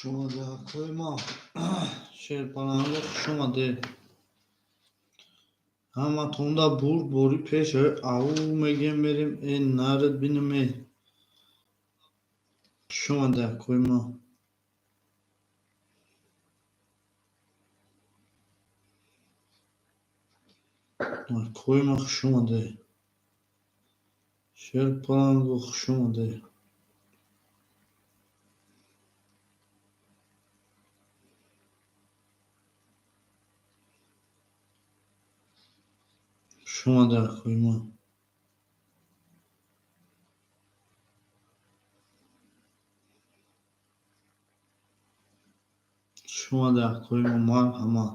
Омадед, акои ма, Шерпаланго, хуш омадед. Ҳаматонда бурд бори пеш ау мегем, мерем э нард бинем э. Хуш омадед, акои ма. Акои ма, хуш омадед. Шерпаланго, хуш омадед. Хуш омадед, акои ма. Хуш омадед, акои ма, марҳамат.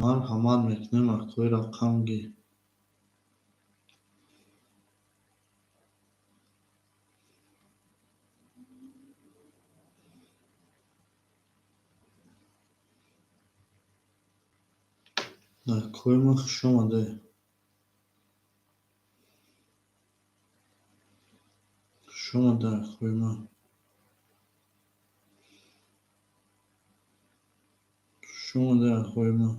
Марҳамат мекунем, акои рақамгир. Акои ма, хуш омадед. Хуш омадед, акои ма. Хуш омадед, акои ма.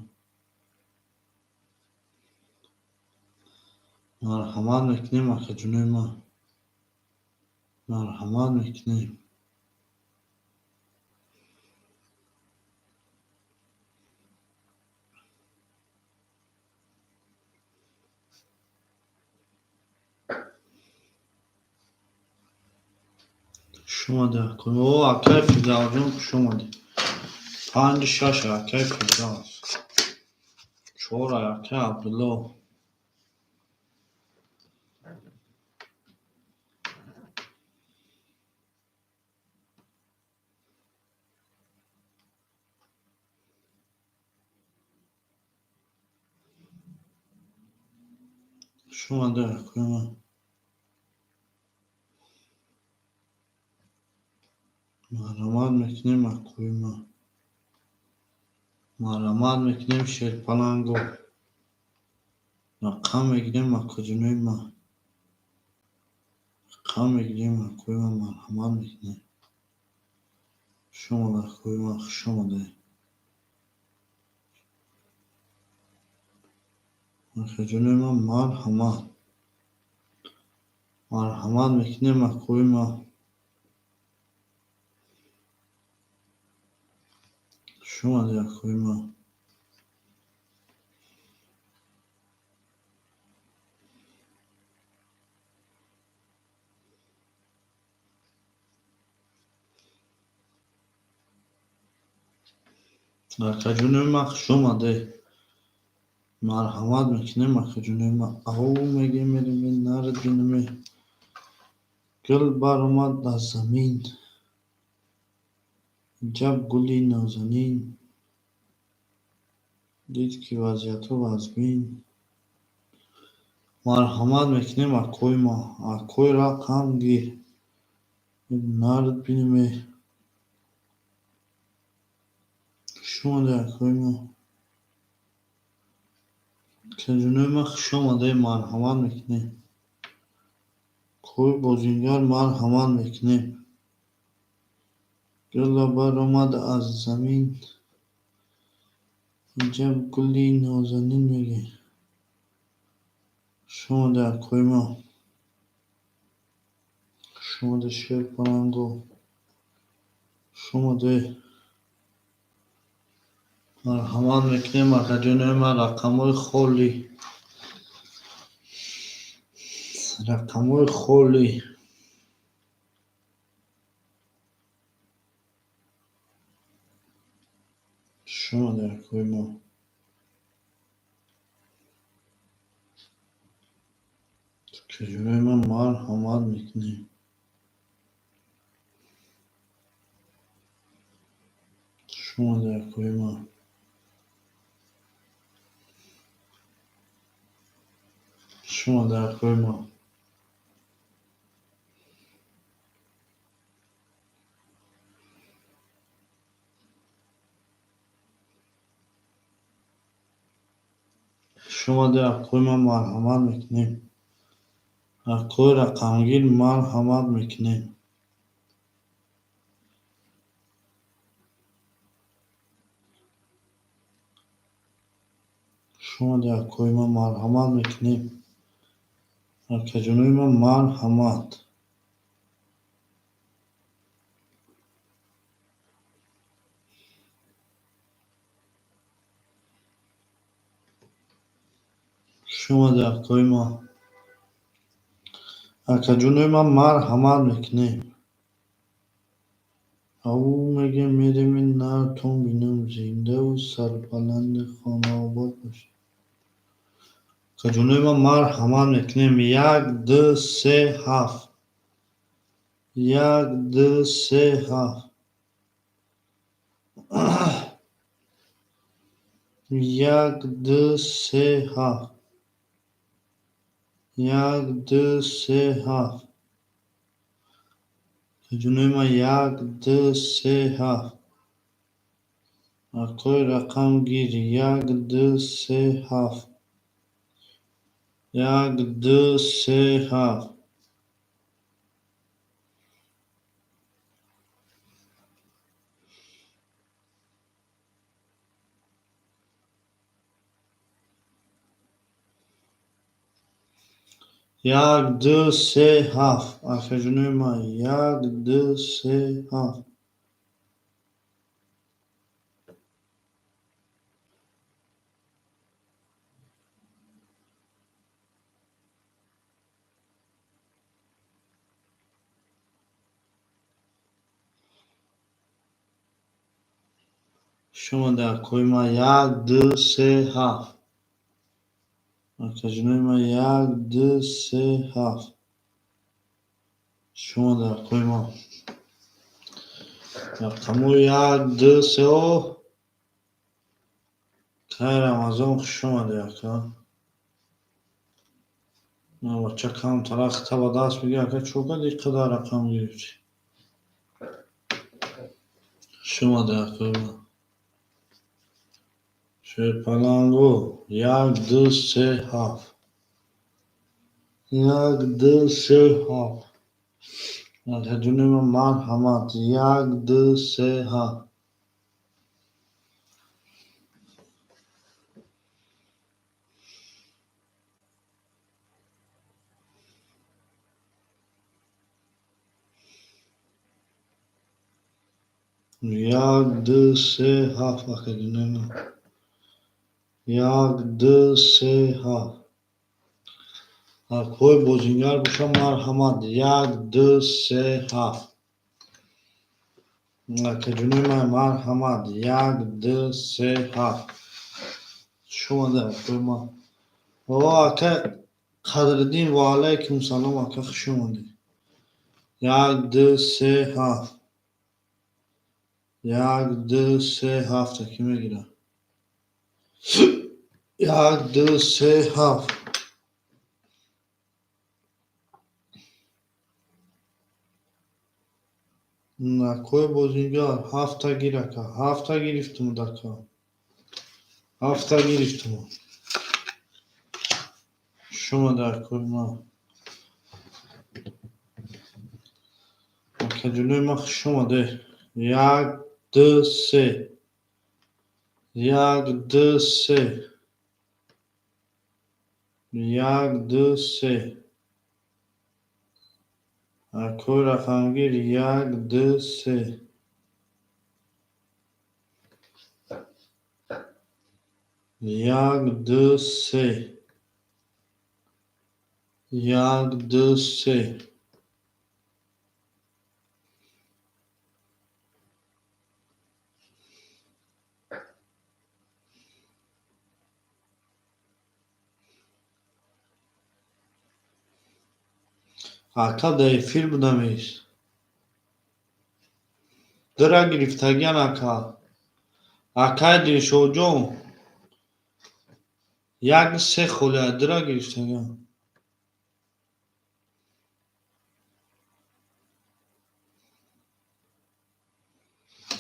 Марҳамат мекунем, акаҷонои ма. Марҳамат мекунем. Хуш омадед, акои. О, акаи Фирдавсҷон, хуш омадед. Панҷу шаш, акаи Фирдавс. Чор, акаи Абдулло. Хуш омадед, акои ма. Марҳамат мекунем, акои ма. Марҳамат мекунем, Шерпаланго. Рақам мегирем, акаҷонои ма. Рақам мегирем, акои ма, марҳамат мекунем. Хуш омадед, акои ма, хуш омадед. Акаҷонои ма, марҳамат. Марҳамат мекунем, акои ма. Хуш омадед, акои ма. Акаҷонои ма, хуш омадед. Марҳамат мекунем, акаҷонои ма. Ау мегем, мерем, нард бинем. Гул баромад аз замин. Аҷаб гули нозанин. Дид, ки вазъиятҳо вазмин. Марҳамат мекунем, акои ма. Акои рақамгир. Нард бинем. Хуш омадед, акои ма. Акаҷонои ма, хуш омадед, марҳамат мекунем. Акои бозингар, марҳамат мекунем. Гула баромад аз замин. Аҷаб гули нозанин мегӯ. Хуш омадед, акои ма. Хуш омадед, Шерпаланго. Хуш омадед. Марҳамат мекунем, акаҷонои ма, рақамҳои холӣ. Рақамҳои холӣ. Хуш омадед, акои ма. Акаҷонои ма, марҳамат мекунем. Хуш омадед, акои ма. Хуш омадед, акои ма. Хуш омадед, акои ма, марҳамат мекунем. Акои рақамгир, марҳамат мекунем. Омадед, акои ман, марҳамат мекунем. Акаҷонои ман, марҳамат. Хуш омадед, акои ман. Акаҷонои ман, марҳамат мекунем. Ав мегем, мерем, нартон бинам, зиндаву сарбаланди хонаобод бошед. Акаҷонои ман, марҳамат мекунем. 1, 2, 3, 7. 1, 2, 3, 7. 1, 2, 3, 7. 1, 2, 3, 7. Акаҷонои ман, 1, 2, 3, 7. Акои рақамгир 1, 2, 3, 7. 1, 2, 3, 7. 1, 2, 3, 7. Акаҷонои ман, 1, 2, 3, 7. Хуш омадед, акои ман, 1, 2, 3, 7. Акаҷонои ман, 1, 2, 3, 7. Хуш омадед, акои ман. Рақамҳои 1, 2, 3. О! Кай Рамазон, хуш омадед, ака. На бача камтара хита ба даст бигир, ака, чо кардӣ қадар рақам гирифтӣ? Хуш омадед, акои ман. Шерпаланго 1, 2, 3, 7. 1, 2, 3, 7. Акаҷонои ман, марҳамат. 1, 2, 3, 7. 1, 2, 3, 7. Акаҷонои ман. 1, 2, 3, 7. Акои бозингар боша, марҳамат. 1, 2, 3, 7. Акаҷонои ман, марҳамат. 1, 2, 3, 7. Хуш омадед, акои ман. О, ака Қадриддин, ва алайкум салом, ака, хуш омадед. 1, 2, 3, 7. 1, 2, 3, 7 таки мегирам. 1, 2, 3, 7. Акои бозингар, 7 гир, ака. 7 гирифтум, ака. 7 гирифтум. Хуш омадед, акои ман. Акаҷонои ман, хуш омадед. 1, 2, 3. 1, 2, 3. 1, 2, 3. Акои рақамгир 1, 2, 3. 1, 2, 3. 1, 2, 3. Ака, дар эфир будамеш. Дира гирифтагиан, ака. Акай Дилшодҷон. 1, 3 холия дира гирифтагиан.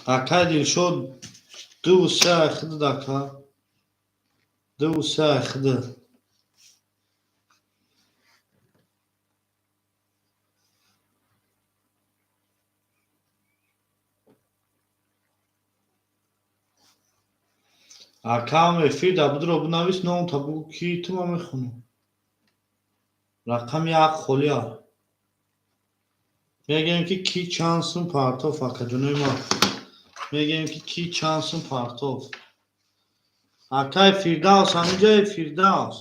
Акай Дилшод, 2, 3 айхидид, ака. 2, 3 айхидид. Акам эфир да будро бинавис, номта бугӯ, ки ту ма мехонам. Рақами як холия. Мегӯем, ки кӣ чанд сум партоф, акаҷонои ма. Мегӯем, ки кӣ чанд сум партоф. Акай Фирдавс, ҳаминҷое Фирдавс.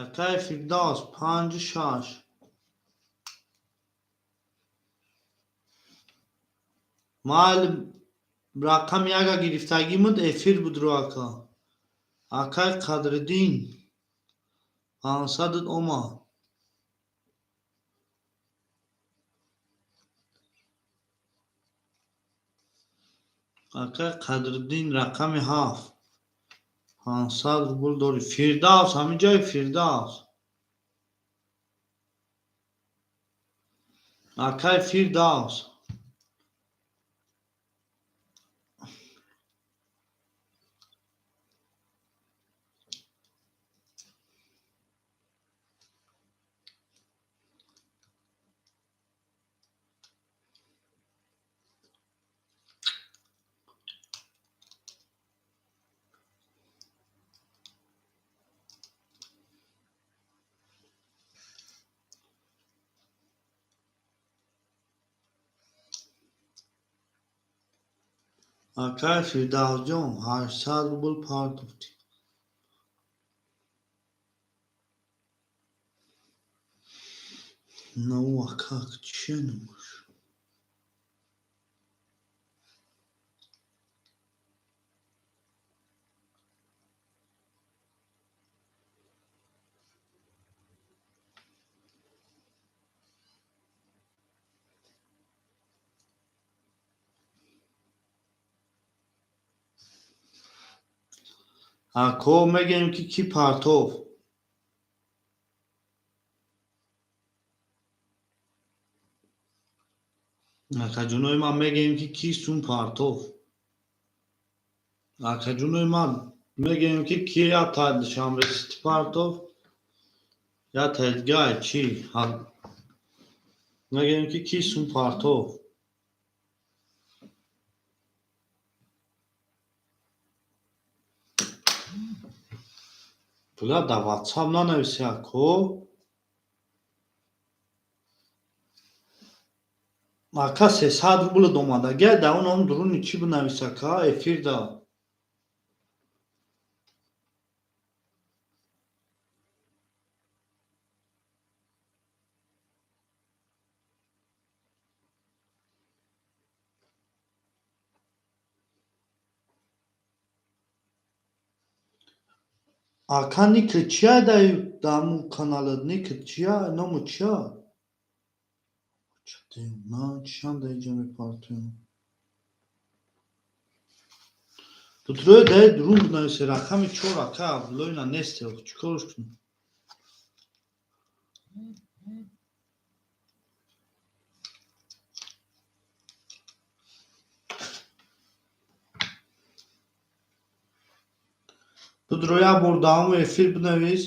Акай Фирдавс, панҷу шаш. Майли, рақами яка гирифтагимуд, эфир будро, ака. Акай Қадриддин, 500-ат омад. Акай Қадриддин, рақами ҳафт. 500 рубл дорӣ. Фирдавс, ҳаминҷое Фирдавс. Акай Фирдавс. Акай Фирдавсҷон, 800 рубл партофтӣ. Ну, ака, чия номаш? Ако, мегӯем, ки кӣ партоф. Акаҷонои ман, мегӯем, ки кӣ сум партоф. Акаҷонои ман, мегӯем, ки ки я та Душанбе Сити партоф, я тадгай чӣ. Мегӯем, ки кӣ сум партоф. Пула дар WhatsApp нанависи, ако. Ака, 300 рубл омадагия, дар он ом дуруни чӣ бинавис, ака, эфирда. Ака, ники чия даму каналат, ники чия, ному чия? На, чиам дар инҷа мепартоям. Бутрои даи дурун бинависе, рақами чор, ака, Абдуллоина несте, чӣ корш кунем? Будро, як бор даҳаму эфир бинавис.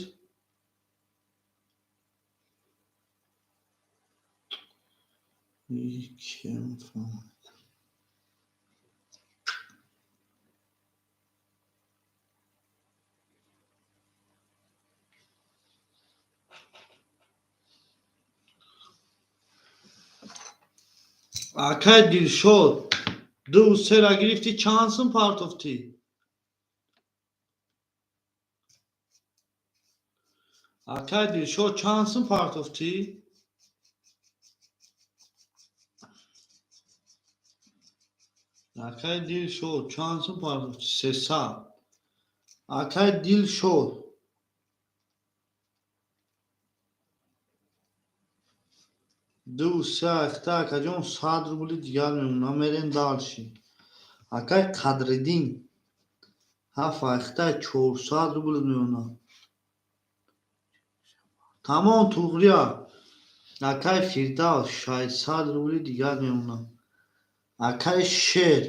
Кем фаҳмид? Акай Дилшод, ду сера гирифтӣ, чанд сум партофтӣ? Акай Дилшод, чанд сум партофтӣ? Акай Дилшод, чанд сум партофтӣ? 300. Акай Дилшод. Ду се ахта, акаҷон, 100 рубли дигар мемонад, мерем дальше. Акай Қадриддин, ҳафт ахта, 400 рубл мемонад. Тамом, туғрия. Акай Фирдавс, 600 рубли дигар мемонад. Акай Шер.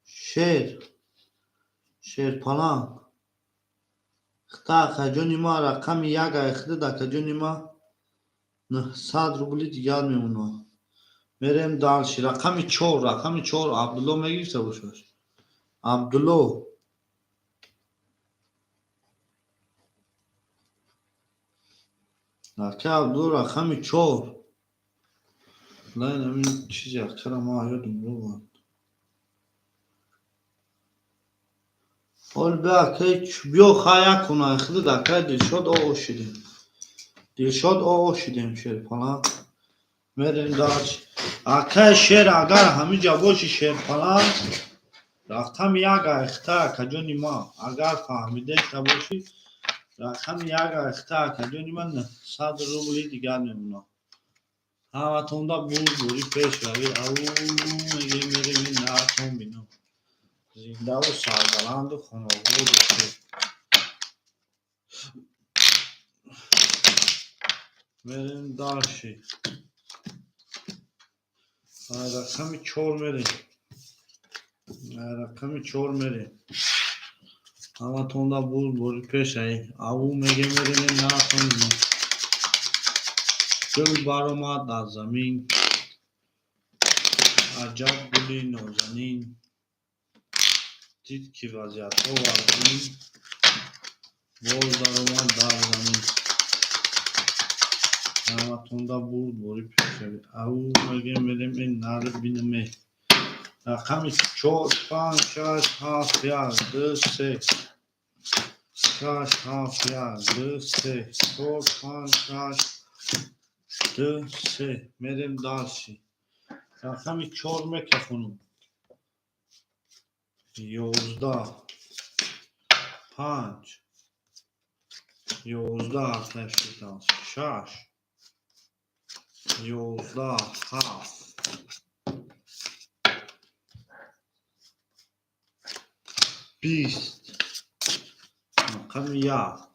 Шер. Шерпаланг. Хта, акаҷони ма, рақами як айхдид, акаҷони ма, 900 рубли дигар мемонад. Мерем дальше. Рақами чор, рақами чор Абдулло мегирифта бошад. Абдулло. Ака Абдулло, рақами чор. Лайн ҳамин чизи акара ма ёдум ровад. Ҳол бия, акаи, биё, хай, як куна худат, акаи Дилшод, оо шидем. Дилшод, оо шидем, Шерпаланг. Мерем дальше. Акаи Шер, агар ҳамиҷа боши, Шерпаланг, рақами як айхта, акаҷони ма, агар фаҳмидеста бошӣ, рақами як айхта, акаҷони ман, 900 рубли дигар мемонад. Ҳаматонда бурдборӣ, пеш равед. Ау мегем, мерем, наатон бинам. Зиндаву сарбаланду хонобод бошед. Мерем дальше. Рақами чор мерем. Рақами чор мерем. Ҳаматонда бурдборӣ, пеш равед. Ау мегем, мерем, наатон бинам. Гул баромад аз замин, аҷаб гули нозанин, дид ки вазъиятҳо вазнин, боз даромад дар замин. Ҳаматонда бурдборӣ, пеш равед. Ау мегем, мерем, нар бинаме. Рақами чор, панҷ, шаш, ҳафт, як, ду, се, шаш, ҳафт, як, ду, се, чор, панҷ, шаш, ду, се. Мерем дальше. Рақами чор мекафонам. 11, панҷ, 11, шаш, 11, ҳафт, 20, рақами як,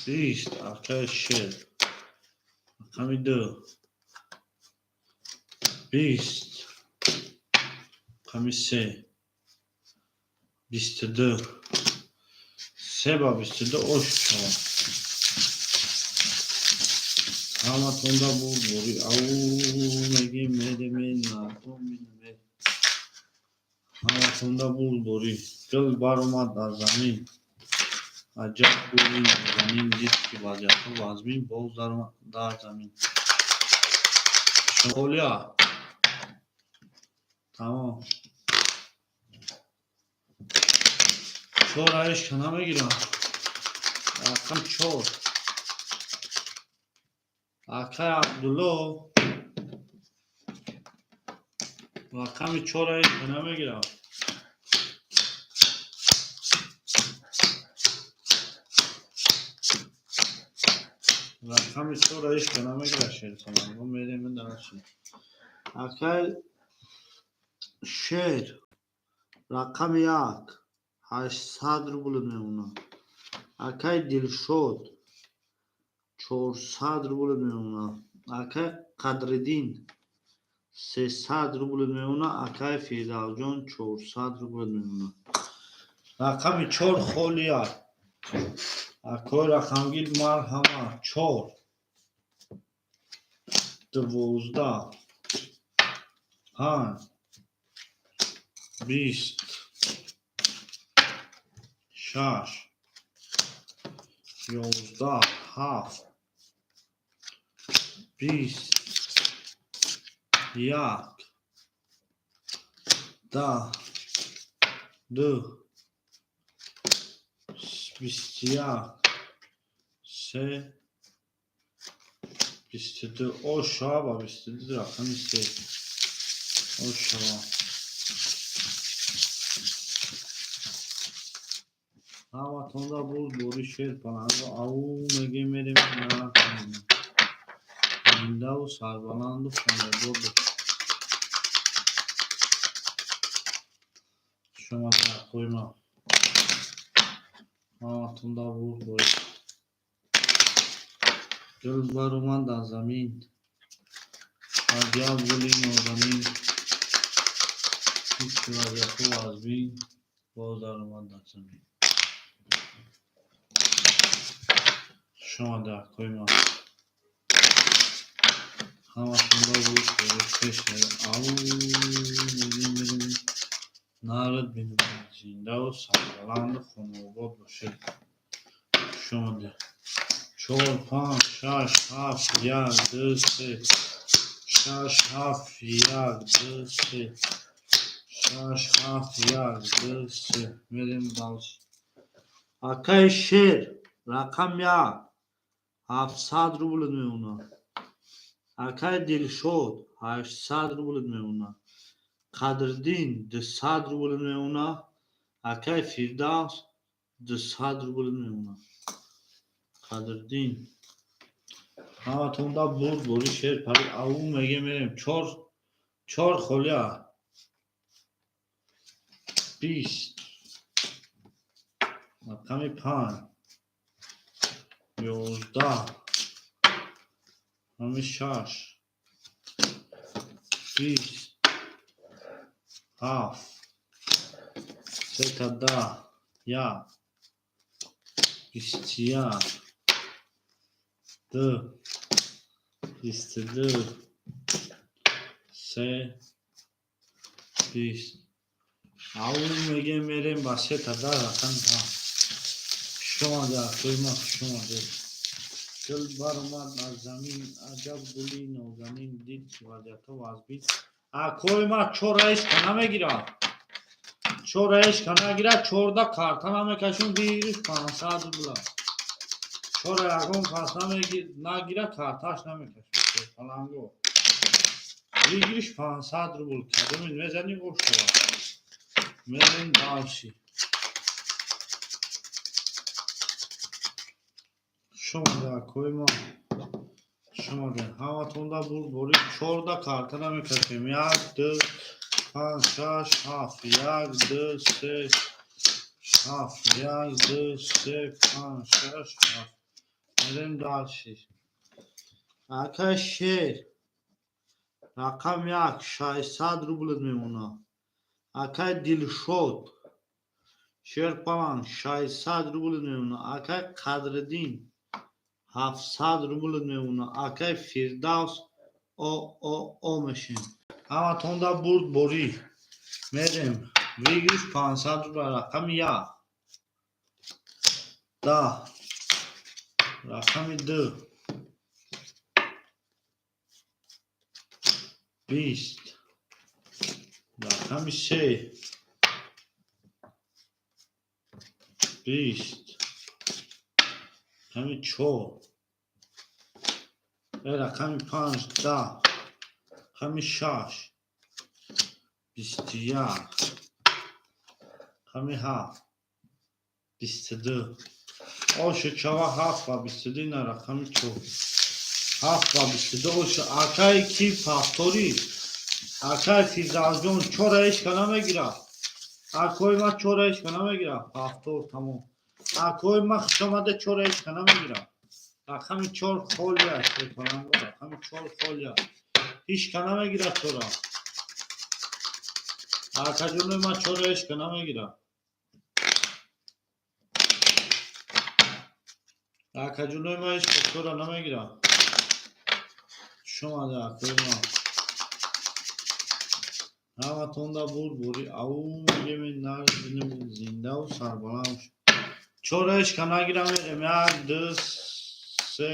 20, акаи Шер, рақами ду, 20, рақами се, 22, се ба 22 ош шавад. Ҳаматонда бурдборӣ. Ау мегем, мерем, наатон бинаме. Ҳаматонда бурдборӣ. Гул баромад аз замин, аҷаб гули нозанин, дид ки вазъиятҳо вазмин, боз дар замин. Холия. Тамом. Чор аишка намегирам. Рақам чор. Акай Абдулло, рақами чор аишка намегирам. Рақами чор аишка намегирад, Шерхонам. Мерем дальше. Акай Шер, рақами як, 800 рубл мемонад. Акай Дилшод, 400 рубл мемонад. Акай Қадриддин, 300 рубл мемонад. Акай Фирдавсҷон, 400 рубл мемонад. Рақами чор холия. Акои рақамгир, марҳамат. Чор, 12, панҷ, 20, шаш, 11, ҳафт, 20, як, 10, ду, 21, се, 22. Ош шава, 22, рақами се ош шава. Ҳаматонда бурдборӣ, Шер паланго. Ау мегем, мерем, зиндаву сарбаланду хонобод. Шумо акои ма, ҳаматонда бурдборӣ. Гул баромад аз замин, аҷаб гули нозанин, дид ки вазъиятҳо вазмин, боз даромад дар замин. Хуш омада, акои ман. Ҳаматонро пеш ау мегем, мерем, нарад бинем. Зиндаву сарбаланду хонаобод бошед. Хуш омадед. Чор, панҷ, шаш, ҳафт, як, ду, се, шаш, ҳафт, як, ду, се, шаш, ҳафт, як, ду, се. Мерем дальше. Акаи Шер, рақам як, 700 рубл мемонад. Акаи Дилшод, 800 рубл мемонад. Қадриддин, 200 рубл мемонад. Акаи Фирдавс, 200 рубл мемонад. Қадриддин, ҳаматонда бурд бори шер пари ау мегем, мерем. Чор, чор холия, 20, рақами панҷ, 11, рақами шаш, 20, ҳафт, сета, 10, як, 21, ду, 22, се, 20. Ау мегем, мерем ба сета, 10, рақами панҷ. Хуш омадед, акои ман, хуш омадед. Гул баромад аз замин, аҷаб гули нозанин, дид, ки вазъиятҳо вазбин. Акои ман, чора ҳечка намегирад, чора ҳечка нагирад, 14 карта намекашем, выигрыш 500 рубла. Чора ягон кас нагирад, карташ намекашем. Паланго, выигрыш 500 рубл. Кадомин мезанӣ, ошава. Мерем дальше. Хуш омадед, акои ман, хуш омадед. Ҳаматонда бурд бори. 14 карта намекашем. Як, ду, панҷ, шаш, ҳафт, як, ду, се, ҳафт, як, ду, се, панҷ, шаш, ҳафт. Мерем дальше. Акаи Шер, рақам як, 600 рубл мемонад. Акаи Дилшод, Шерпаланг, 600 рубл мемонад. Акаи Қадриддин, 700 рубл мемонад. Акаи Фирдавс, о о о мешем. Ҳаматонда бурд борӣ. Мерем, выигрыш 500 рубл. Рақами як, 10, рақами ду, 20, рақами се, 20, рақами чор, рақами панҷ, 10, рақами шаш, 21, рақами ҳафт, 22. Оши чава, ҳафт ба 22. Ина рақами чор, ҳафт ба 22. Оши акаи ки повторӣ. Акаи Фирдавсҷон, чора ҳечка намегирад. Акои ман, чора ҳечка намегирад. Повтор, тамом. Акои ман, хушомада. Чора ҳечка намегирад. Рақами чор холия, рақами чор холия, ҳечка намегирад чора. Акаҷонои ман, чора ҳечка намегирад. Акаҷонои ман, ҳечка чора намегирад. Хуш омада, акои ман. Ҳаматонда бурд бори ау мегем, зиндаву сарбаланд. Чора ҳечка нагирам. Мерем: як, ду, се,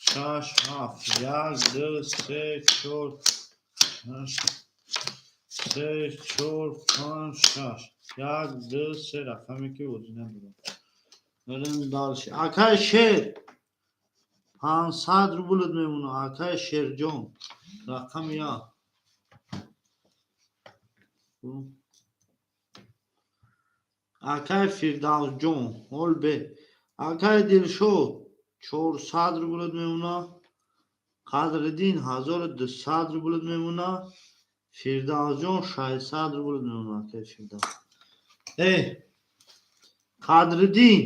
шаш, ҳафт, як, ду, се, чор, шаш, се, чор, панҷ, шаш, як, ду, се, рақаме ки бозӣ надорам. Мерем дальше. Акаи Шер, 500 рублат мемонад. Акаи Шерҷон, рақами як. Акаи Фирдавсҷон, ҳол бе. Акаи Дилшод, 400 рублат мемонад. Қадриддин, 1200 рублат мемонад. Фирдавсҷон, 600 рублат мемонад. Акаи Фирдавс, Қадриддин,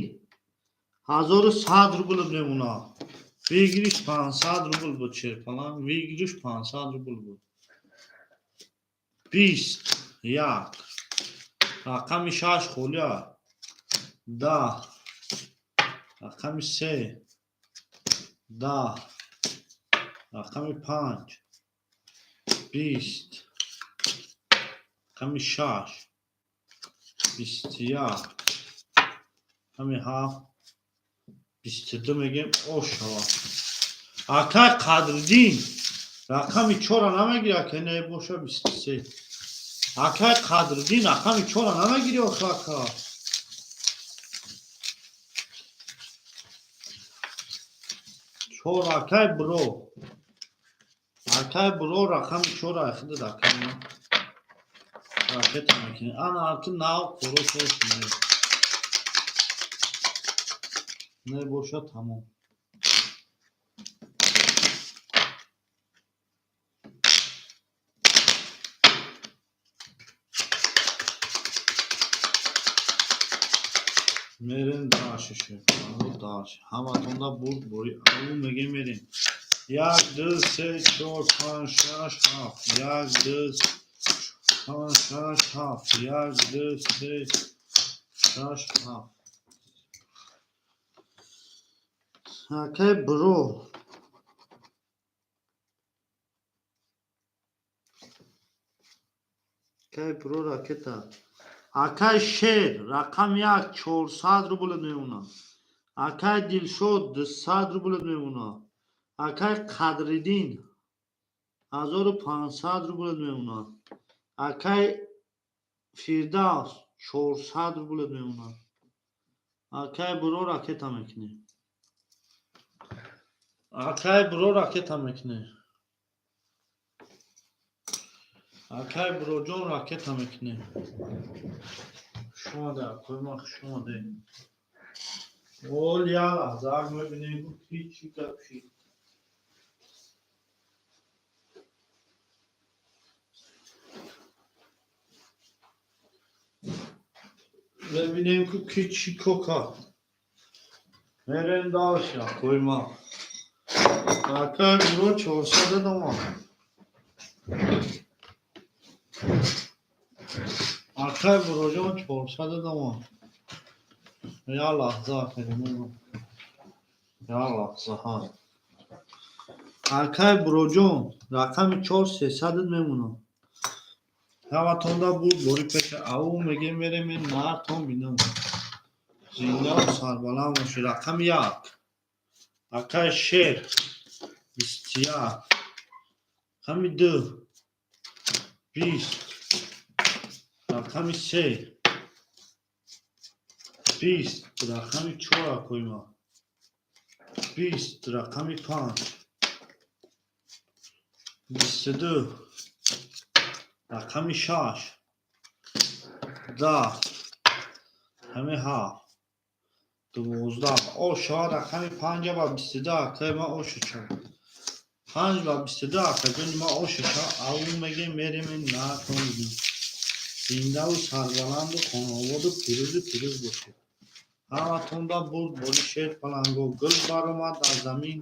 1100 рублат мемонад. Выигрыш 500 рубл буд. Шерпаланг, выигрыш 500 рубл буд. 21, рақами шаш холия, 10, рақами се, 10. Рақами панҷ, 20, рақами шаш, 21, рақами ҳафт, 22 мегем, ош шавад. Акай Қадриддин рақами чора намегири, акай, не боша, 23. Акай Қадриддин, рақами чора намегири охи, ака. Чор, акай бро. Акай бро, рақами чора ахидад, акай ма. Ракета мекунӣ. Ана ту нав коро шош не. Не боша, тамом. Мерем дальше, дальше. Ҳаматонда бурд бори аву мегем, мерем. Як, ду, се, чор, панҷ, шаш, ҳафт. Як, ду, панҷ, шаш, ҳафт. Як, ду, се, шаш, ҳафт. Акай бро. Акай бро, ракета. Акай Шер, рақами як, 400 рубл мемонад. Акай Дилшод, 200 рубл мемонад. Акай Қадриддин, 1500 рубл мемонад. Акай Фирдавс, 400 рубл мемонад. Акай бро, ракета мекунӣ. Акай бро, ракета мекунӣ. Акай броҷон, ракета мекунӣ. Хуш омаде, акои ман, хуш омаде. Ол як лаҳза мебинем, ки чӣ гап шид. Мебинем, ки чӣ кор кард. Мерем дальше, акои ман. Акай бро, 400 додам. Акай броҷон, 400 додам. Як лаҳза, акай. Як лаҳза, ҳа. Акай броҷон, рақами чор, 300 мемонад. Ҳаматонда буд бори пеша аву мегем, мерем нартон бинам. Зиндаву сарбаланд бошед. Рақами як. Акай Шер, 21. Рақами ду, 20. Рақами се, 20. Рақами чор, акои ман, 20. Рақами панҷ, 22. Рақами шаш, 10. Рақами ҳафт, 12. О шавад, рақами панҷа ба 22, акаи ман, оша шавад. Панҷ ба 22, акаҷони ман, оша шавад. Аву мегем, мерем нартон бинам. Зиндаву сарбаланду хонаободу пирӯзу пирӯз бошед. Ҳаматонда бурд бори шер паланго. Гул баромад аз замин,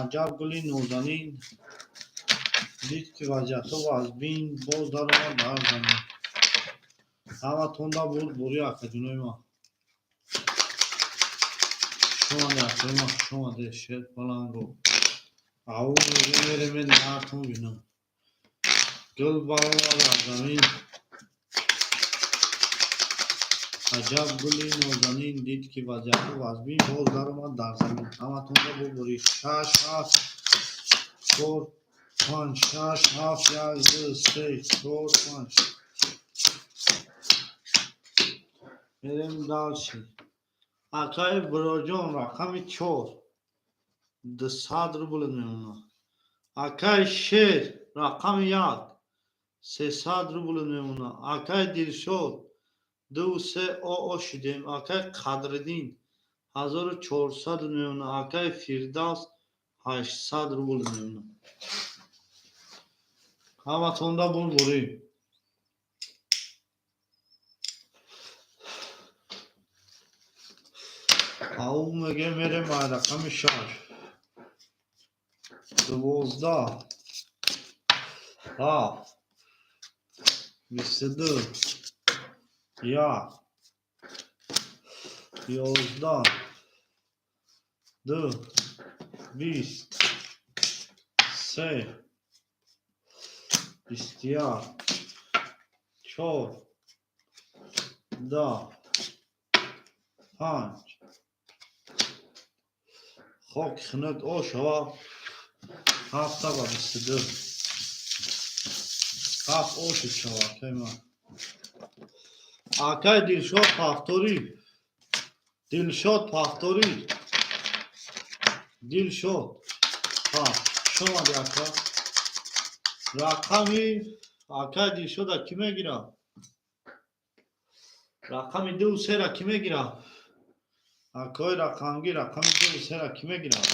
аҷаб гули нозанин. Дид, ки вазъиятҳо вазбин, боз даромад дар замин. Ҳаматонда бурд бори, акаҷонои ман. Хуш омадед, акаи ман, хуш омадед, шер паланго. Аву мегем, мерем нартон бинам. Гул баромад аз замин, аҷаб гули нозанин. Дид, ки вазъиятҳо вазбин, боз даромад дар замин. Ҳаматонда бубурӣ. Шаш, ҳафт, чор, панҷ, шаш, ҳафт, як, ду, се, чор, панҷ. Мерем дальше. Акаи броҷон, рақами чор, 200 рубл мемонад. Акаи Шер, рақами як, 300 рубл мемонад. Акаи Дилшод, ду, се, о шидем. Акаи Қадриддин, 1400 мемонад. Акаи Фирдавс, 800 рубл мемонад. Ҳаматонда бурбурӣ. Ау мегем, мерем рақами шаш, 12, ҳафт, 22, як, 11, ду, 20. Се, 21, 4, 10, 5. Хоки хунук о шава. 7 ба 22. 7 о шуд шава, акай ман. Акай Дилшод повтори. Дилшод повтори. Дилшод. Ҳа, хуш омадӣ, ака. Рақами акай Дилшода кӣ мегирад? Рақами дуву сера кӣ мегирад? Акои рақамгир, рақами дуву сера кӣ мегирад?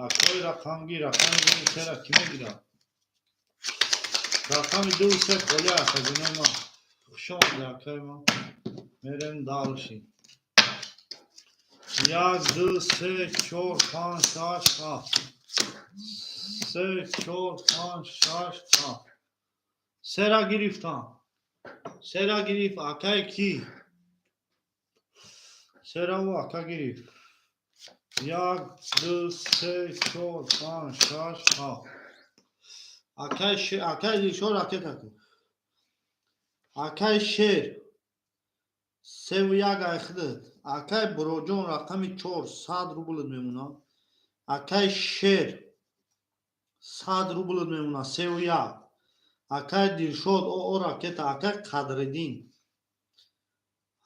Акои рақамгир, рақами дуву сера кӣ мегирад? Рақами дуву се холӣ, акаҷонои ман. Хуш омадӣ, акаи ман. Мерем дальше. 1, 2, 3, 4, 5, 6, 7. 3, 4, 5, 6, 7. Сера гирифтам. Сера гирифт акай кӣ? Сераву ака гирифт. 1, 2, 3, 4, 5, 6, 7. Акай Шер, акай Дилшод ракета кун. Акай Шер. 3 1 айхидат. Акай Буроҷон рақами 4 100 рублат мемонад. Акай Шер 100 рублат мемонад, 3 1. Акай Дилшод о ракета, акай Қадриддин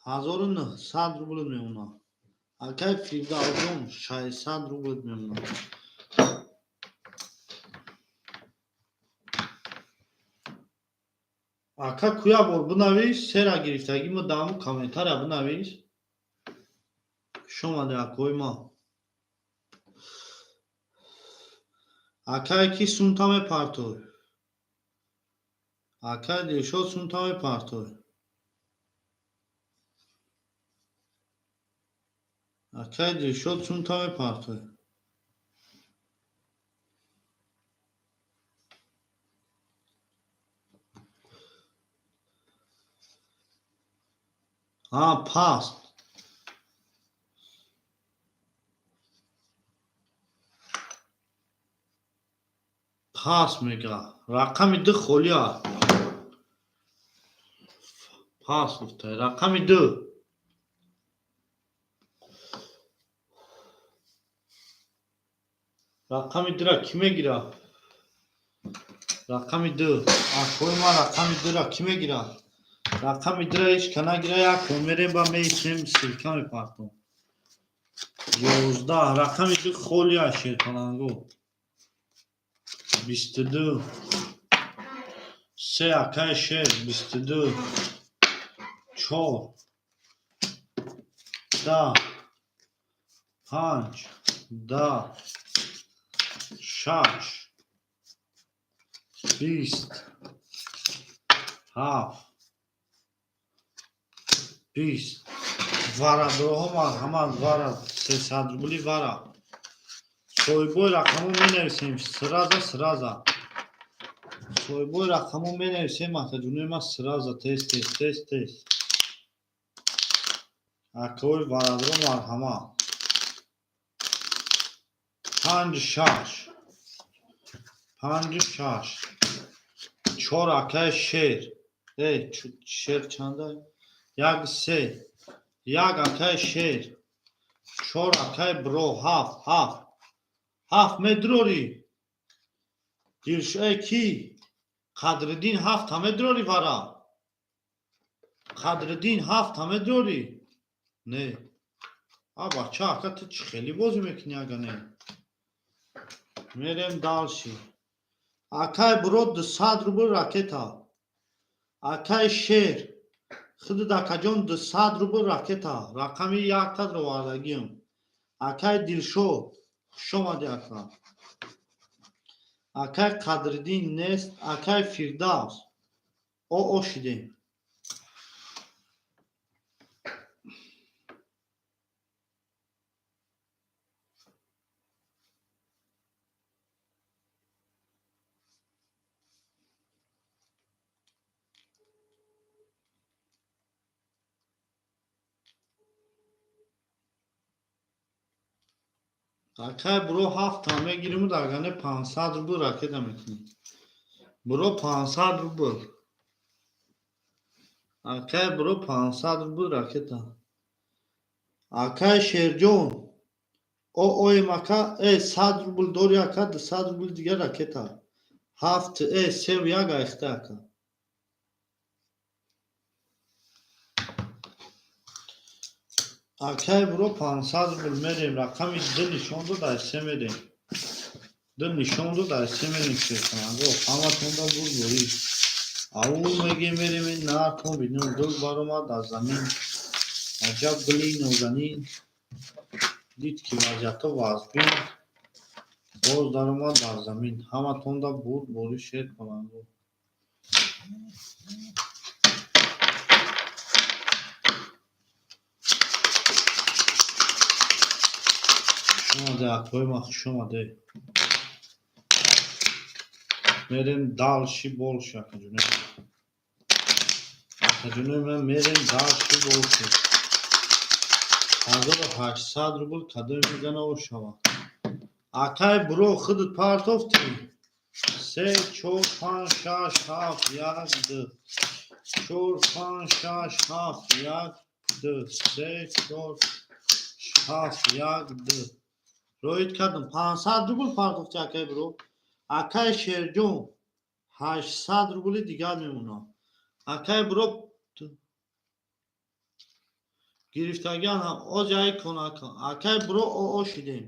1900 рублат мемонад. Акай Фирдавсҷон 600 рублат мемонад. Ака, куя бор бинавис, сера гирифтагӣ мо даму комментария бинавис. Хуш омадед, акои ман. Акае ки сумта мепартой. Акай Дилшод сумта мепартой. Акай Дилшод сумта мепартой. А, паст. Пас мега. Рақами 2 холӣ аст. Пас гуфта. Рақами 2. Рақами 2-ра кӣ мегирад? Рақами 2. Акои ман, рақами 2-ра кӣ мегирад? Рақами 2-ра ҳеҷ ка нагира, як мерем ба меистем, ссылка мепартом. 11. Рақами 2 холӣ аст, шерпаланго. 22. 3, акай Шер, 22. 4. 10. 5. 10. 6. 20. 7. 20. Варадроҳо марҳамат, вара 300 рубли вара. Соҳибои рақамҳо менависем сразу, сразу. Соҳибои рақамҳо менависем, акаҷонои ман, сразу, тез, тез, тез, тез. Акои варадро марҳамат. 5, 6. 5, 6. 4, акаи Шер. Эй, Шер чанда? 1, 3. 1, акаи Шер. 4, акаи Бро, 7, 7. 7 медрорӣ. Дилш, эй, кӣ? Қадриддин 7 медрорӣ вара. Қадриддин 7 медрорӣ. Не. А бача, ака, ту чӣ хеле бозӣ мекунӣ, ага не. Мерем дальше. Акай Бро 200 рубл ракета. Акай Шер. Худат, акаҷон, 200 рубл ракета. Рақами яктадро овардагиам. Акай Дилшод. Хуш омадӣ, ака. Акай Қадриддин нест. Акай Фирдавс. О шидем. Акай буро ҳафта мегириму дар гане 500 рубл ракета мекунӣ. Буро 500 рубл. Акай буро 500 рубл ракета. Акай Шерҷон. Оем ака, 100 рубл дори ака, 200 рубл дигар ракета. Ҳафт, севу як айхта ака. Акай буро 500 рубл мерем, рақами ду нишон дод, ай се мерем. Ду нишон дод, ай се мерем шерхананго. Ҳаматонда бурдборӣ. Ау мегем мерем, нартон бинем, гул баромад аз замин. Аҷаб гули нозанин. Дид ки вазъиятҳо вазбин. Боз даромад дар замин. Ҳаматонда бурдборӣ шерхананго. Хушомаде, акои ман, хушомаде. Мерем дальше больше, акаҷоне. Акаҷоне ман мерем дальше больше. 1800 рубл кадоме мезана о шавад. Акай буро худат партофтӣ. Се, чор, панҷ, шаш, ҳафт, як, ду. Чор, панҷ, шаш, ҳафт, як, ду. Се, чор, ҳафт, як, ду. Роид кардам. 500 рубл партофти акай буро. Акай Шерҷон 800 рубли дигар мемонад. Акай буро гирифтагиан ҳам оз яй кун ака. Акай буро оо шидем.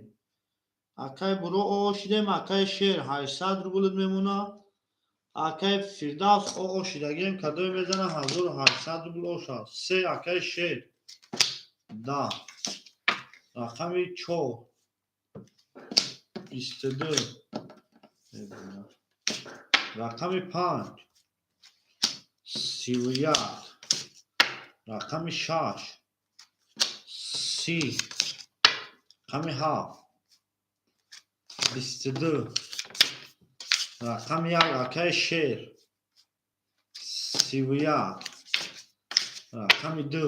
Акай буро оо шидем. Акай Шер 800 рублит мемонад. Акай Фирдавс оо шидагием кадоме мезана 1800 рубл оша. Се акай Шер. Да. Рақами чор. 22. Рақами панҷ. 31. Рақами шаш. 30. Рақами ҳафт. 22. Рақами як акай Шер. 31. Рақами ду.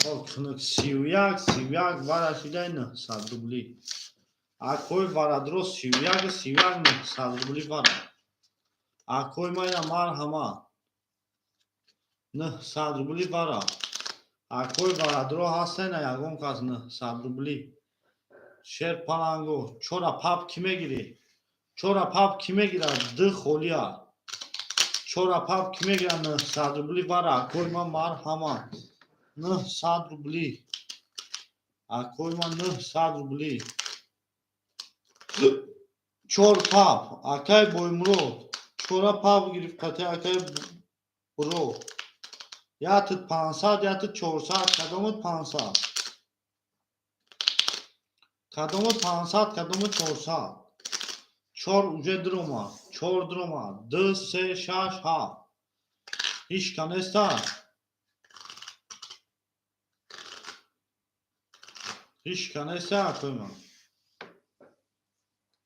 Хок хунук 31, 31 варашидай 900 рубли. Акои варадро 31, 31 900 рубли вара. Акои майна марҳамат. 900 рубли вара. Акои варадро ҳастена ягон кас 900 рубли. Шер паланго чора пап кӣ мегирӣ? Чора пап кӣ мегирад? Ду холия. Чора пап кӣ мегирад 900 рубли вара. Акои ман марҳамат. 900 рубли. Акои ман 900 рубли. Чор пап. Акай Боймурод. Чора пап гирифт қати акай буро. Ятит 500, ятит 400, кадомат 500. Кадомат 500, кадомат 400. Чор уже дуромад. Чор дуромад. Ду, се, шаш, ҳафт. Ҳеч ка неста? Ҳеч ка неста акои ман?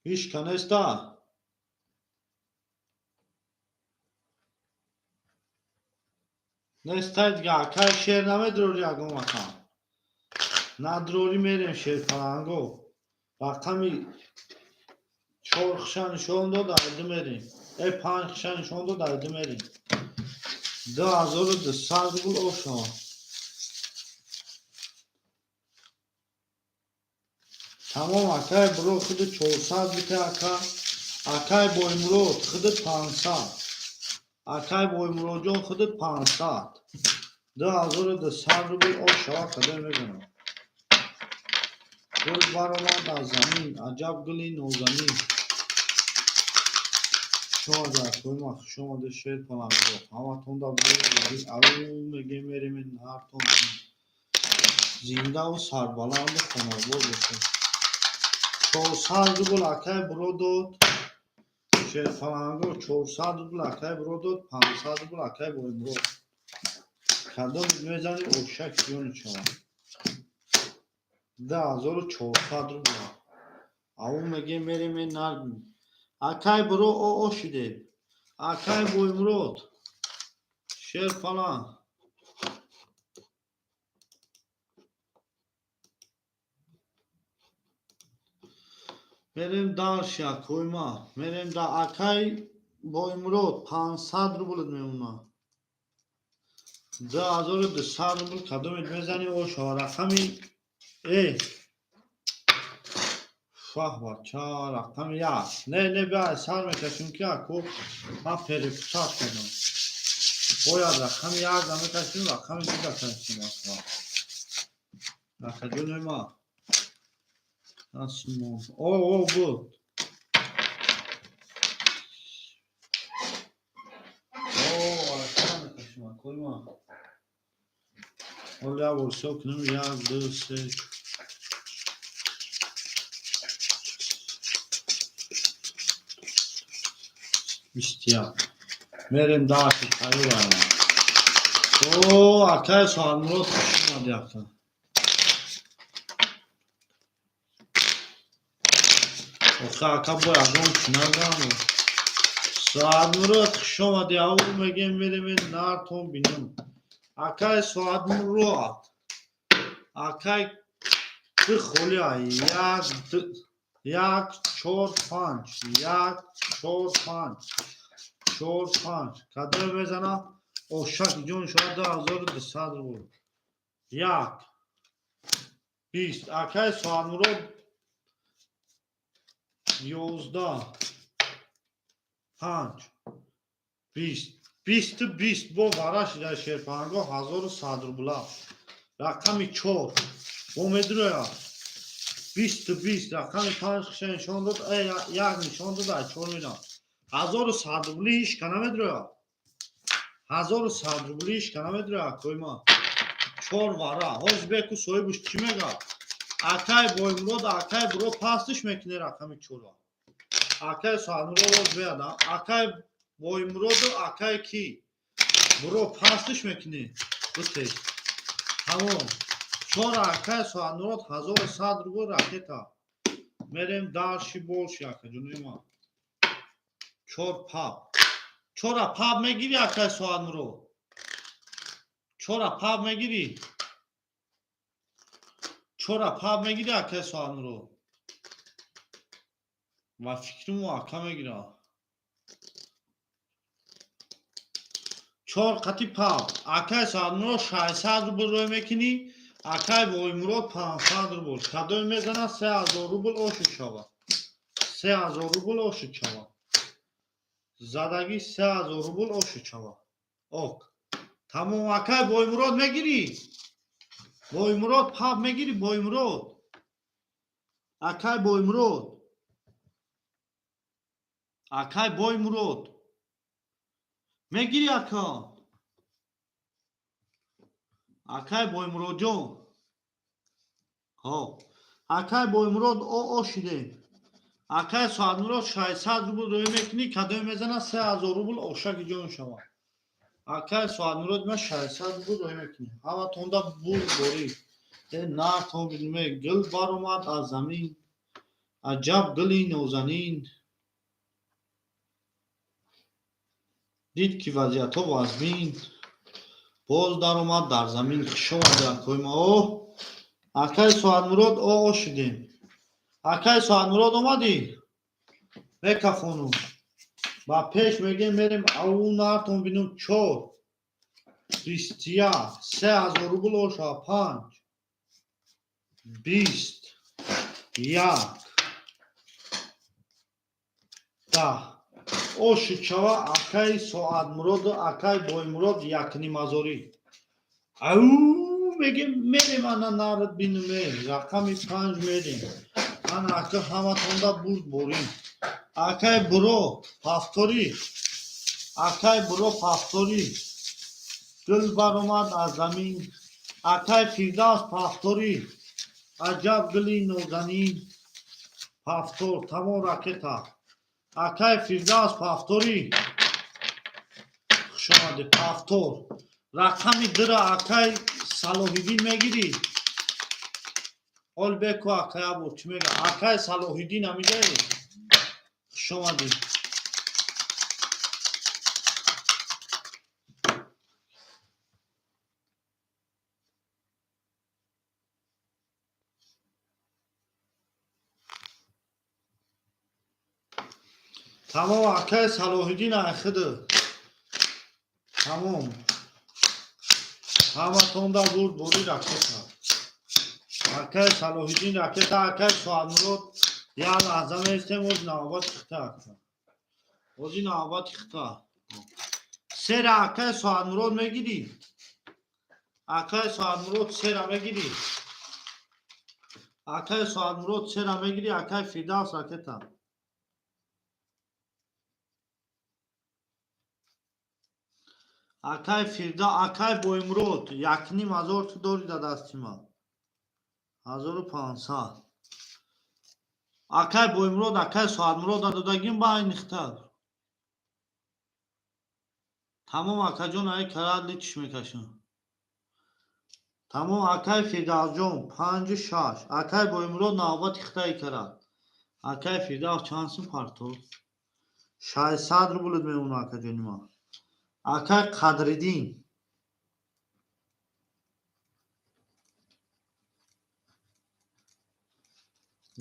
Ҳеч ка неста? Нестай дига акай Шер намедурори ягон вақт. Надурорӣ мерем шерпаланго. Рақами чор хиша нишон дод, айду мерем. Панҷ хиша нишон дод, айду мерем. 2200 рубл ошава. Тамом акай буро худи 400 бите ака. Акай Боймурод худи 500. Акай Боймуродҷон худи 500. 2200 рубл ошава кадом мезанам. Гул баромад аз замин, аҷаб гули нозанин. Хушомаде акои ман, хушомаде шер паланго. Ҳаматонда ау мегем мерем ҳартон зиндаву сарбаланду хонобод бошед. 400 рубл акай буро дод. Шерпаланго 400 рубл акай буро дод, 500 рубл акай Боймурод. Кадом мезани ошак ҷони шавад. 2400 рубл. Ау мегем мерем нар. Акай буро оо шидем. Акай Боймурод. Шерпаланг. Мерем дальше, акои ма. Мерем да акай Боимурод 500 рубль мемонад. 2200 рубл кадомет мезанӣ ошава рақами фах бача рақами як. Не, не, биай сар мекашем ки ако ман перепутать кардам. Бояд рақами як намекашем, рақами ду кашем ака. Акаҷони ма. О, о, буд. О, рақам мекашем акои ма. Ҳоло як бор ҳисоб кунем. Як, ду, се. 21. Мерем дальше, тайёрам. О, акай Соатмурод хуш омадӣ ака. Охе ака бо ягон чӣ нагам. Соатмурод хуш омадӣ. Ау мегем мерем нартон бинем. Акай Соатмурод. Акай ду холия. Як, ду, як, чор, панҷ. Як, чор, панҷ. Чор, панҷ. Кадом мезана? Ошак ҷон шояд 2200 рубл. Як. 20. Акай Соатмурод 11. 5. 20. 20 20 бо вара шида шерпангоҳ 1100 рубла. Рақами 4. Бо медроя. 20 20 рақами 5 хиша нишон дод, як нишон дод, ай 4 мина. 1100 рубли ҳеч ка намедроя. 1100 рубли ҳеч ка намедроя, акои ма. 4 вара. Ҳоз беку соҳибаш чӣ мега? Акай Боимурод, акай Буро пастиш мекунӣ рақами 4. Акай Соатмурод ҳоз беяд. Акай Боимуроду акай ки? Буро пастиш мекунӣ. Бутез. Тамом. 4 акай Соатмурод 1100 рубл ракета. Мерем дальше больше, акаҷони ма. 4 паб. 4 паб мегирӣ акай Соатмурод? 4 паб мегирӣ? 4 паб мегирӣ акай Соатмурод? Ва фикримо ака мегирам. 4 қати паб. Акай Соатмурод 600 рубл рӯй мекунӣ, акай Боимурод 500 рубл. Кадоме мезанад 3000 рубл ошуд шавад. 3000 рубл ошуд шавад. Задагӣ 3000 рубл ошуд шавад. Ок. Тамом. Акай Боимурод мегирӣ? Боимурод паб мегирӣ? Боимурод. Акай Боимурод. Акай Боимурод. Мегирӣ ака? Акай Боимуродҷон. Ҳо. Акай Боимурод ошидем. Акай Соатмурод 600 рубл рӯй мекунӣ, кадоме мезанад 3000 рубл ошаки ҷон шавад. Акай Соатмурод ма 600 рубл рӯй мекунӣ. Ҳаматонда бурд борӣ. Нартон бидуме гил баромад аз замин. Аҷаб гили нозанин. Дид ки вазъиятҳо вазмин. Боз даромад дар замин. Хуш омадӣ акои ма. О, акай Соатмурод ошидем. Акай Соатмурод омадӣ? Мекафонум. Ба пеш мегем мерем ау нартон бинум 4. 21. 3000 рубл оша. 5. 20. 1. 10. Ошуд шава акай Соатмуроду акай Боимурод якнимазорӣ. Ау мегем мерем ана нард бинуме. Рақами 5 мерем. Ана ака ҳаматонда бурд борим. Акай Буро пафторӣ. Акай Буро пафторӣ. Гул баромад аз замин. Акай Фирдавс пафторӣ. Аҷаб гули нозанин. Пафтор. Тамом ракета. Акай Фирдавс пафторӣ. Хуш омадӣ пафтор. Рақами 2 акай Салоҳиддин мегирӣ? Ҳол беку акай абу чӣ мега? Акай Салоҳиддин ҳамиҷае? Хуш омадӣ. Тамом, акай Салоҳиддин айхиду. Тамом. Ҳаматонда бурд бори ракета. Акай Салоҳиддин ракета, акай Соатмурод як лаҳза меистем, ози навбати хита ака. Ози навбати хита. Сера акай Соатмурод мегирӣ? Акай Соатмурод сера мегирӣ? Акай Соатмурод сера мегирӣ, акай Фирдавс ракета. Акай Фирда, акай Боимурод, 1500 ту дорӣ дар дасти ман. 1500. Акай Боимурод, акай Соатмурода додагим ба айни хита. Тамом, акаҷон, ай карат литиш мекашам. Тамом, акай Фирдавсҷон, панҷу шаш. Акай Боимурод навбати хитаи карат. Акай Фирдавс чанд сум партов? 600 рублит мемонад, акаҷони ман. Акай Қадриддин.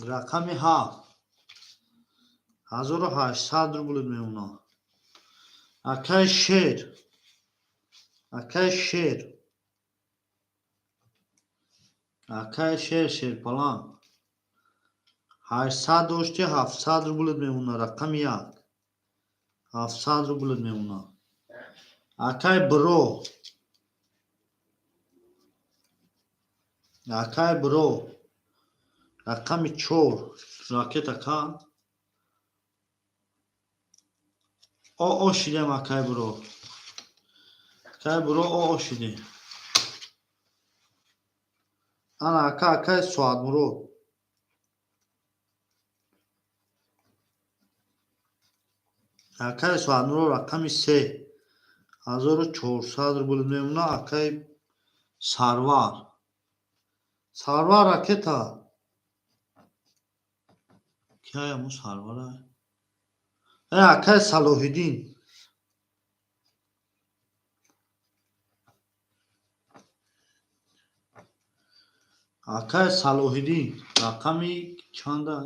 Рақами ҳафт. 1800 рублит мемонад. Акай Шер. Акай Шер. Акай Шер, Шерпаланг. 800 дошти, 700 рублит мемонад. Рақами як. 700 рублит мемонад. Акай Бро. Акай Бро. Рақами чор. Ракета канд. О шидем, акай Бро. Акай Бро о шидем. Ана ака, акай Соатмурод. Акай Соатмурод рақами се. 1400 рубл мемонад, акай Сарвар. Сарвар ракета. Кияяму Сарвара? Э, акай Салоҳиддин. Акай Салоҳиддин рақами чанда?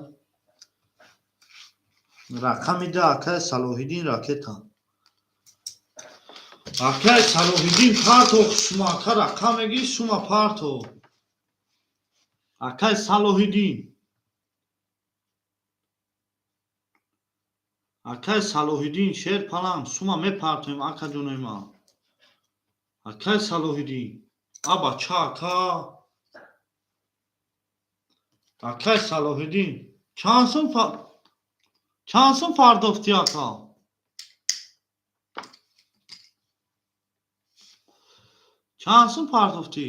Рақами ду, акай Салоҳиддин ракета. Акай Салоҳиддин парто сума, ака рақам мегӣ сума парто. Акай Салоҳиддин. Акай Салоҳиддин шер паланг сума мепартоем, акаҷонои ман. Акай Салоҳиддин. А бача ака. Акай Салоҳиддин. Чанд сум пардохтӣ ака? Чанд сум пардохтӣ?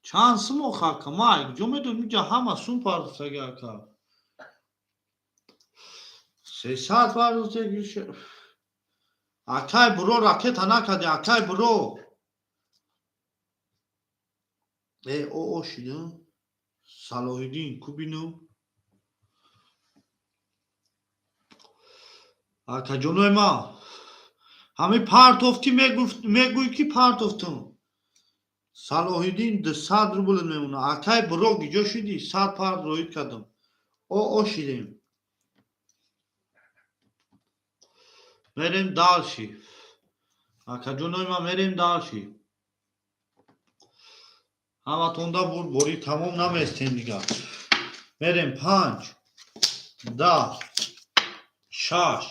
Чанд сум охо ака? Ма куҷо медонам, инҷа ҳама сум пардохтаги ака. 300 пардохтаги. Акай Буро ракета накарди, акай Буро. Э, о о шида. Салоҳиддин кубину. Акаҷонои ман. Ҳами партофтӣ мегӯй ки партофтум. Салоҳиддин 200 рубл мемонад. Акай Буро гиҷо шидӣ? 100 парт роид кардам. О о шидем. Мерем дальше. Акаҷонои ман мерем дальше. Ҳаматонда бурд борӣ тамом наместем дигар. Мерем панҷ, 10, шаш,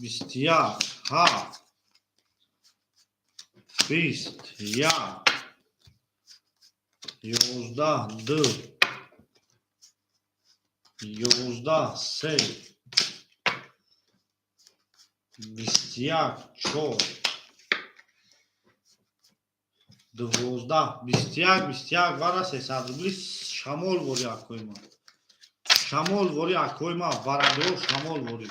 21, ҳафт, 21, 11, ду, 11, се, 21, чор, 12, 21, 21 вара 300 рубли шамол вори акои ман. Шамол вори акои ман, варадо шамол вори.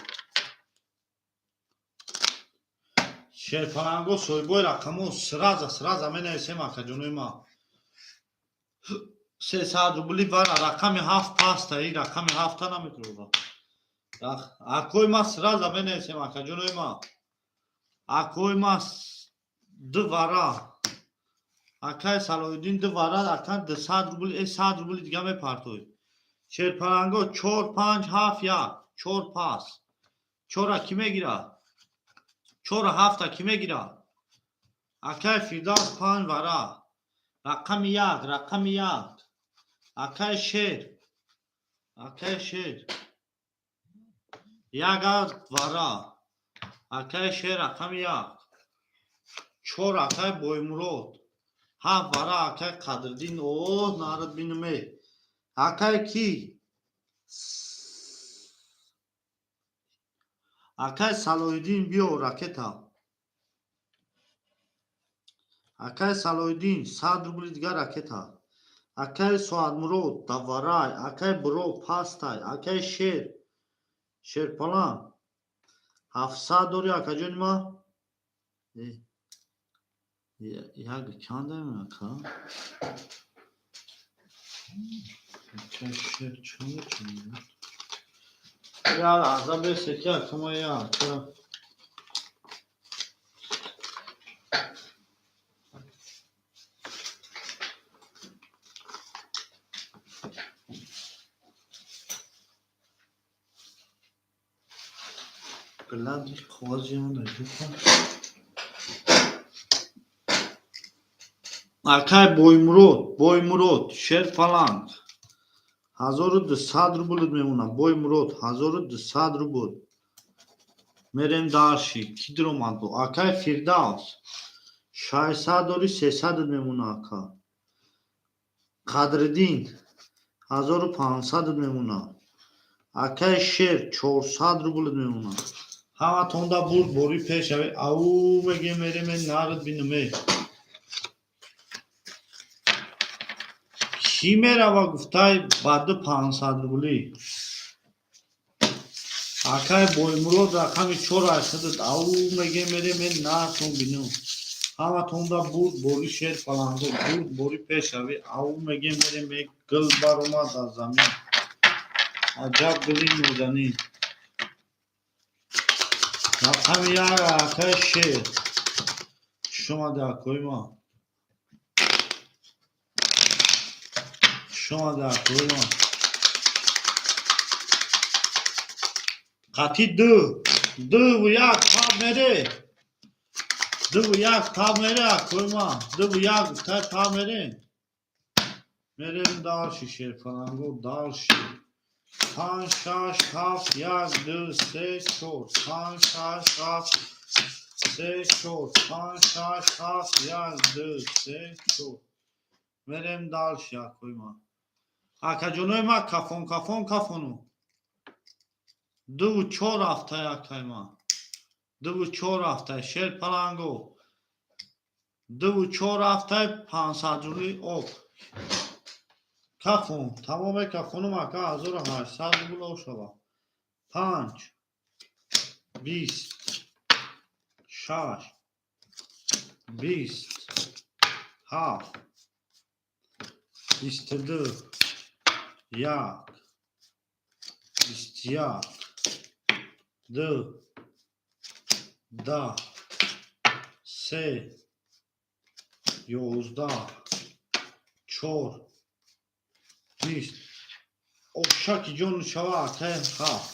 Шерпаланго соҳибои рақамо сразу сразу менависем акаҷонои ман. 300 рубли вара рақами ҳафт паста, и рақами ҳафта наметавонам. Акои ман сразу менависем акаҷонои ман. Акои ман ду вара. Акай Салоҳиддин ду вара, ака 200 рубл, э 100 рубли дига мепартоед. Шерпаланго чор, панҷ, ҳафт, як. Чор пас. Чора кӣ мегирад? Чора ҳафта кӣ мегирад? Акай Фирдавс панҷ вара. Рақами як, рақами як. Акай Шер. Акай Шер. Як вара. Акай Шер рақами як. Чор акай Боймурод. Ҳафт вара акай Қадриддин. О, нарад бинуме. Акай кӣ? Акай Салоҳиддин биё ракета. Акай Салоҳиддин 100 рубли дигар ракета. Акай Соатмурод даварай. Акай Буро пастай. Акай Шер. Шерпалан. 700 дори акаҷони ма? Як чанд ака? Акай Шер чанд чанд? Я аза бесеки акама я ака. Глади қоғази Акай Боймурод, Боймурод, Шерпаланг. 1200 рубл мемонад. Боймурод 1200 рубл. Мерем дальше. Ки дуромад бо? Акай Фирдавс. 600 дори 300 мемонад ака. Қадриддин 1500 мемонад. Акай Шер 400 рубл мемонад. Ҳаматонда бурд бори пешави. Ау мегем мерем нард бинуме. Кӣ мерава гуфтай ба ду 500 рублӣ? Акай Боймурод рақами чор ҳаштсадад. Ау мегем мерем нартон бинум. Ҳаматонда бурд бори Шер Паланго. Бурд бори пешави. Ау мегем мерем гил баромад аз замин. Аҷаб гили нозанин. Рақами як акай Шер. Хуш омади акои ма. Хуш омади акои ма. Қатъи ду. Дуву як таб мере. Дуву як таб мере акои ма. Дуву як гуфтай таб мере. Мерем дальше Шерпаланго дальше. Панҷ, шаш, ҳафт, як, ду, се, чор. Панҷ, шаш, ҳафт, се, чор. Панҷ, шаш, ҳафт, як, ду, се, чор. Мерем дальше акои ма. Акаҷонои ма кафон, кафон, кафону. Дуву чор ҳафтай акай ма. Дуву чор ҳафтай Шерпаланго. Дуву чор ҳафтай 500 рубли об. Кафон, тамоме кафонум ака 1800 рубл об шава. Панҷ, бист, шаш, бист, ҳафт, бисту ду, як, бисту як, ду, даҳ, се, ёздаҳ, чор, бист. Ошаки ҷону шава акай ҳафт.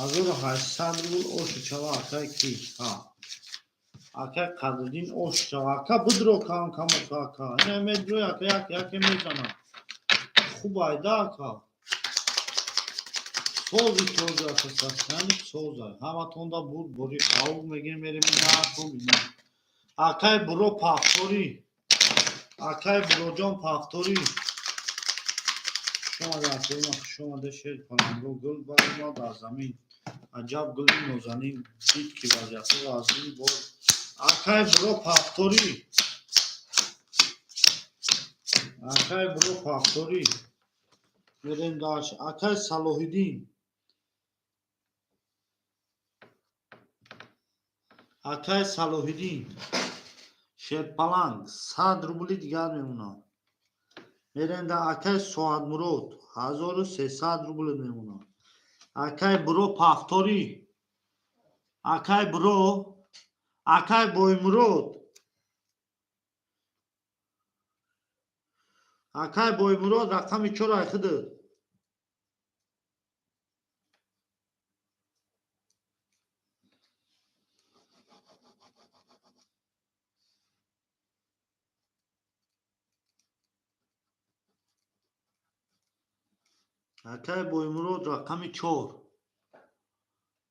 1800 рубл ошу шава акай ки ҳафт. Акай Қадриддин ош шава. Ака будро кам камока ака. Ина медрой ака як яке мезанад. Хуб айда ака. Сози този ака сасяни созай. Ҳаматонда бурд бори ау мегем мерем нархо бинем. Акай Буро пахторӣ. Акай Буроҷон пахторӣ. Хуш омада акои ма, хуш омада Шерпаланго. Гул баромад аз замин. Аҷаб гули нозанин. Дид ки вазъиятҳо вазнин боз. Акай Буро пахторӣ. Акай Буро пахторӣ. Мерем дальше. Акай Салоҳиддин. Акай Салоҳиддин. Шерпаланг 100 рубли дигар мемонад. Мерем да акай Соатмурод 1300 рубл мемонад. Акай Буро пахторӣ. Акай Буро, акай Боймурод. Акай Боймурод рақами чор айхиди. Акай Боймурод, рақами 4.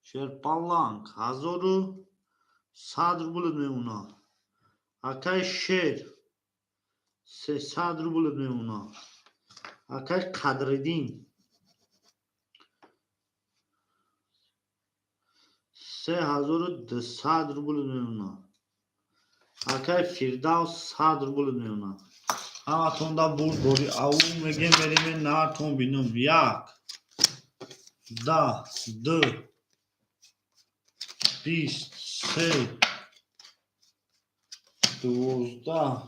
Шерпаланг, 1100 рубл мемонад. Акай Шер, 300 рубл мемонад. Акай Қадриддин, 3200 рубл мемонад. Акай Фирдавс, 100 рубл мемонад. Ҳаматонда бурд бори, ау мегем, мериме, нартон бинум. Як, 10, ду, 20, се, 12,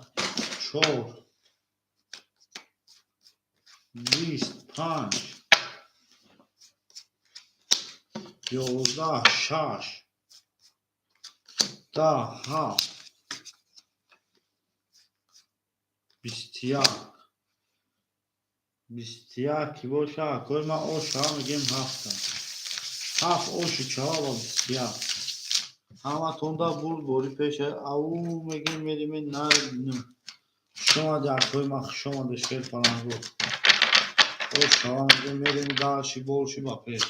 чор, 20, панҷ, 11, шаш, 10, ҳафт, 21. 21 ки боша, акои ман, оша мегем, ҳафта, ҳафт оши чаҳор, 21. Ҳаматонда бурд бори пеша, ау мегем, мериме, нар. Хушомади, акои ман, хушомади, шер паланго. Оша мегем, мерем дальше, больше, ба пеш.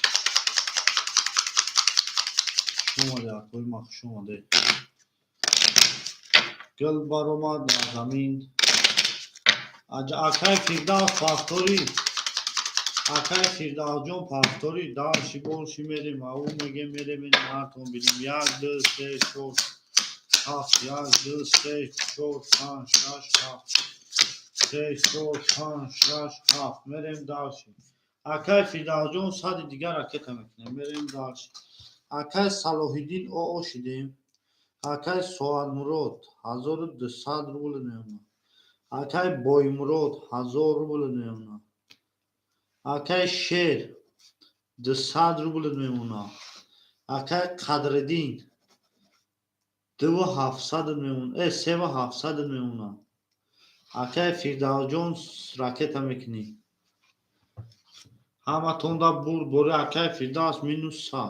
Хушомади, акои ман, хушомаде. Гул баромад ба замин. Акай Фирдавс, повтори. Акай Фирдавсҷон, повтори. Дальше, больше мерем, ау мегем, мерем, нартон бинем. Як, ду, се, чор, ҳафт. Як, ду, се, чор, панҷ, шаш, ҳафт. Се, чор, панҷ, шаш, ҳафт. Мерем дальше. Акай Фирдавсҷон, 100-и дигар ракета мекунем. Мерем дальше. Акай Салоҳиддин, оо шидем. Акай Соатмурод, 1200 рубл мемонад. Акай Боймурод, 1000 рубл мемонад. Акай Шер, 200 рубл мемонад. Акай Қадриддин, дуву ҳафтсад мемонад, севу ҳафтсад мемонад. Акай Фирдавсҷон, ракета мекунӣ. Ҳаматонда бурд бори, акай Фирдавс, минус 100.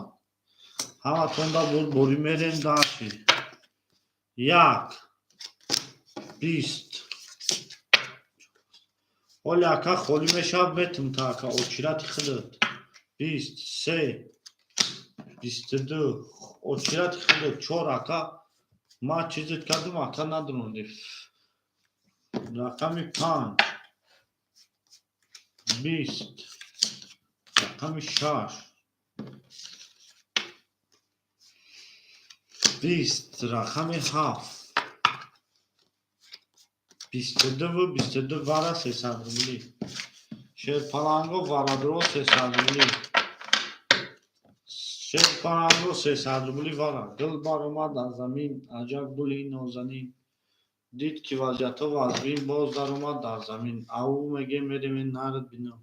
Ҳаматонда бурд бори, мерем дальше. Як, 20. Оли ака холӣ мешавад, метум та, ака, очирати худат. 20, се, 22, очирати худат, чор, ака. Ман чизет кардум, ака, надрондӣ. Рақами панҷ, 20, рақами шаш, 20, рақами ҳафт, 22-ву 22, вара, 300 рублӣ. Шерпаланго, варадро, 300 рублӣ. Шерпаланго, 300 рублӣ, вара. Гул баромад аз замин, аҷаб гули нозанин. Дид, ки вазъиятҳо вазмин, боз даромад дар замин. Ау мегем, мерем, нард бинам.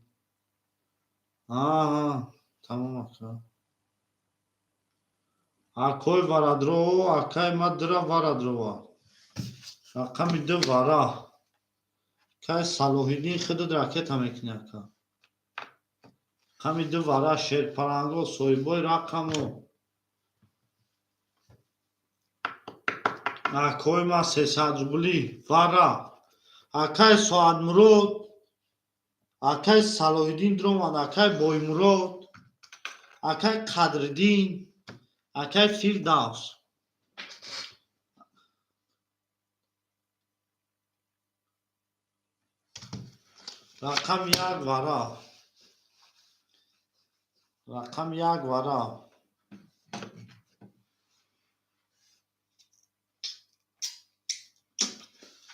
Аа, тамом, ака. Акой варадро, акай ма дира варадрова. Рақами ду, вара. Кай Салоҳиддин, худат ракета мекунӣ, ака. Рақами ду, вара, шерпаланго, соҳибои рақаму. Акои ман, 300 рублӣ, вара. Акай Соатмурод, акай Салоҳиддин диромад, акай Боймурод, акай Қадриддин, акай Фирдавс. Рақами як, вара. Рақами як, вара.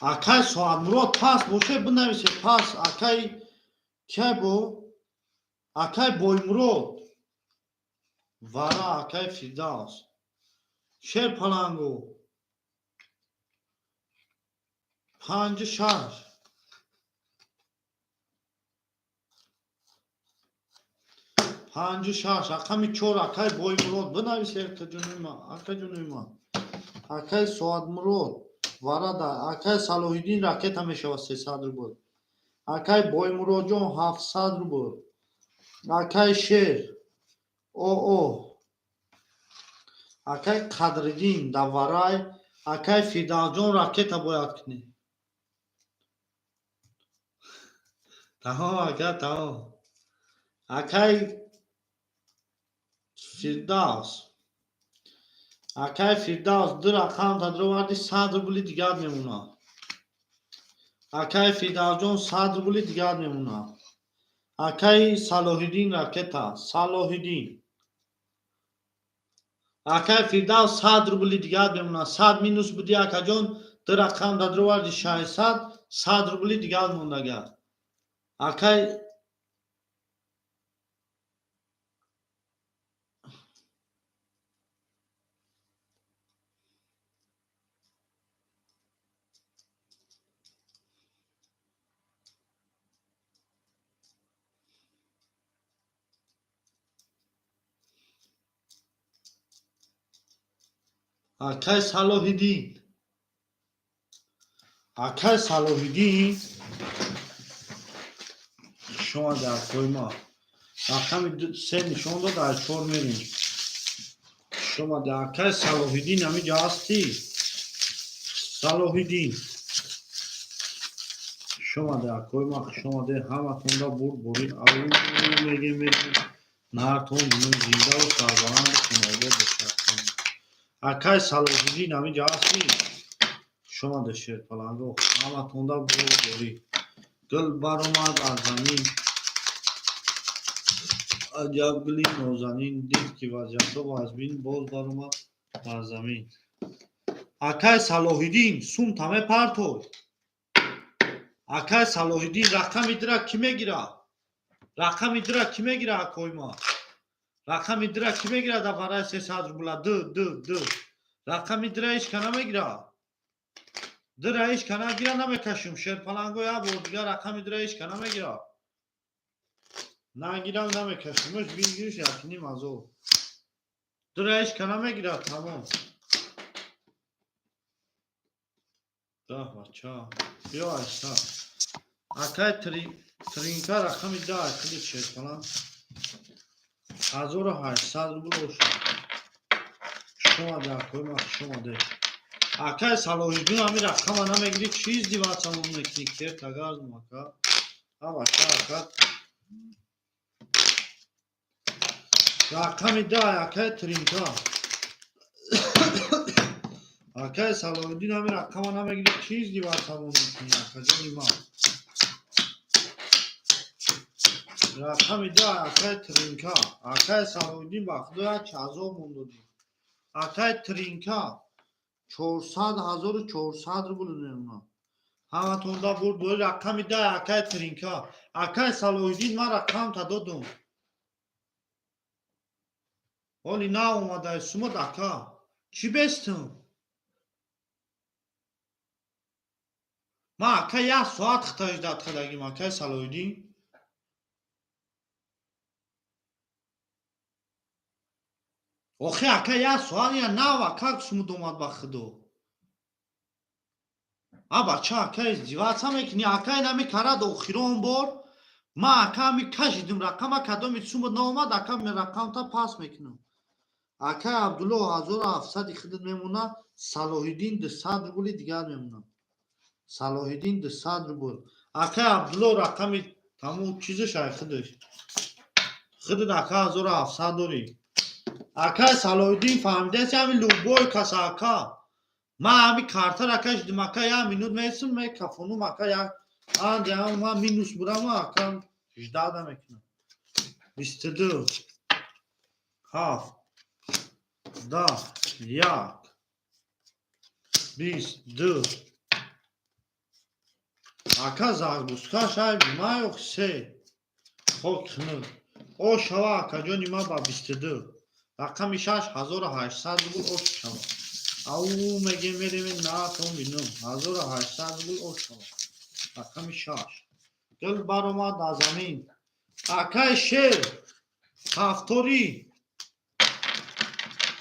Акай Соатмурод, пас боше, бинависе, пас. Акай кай бо? Акай Боймурод. Вара, акай Фирдавс. Шер палангу. Панҷу шаш. Панҷу шаш, рақами чор, акай Боймурод. Бинависе, акаҷони ман, акаҷони ман. Акай Соатмурод. Варада. Акай Салоҳиддин, ракета мешавад, 300 рубл. Акай Боймуродҷон, 700 рубл. Акай Шер. О. Акай Қадриддин даварай. Акай Фирдавсҷон, ракета бояд кунӣ. Тамом, ака, тамом. Акай Фирдавс, акай Фирдавс, ду рақам тадроварди, 100 рубли дигар мемонад. Акай Фирдавсҷон, 100 рубли дигар мемонад. Акаи Салоҳиддин, ракета Салоҳиддин. Акай Фирдавс, 100 рубли дигар мемонад. 100 минус буди, акаҷон, ду рақам дадроварди, 600, 100 рубли дигар мондага. Акай акай Салоҳиддин, акай Салоҳиддин, шумо дар ма рақами се нишон дод, аз чор мерем. Шумо акай Салоҳиддин, ҳамиҷа ҳастӣ? Салоҳиддин, шумо акои ма, хушомаде. Ҳаматонда бурдборӣ ау мегем, мерем. Нартон зиндаву сарбаланду хунобод бошад. Акай Салоҳиддин, ҳамиҷа ҳастӣ? Шумо шерпаланго, ҳаматонда бурдборӣ. Гул баромад аз замин, аҷаб гули нозанин, дид ки вазъиятҳо вазмин, боз баромад бар замин. Акай Салоҳиддин, сумта мепартой. Акай Салоҳиддин, рақами дира кӣ мегирад? Рақами дира кӣ мегирад, акои ма? Рақами дира кӣ мегирад дар барои 300 рубла? Ду, ду, ду. Рақами дира ҳеч ка намегирад. Дира ҳеч ка нагира, намекашем. Шерпаланго, як бор дигар, рақами дира ҳеч ка намегирад. Нагирам, намекашемш, бигириш якним ҳазор. Дира ҳеч ка намегирад, тамом. Даҳ бача. Биё, айса. Акай Тринка, рақами да акли шерпаланг. 1800 рубл бошад. Шумо акои ма, хушомадед. Акай Салоҳиддин, ҳами рақама намегирӣ, чиз диватсамон мекунӣ, кер тагардум, ака. А бача, ака. Рақами да, акай Тринка. Акай Салоҳиддин, ҳами рақама намегирӣ, чиз диватсамон мекунӣ, акаҷони ман. Рақами да, акай Тринка. Акай Салоҳиддин, ба худо, як азоб мондодӣ. Акай Тринка, чорсад, 1400 рубл мемонад. Ҳаматонда бурд бори. Рақами да, акай Тринка. Акай Салоҳиддин, ман рақамта додум. Ҳоли наомадай сумот, ака. Чӣ бестум? Ман, ака, як соат хитаждат кардагим, акай Салоҳиддин. Охи, ака, як соат я нав, ака, сумут омад, ба худо. А бача, ака, издеваться мекунӣ, ака, инами карад охирон бор. Ман, ака, ами кашидим рақама, кадоми сумут наомад, ака, рақамта пас мекунам. Акай Абдулло, 1700-и худат мемонад, Салоҳиддин, 200 рубли дигар мемонад. Салоҳиддин, 200 рубл. Акай Абдулло, рақами тамом чизаш ай худаш. Худат, ака, 1700 дорӣ. Акай Салоҳиддин, фаҳмидаси, ҳами любой каса, ака. Ман ҳами картара кашидим, ака, як минут месум, мекафонум, ака, як андиам ман минус будам, ака, ждать намекунам. 22, ҳафт, 10, як, 22. Ака, загрузкаш ай маёх се. Хок хунук. О шава, акаҷони ман, ба 22. Рақами шаш, 1800 рубл ош шава. Ау мегем, мерем, натон бинум. 1800 рубл ош шава. Рақами шаш. Гул баромад аз замин. Акай Шер, ҳафтори.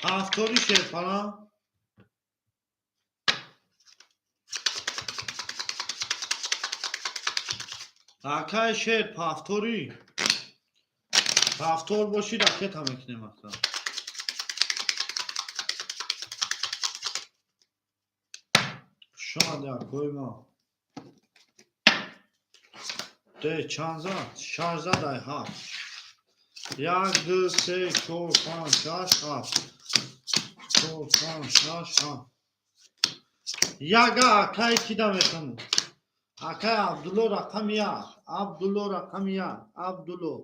Ҳафтори, шерпаланг. Акай Шер, ҳафтори. Ҳафтор бошӣ, ракета мекунем, ака. Хушомадӣ, акои ма. Де чанд зад? Шаш зад ай ҳафт. Як, ду, се, чор, панҷ, шаш, ҳафт. Чор, панҷ, шаш, ҳафт. Яга акай кида метавонад? Акай Абдулло, рақами як. Абдулло, рақами як. Абдулло.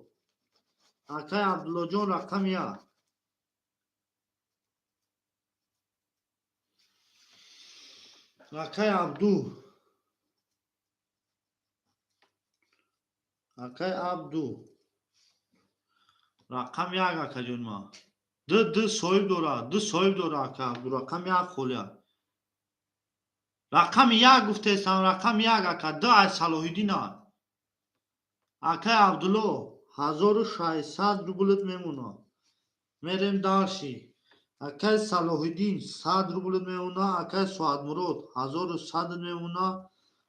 Акай Абдуллоҷон, рақами як. Акай Абду. Акай Абду. Рақами як, акаҷон ма. Ду соҳиб дорад, ду соҳиб дорад, ака Абду, рақами як холия. Рақами як гуфтестам, рақами як, ака, ду аз Салоҳиддина. Акай Абдулло, 1600 рублит мемонад. Мерем дальше. Акай Салоҳиддин 100 рублит мемонад, акай Соатмурод 1100 мемонад,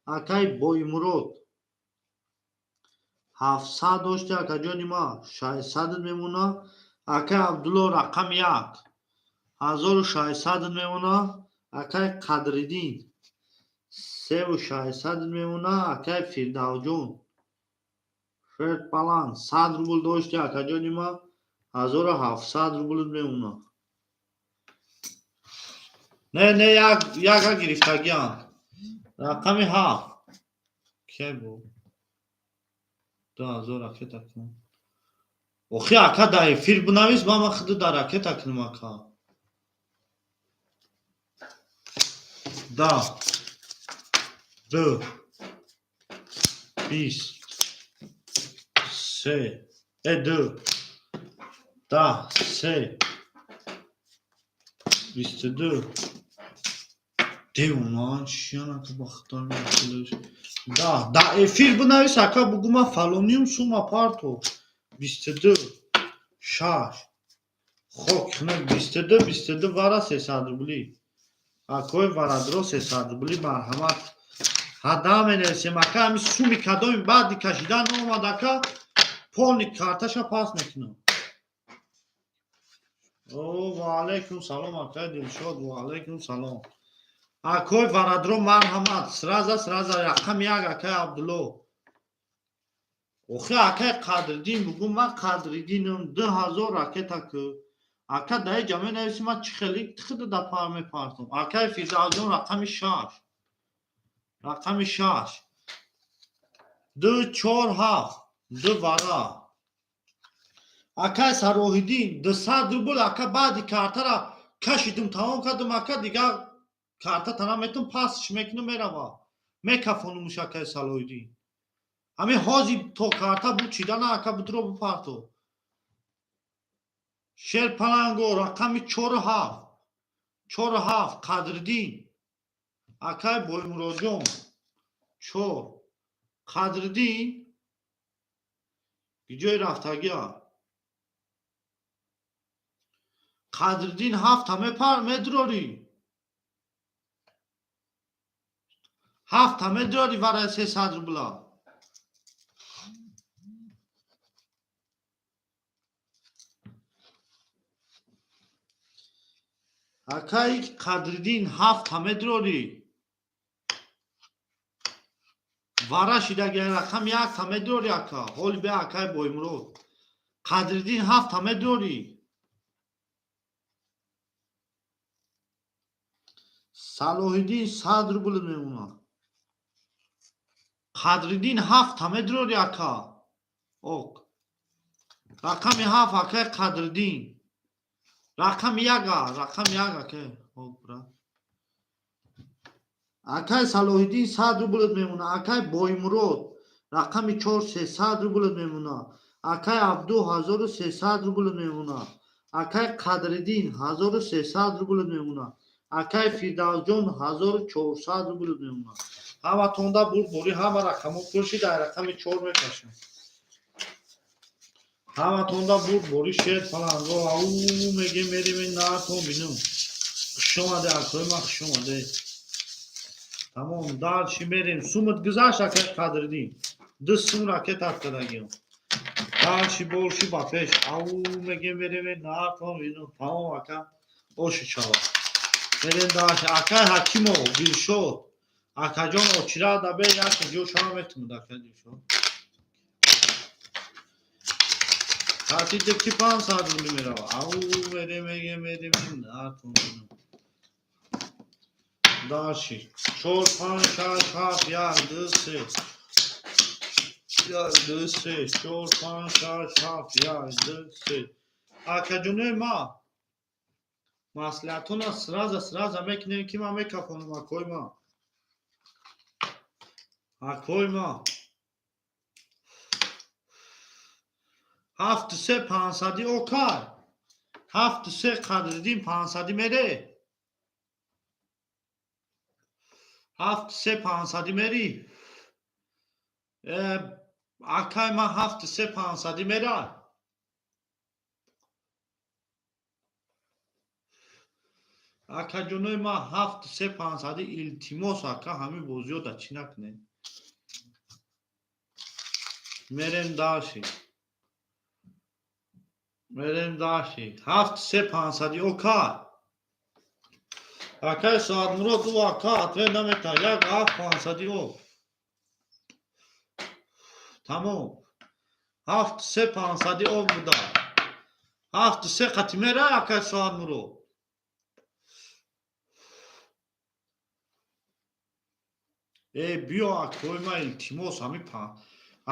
акай Боимурод 700 дошти, акаҷони ма, 600 мемонад, акай Абдулло, рақами як, 1600 мемонад, акай Қадриддин 3600 мемонад, акай Фирдавҷон Шерпаланг 100 рубл дошти, акаҷони ма, 1700 рубл мемонад. Не, не, як яка гирифтагиам. Рақами ҳафт. Ке бу? 2000 ракета кун. Охи, ака, дар эфир бинавис, ба ман худу дар ракета кунам, ака. Да. Ду. Бист. Се. Э, ду. Да, се. 22. Девона, чиян, ака, ба худо мекунаш. Да, да эфир бинавис, ака, бугу ман фалоним сума парто. 22. Шаш. Хок, хнак, 22, 22 вара 300 рубли. Акои варадро 300 рубли, марҳамат. Ҳада менависем, ака, ҳами суми кадоми баъди кашидан омад, ака, полный карташа пас мекунам. О, ва алайкум салом, акай Дилшод, ва алайкум салом. Акои варадро, марҳамат, сразу, сразу, рақами як, акай Абдулло. Охи, акай Қадриддин, бугу ман Қадриддинам, 2000 ракета ку. Ака, дар ҷа менависи, ман чӣ хеле худа да пар мепартом. Акай Фирдавсҷон, рақами шаш. Рақами шаш. Ду, чор, ҳафт. Ду вара. Акай Сароҳиддин, 200 рубл, ака, баъди картара кашидум, тамом кардум, ака, дигар карта тана метум, пасш мекунум, мерава. Мекафонумуш, акай Салоҳиддин. Ҳамин ҳозир то карта буд чидана, ака, будро бипарто. Шерпаланго, рақами чору ҳафт. Чору ҳафт, Қадриддин. Акай Боимуродҷон. Чор. Қадриддин ҷои рафтагиа. Қадриддин, ҳафта мепар медурорӣ. Ҳафта медурорӣ вараи 300 рубла. Акай Қадриддин, ҳафта медурорӣ. Вара шидаги рақам якта медурорӣ, ака. Ҳоли бе, акай Боимурод. Қадриддин, ҳафта медурорӣ. Салоҳиддин 100 рубл мемонад. Қадриддин, ҳафта медурорӣ, ака. Ок. Рақами ҳафт, акай Қадриддин. Рақами яга, рақами як, акай. Ок, брат. Акай Салоҳиддин 100 рублт мемонад. Акай Боимурод рақами чор 300 рублт мемонад. Акай Абду 1300 рубл мемонад. Акай Қадриддин 1300 рубл мемонад. Акай Фирдавсҷон 1400 рубл мемонад. Ҳаматонда бурдборӣ, ҳама рақамҳо пурши, дар рақами чор мекашам. Ҳаматонда бурдборӣ, шер паланго, ау мегем, мерем, наатон бинум. Хуш омаде, акои ман, хуш омаде. Тамом, дальше мерем. Сумат гузашт, акай Қадриддин. Ду сум ракет афтадагиам. Дальше больше ба пеш. Ау мегем, мерем, наатон бинум. Тамом, ака. Оши чава. Мерем дальше. Акай Ҳакимов, Дилшод. Акаҷон, очира дабе як ҷо шава метунад, акай Дилшод. Хати ки 500 рубли мерава. Ау, мерем, мегем, мерем, натон. Дальше. 4, 5, 6, 7, 1, 2, 3. 1, 2, 3, 4, 5, 6, 7, 1, 2, 3. Акаҷонои ма, маслиҳатона сразу сразу мекунем, ки ман мекафонам, акои ма. Акои ма. Ҳафту се пансади окай. Ҳафту се Қадриддин пансади мере. Ҳафту се пансади мери. Акай ман, ҳафту се пансади мера. Акаҷонои ман, ҳафту се пансади, илтимос, ака, ҳамин бозиҳо да чӣ накунед. Мерем дальше. Мерем дальше. Ҳафту се пансади окай. Акай Соатмурод, ӯ ака ответ намекунад. Як ҳафт пансади о. Тамом. Ҳафту се пансади о буда. Ҳафту се қати мера, акай Соатмурод. Э, биё, акои ма, илтимос, ҳами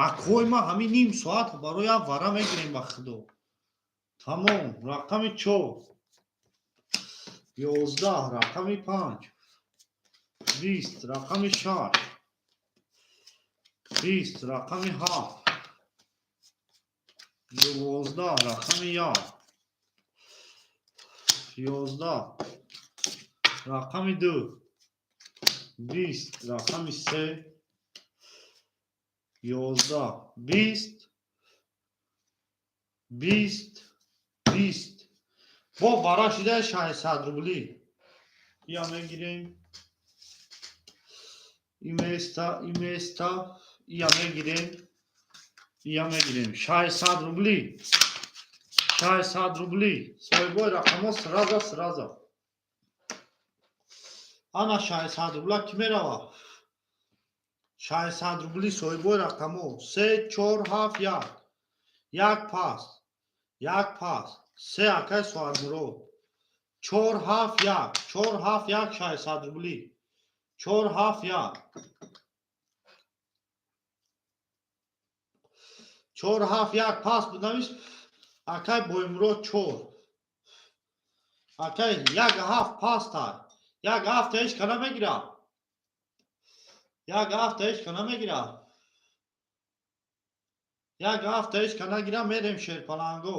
акои ма, ҳами ним соат барои як вара мегирем, ба худо. Тамом, рақами чор. 11, рақами панҷ. 20, рақами шаш. 20, рақами ҳафт. 12, рақами як. 11, рақами ду. 20, рақами се. 11, 20, 20, 20. Бо вара шида 600 рубли. Я мегирем. И места, и места. Я мегирем. Я мегирем. 600 рубли. 600 рубли. Соҳибои рақамҳо сразу сразу. Ана 600 рубла ки мерава? 600 рубли, соҳибои рақамҳо. Се, чор, ҳафт, як. Як пас. Як пас. Се, акай Соатмурод. Чор, ҳафт, як. Чор, ҳафт, як, 600 рубли. Чор, ҳафт, як. Чор, ҳафт, як пас буд навис. Акай Боимурод, чор. Акай, як ҳафт пастай. Як ҳафта ҳеч ка намегирад. Як ҳафта ҳеч ка намегирад. Як ҳафта ҳеч ка нагирад, мерем шерпаланго.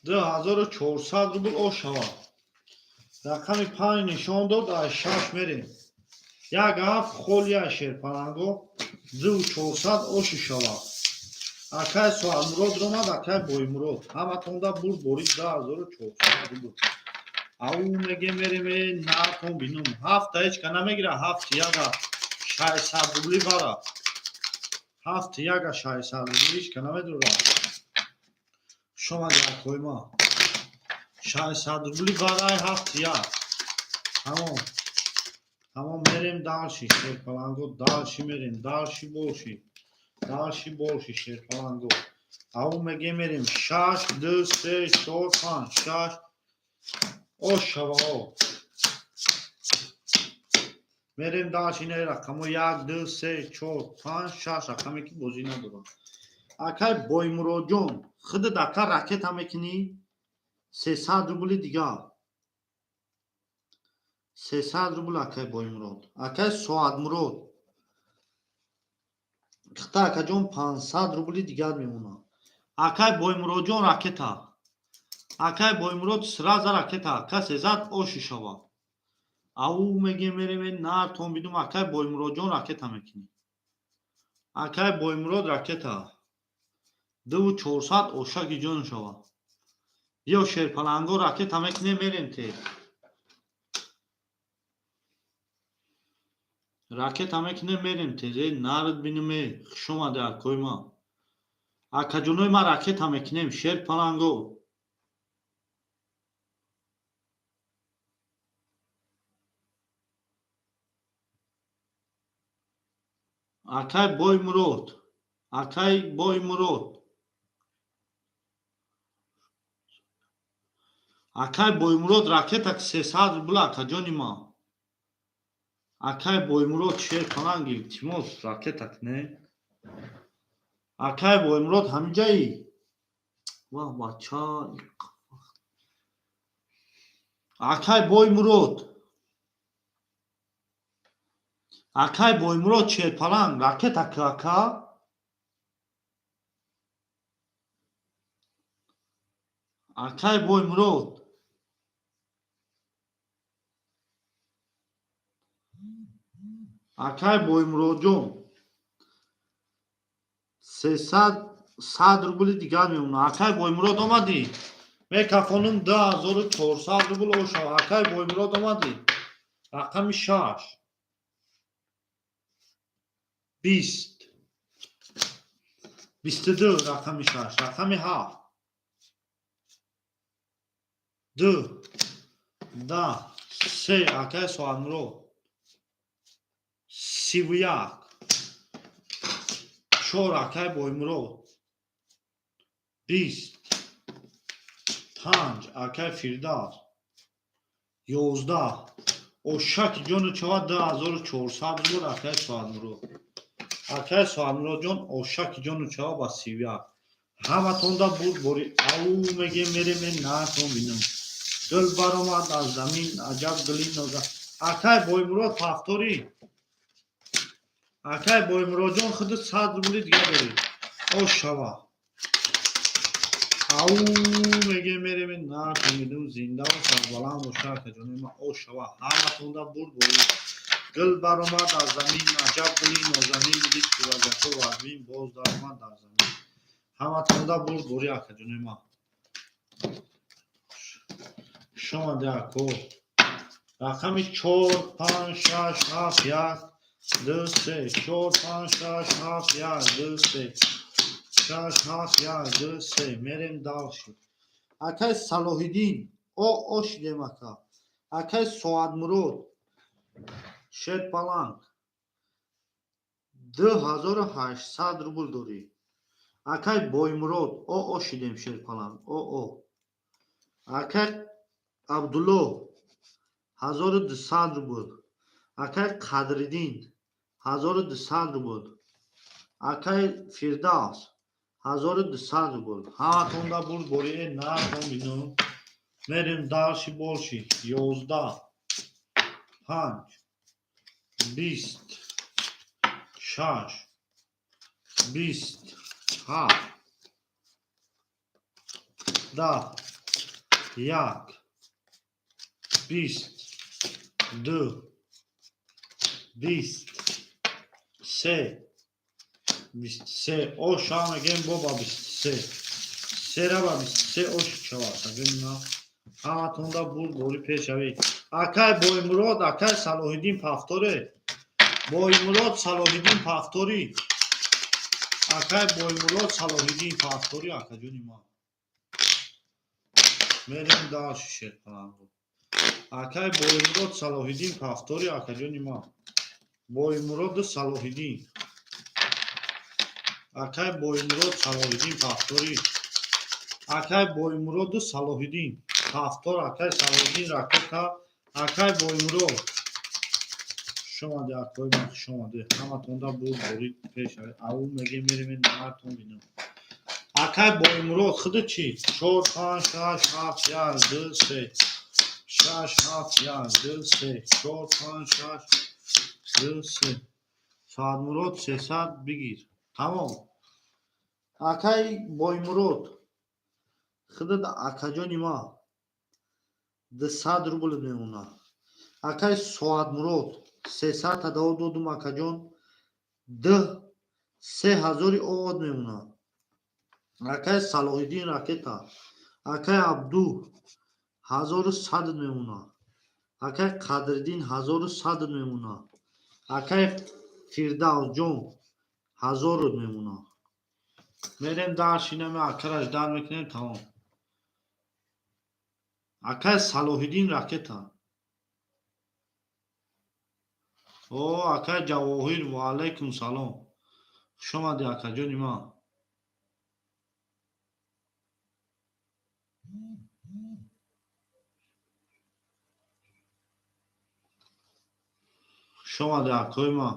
2400 рубл о шавад. Рақами панҷ нишон дод, аз шаш мерем. Як ҳафт холия, шерпаланго, 2400 оши шавад. Акай Соатмурод ромад, акай Боимурод. Ҳаматонда бурд борид 2400 рубл. Ау меге, мерем, натон бинум. Ҳафта ҳеч ка намегира, ҳафти яга 600 рубли бара. Ҳафти яга 600 рубли ҳеч ка намедорад. Хуш омадӣ, акои ма. 600 рубли барай ҳафти як. Тамом. Тамом, мерем дальше, шерпаланго, дальше мерем, дальше больше. Дальше больше, шерпаланго. Ау меге, мерем шаш, ду, се, чор, панҷ, шаш. О шава о. Мерем дальше, ина рақамо як, ду, се, чор, панҷ, шаш рақаме ки бозӣ надоранд. Акай Боймуродҷон, худат, ака, ракета мекунӣ, 300 рубли дигар. 300 рубл, акай Боймурод. Акай Соатмурод. Хита, акаҷон, 500 рубли дигар мемонад. Акай Боймуродҷон, ракета. Акай Боймурод, сразу ракета. Касе зад, оши шава. Ау меге, мереме, нартон бидум, акай Боймуродҷон, ракета мекунӣ. Акай Боймурод, ракета. 2400 ошаки ҷон шава. Ё шерпаланго, ракета мекунем, мерем тез. Ракета мекунем, мерем тез. Э, нард бинуме, хуш омаде, акои ма. Акаҷонои ма, ракета мекунем, шерпаланго. Акай Боймурод, акай Боймурод, акай Боймурод, ракета 300 рубл, акаҷони ман. Акай Боймурод, шер паланг, илтимос, ракета не. Акай Боймурод, ҳамиҷаи? Ваҳ, бача. Акай Боймурод, акай Боймурод, шерпаланг, ракета ака. Акай Боймурод, акай Боймуродҷон, сесад сад рубли дигар мемонад. Акай Боймурод, омадӣ? Мекафонум, 2400 рубл оша. Акай Боймурод, омадӣ? Рақами шаш, 20, 22, рақами шаш, рақами ҳафт, ду, 10, се. Акай Соатмурод, 31, чор. Акай Боймурод, 20, панҷ. Акай Фирдавс, 11. Ошаки ҷону чава, 2400 рубл. Акай Соатмурод, акай Соатмуродҷон, ошаки ҷону чава ба 31. Ҳаматонда бурд бори. Ау мегем, мереме, натон бинам. Гул баромад аз замин, аҷаб гули ноза. Акай Боймурод, повтори. Акай Боймуродҷон, худи 100 рубли дига дорӣ. Ош шава. Ау мегем, мереме, натон бинам. Зиндаву сарбаланд боша, акаҷони ман. Ош шава. Ҳаматонда бурд бори. Гул баромад аз замин, аҷаб гули нозанин. Дид ки вазъиятҳо вазмин, боз даромад дар замин. Ҳаматонда бурд бори, акаҷони ман. Шомаде, ако. Рақами чор, панҷ, шаш, ҳафт, як, ду, се, чор, панҷ, шаш, ҳафт, як, ду, се, шаш, ҳафт, як, ду, се. Мерем дальше. Акай Салоҳиддин, о о шидем, ака. Акай Соатмурод, шерпаланг, 2800 рубл дорӣ. Акай Боймурод, о о шидем, шерпаланг, о о. Акай Абдулло, 1200 рубл. Акай Қадриддин, 1200 рубл. Акай Фирдавс, 1200 рубл. Ҳаматонда бурд бори. Э, натон бинам. Мерем дальше больше. 11, панҷ, 20, шаш, 20, ҳафт, 10, як, 20, ду, 20, се, 23. Оша мегем бо ба 23. Сера ба 23 ош шавад. Агина ҳаматонда бурд бори, пешавӣ. Акай Боймурод, акай Салоҳиддин, повторе. Боймурод, Салоҳиддин, повтори. Акай Боймурод, Салоҳиддин, повтори, акаҷони ман. Мерем дальше, шерпаланго. Акай Боймурод, Салоҳиддин, повтори, акаҷони ман. Боймуроду Салоҳиддин, акай Боймурод, Салоҳиддин, повтори. Акай Боймуроду Салоҳиддин, повтор. Акай Салоҳиддин, ракета. Акай Боймурод, хушомаде, акои ман, хушомаде. Ҳаматонда бурд бори, пешавӣ. Ау мегем, мерем, натон бинам. Акай Боймурод, худи чӣ? Чор, панҷ, шаш, ҳафт, як, ду, се, шаш, ҳафт, як, ду, се, чор, панҷ, шаш, ду, се. Саадмурод, 300 бигир, тамом. Акай Боймурод, худат, акаҷони ман, 200 рубл мемонад. Акай Соатмурод, 300 тадао додум, акаҷон, д се ҳазори овод мемонад. Акай Салоҳиддин, ракета. Акай Абду, 1100 мемонад. Акай Қадриддин, 1100 мемонад. Акай Фирдавсҷон, 1000 мемонад. Мерем дальше. Инаме акараш дар мекунем, тамом. Акай Салоҳиддин, ракета. О, акай Ҷавоҳир, ва алайкум салом. Хуш омадӣ, акаҷони ман. Хуш омадӣ, акои ман.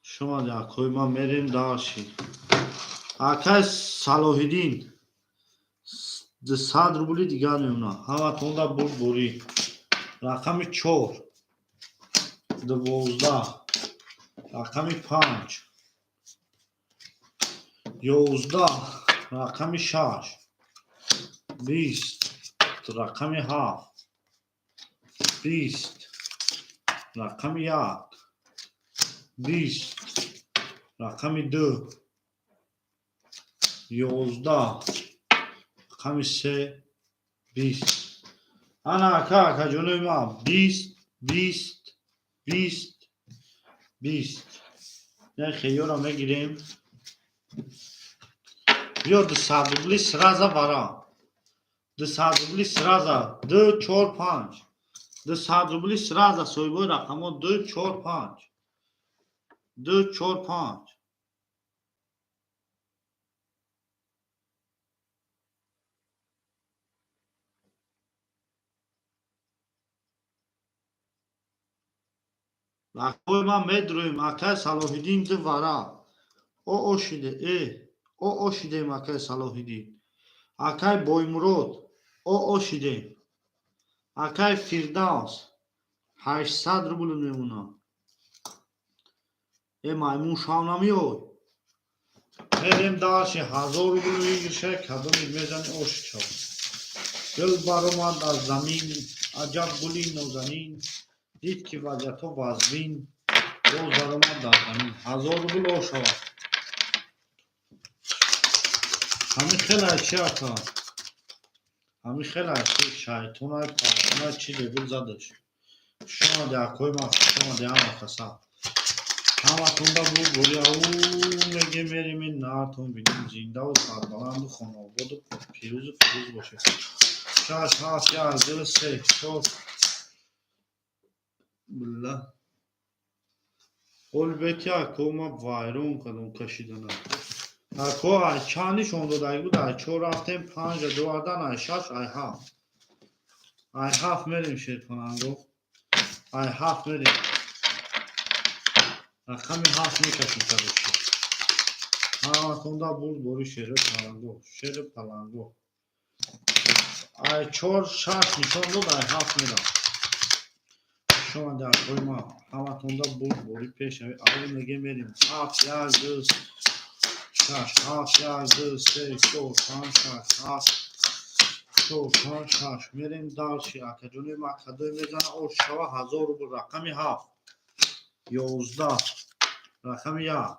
Хуш омадӣ, акои ман. Мерем дальше. Акай Салоҳиддин, 200 рубли дигар мемонад. Ҳаматонда бурдборӣ. Рақами чор, 12, рақами панҷ, 11, рақами шаш, 20, рақами ҳафт, 20, рақами як, 20, рақами ду, 11, рақами се, 20. Ана, ака, акаҷонои ман, 20, 20, 20, 20. Як хеёра мегирем. Биё, 200 рубли сразу вара. 200 рубли сразу. Ду, чор, панҷ. 200 рубли сразу, соҳибои рақамҳо ду, чор, панҷ. Ду, чор, панҷ. Акои ман, медроем. Акай Салоҳиддин, ду вара. О, ошиде, э, о, ошидем, акай Салоҳиддин. Акай Боймурод, о, ошидем. Акай Фирдавс, 800 рубл мемонад. Э, маймун шав намеой. Мерем дальше, 1000 рубл мегирша, кадоми мезани, оши шав. Дил баромад аз замин, аҷаб гули нозанин, дид ки вазъиятҳо вазнин, боз баромад дар замин. 1000 рубл ошавад. Ҳамин хелай чи, ака? Ҳамин хелай чи, шайтонай, партонай, чизе гул задаш. Хуш омадӣ, акои ман, хуш омадӣ ҳама каса. Ҳаматонда бурдборӣ, ау мегем, мерем, нартон бинем, зиндаву сарбаланду хонаободу пирӯзу фирӯз бошед. Шаш, ҳафт, як, ду, се, чор. Билла. Олбеки ако ма вайрон кардам кашидана. Ако, ай чанд нишон додаги буд? Ай чор рафтем, панҷа довардан, ай шаш, ай ҳафт. Ай ҳафт мерем, шерпаланго. Ай ҳафт мерем. Рақами ҳафт мекашем, короче. Ҳаматонда бурдбори, шери паланго, шери паланго. Ай чор, шаш нишон дод, ай ҳафт мерам. Хуш омадӣ, акои ман. Ҳаматонда бурдборӣ, пешави. Ау мегем, мерем. Ҳафт, як, ду, шаш, ҳафт, як, ду, се, чор, панҷ, шаш, ҳафт, чор, панҷ, шаш. Мерем дальше. Акаҷони ман, кадое мезана, ош шава, 1000 рубл. Рақами ҳафт, 11, рақами як,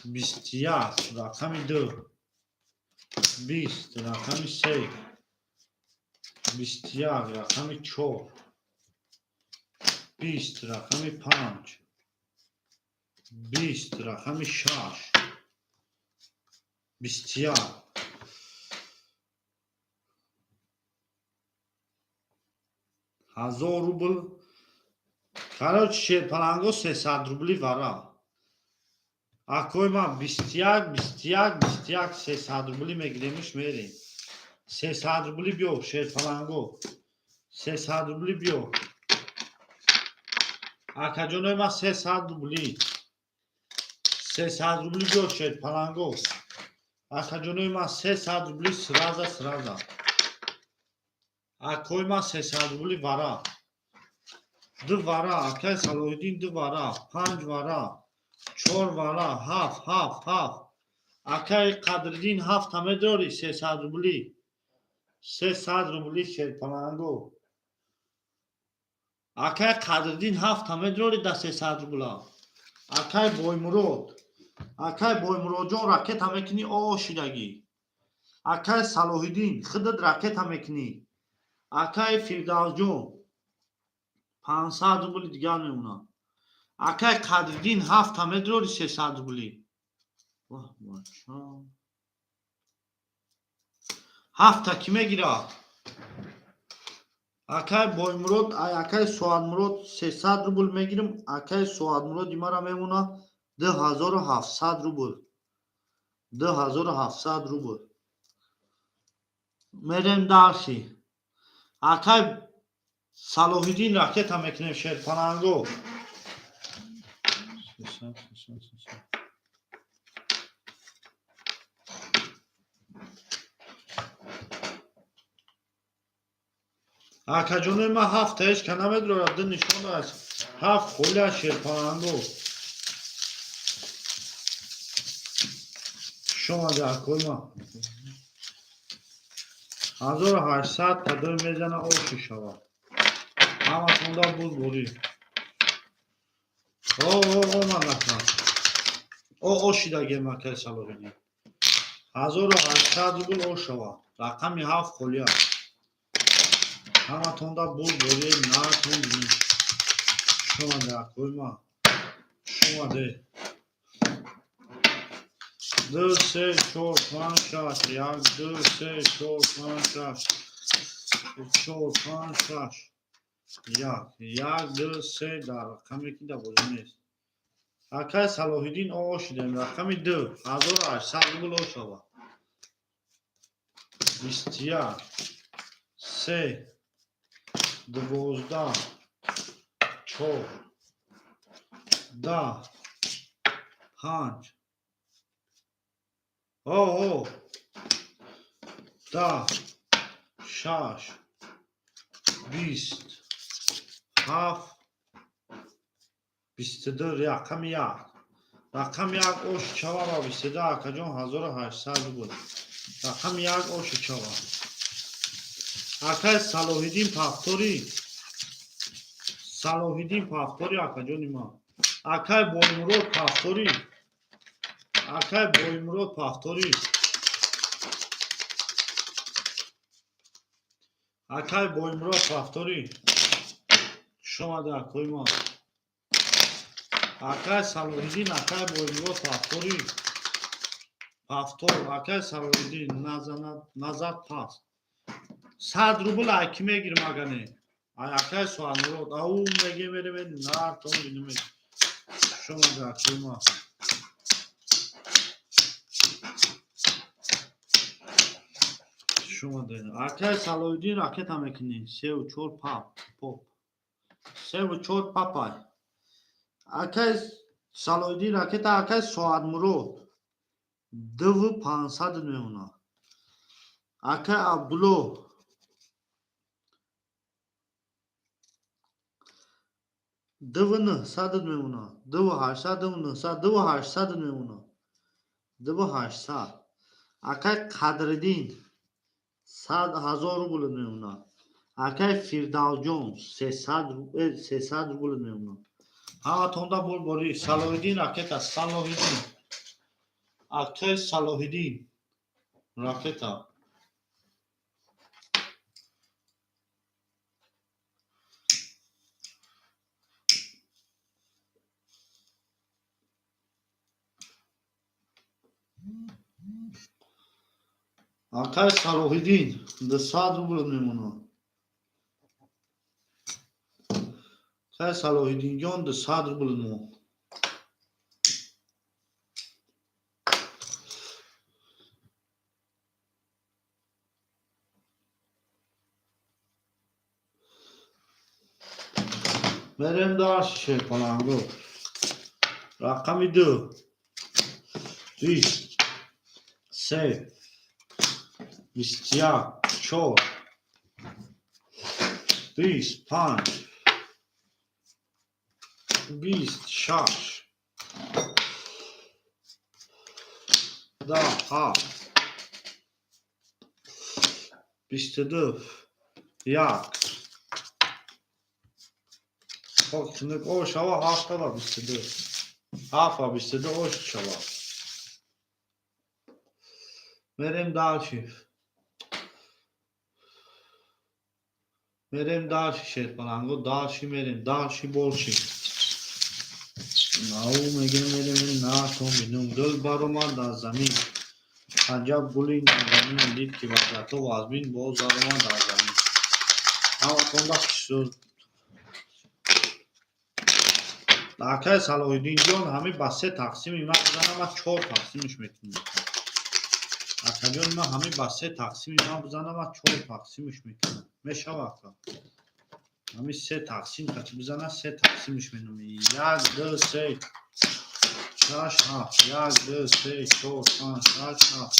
21, рақами ду, 20, рақами се, 21, рақами чор, 20, рақами панҷ, 20, рақами шаш, 21. 1000 рубл. Короче, шерпаланго, 300 рубли вара. Акои ман, 21, 21, 21, 300 рубли мегиремиш, мерем. 300 рубли биё, шерпаланго. 300 рубли биё. Акаҷонои ман, 300 рубли. 300 рубли биё, шерпаланго. Акаҷонои ман, 300 рубли сразу, сразу. Акои ман, 300 рубли вара. Ду вара, акай Салоҳиддин, ду вара, панҷ вара, чор вара, ҳафт, ҳафт, ҳафт. Акай Қадриддин, ҳафта медорӣ, 300 рубли. 300 рубли, шерпаланго. Акай Қадриддин, ҳафта медорӣ да 300 рубла. Акай Боймурод. Акай Боймуродҷон, ракета мекунӣ, ошидагӣ. Акай Салоҳиддин, худат ракета мекунӣ. Акай Фирдавсҷон, 500 рубли дигар мемонад. Акай Қадриддин, ҳафта медорӣ, 300 рубли. Воҳ, бача. Ҳафта кӣ мегирад? Акай Боймурод, ай акай Соатмурод 300 рубл мегирим. Акай Соатмуроди мара мемона 2700 рубл. 2700 рубл. Мерем дальше. Акай Салоҳиддин, ракета мекунем, шерпаланго. 300, 300, 300. Акаҷонои ман, ҳафта ҳеч ка намедорад, ду нишон аст. Ҳафт холия, шерпаланго. Шомади, акои ман. 1800 кадои мезана, оши шавад. Ҳаматонда буд бурӣ. О, о, о, ман накунам. О, ошидагем, акаи Салоҳиддин. 1800 рубл ош шавад. Рақами ҳафт холия. Ҳаматонда буд бурӣ, натон. Шомади, акои ман. Шомаде. Ду, се, чор, панҷ, шаш, як, ду, се, чор, панҷ, шаш, чор, панҷ, шаш, як, як, ду, се дар рақаме ки дар бозӣ нест. Акай Салоҳиддин, о шидем, рақами ду, 1800 рубл о шавад. 21, се, 12, чор, 10, панҷ, о, 10, шаш, 20, ҳафт, 22, рақами як. Рақами як ош чава ба 22, акаҷон, 1800 рубл. Рақами як оши чава. Акай Салоҳиддин, повтори. Салоҳиддин, повтори, акаҷони ман. Акай Боймурод, повтори. Акай Боймурод, повтори. Акай Боймурод, повтори. Хуш омади, акои ман. Акай Салоҳиддин, акай Боймурод, повтори. Повтор, акай Салоҳиддин, назанад, назад пас. 100 рубл ай ки мегирим, агане? Ай акай Соатмурод. Ау меге мерем, нартон бинем. Хуш омади, акои ман. Хуш омадед. Акай Салоҳиддин, ракета мекунӣ. Севу чор пап, поп. Севу чор папай. Акай Салоҳиддин, ракета, акай Соатмурод. Дуву пансад мемонад. Акай Абдулло, дуву нӯҳсад мемонад. Дуву ҳаштсад, дуву нӯҳсад, дуву ҳаштсад мемонад. Дуву ҳаштсад. Акай Қадриддин, 100 000 рубл мемонад. Акай Фирдавсҷон, 300 рубл мемонад. Ҳаматонда бурборӣ. Салоҳиддин, ракета, Салоҳиддин. Акай Салоҳиддин, ракета. Акай Салоҳиддин, 200 рубл мемонад. Акай Салоҳиддинҷон, 200 рубл монд. Мерем дальше, шерпаланго. Рақами ду. 20, се, 21, чор, 20, панҷ, 20, шаш, 10, ҳафт, 22, як. Хок хунук о шава, ҳафта ба 22. Ҳафт ба 22 ош шава. Мерем дальше. Мерем дальше, шерпаланго, дальше мерем, дальше больше. Нау мегем, мерем, натон бинум. Гул баромад дар замин. Аҷаб гули нозанин, дид ки вазъиятҳо вазмин, боз баромад дар замин. Ҳаматонда хушрӯз. Акай Салоҳиддинҷон, ҳамин ба се тақсими ман бизанам, ман чор тақсимиш мекунам. Акаҷони ман, ҳамин ба се тақсими ман бизанам, ман чор тақсимиш мекунам. Мешава, ака? Ҳамин се тақсим қати бизана, се тақсимиш менам. Як, ду, се, шаш, ҳафт. Як, ду, се, чор, панҷ, шаш, ҳафт.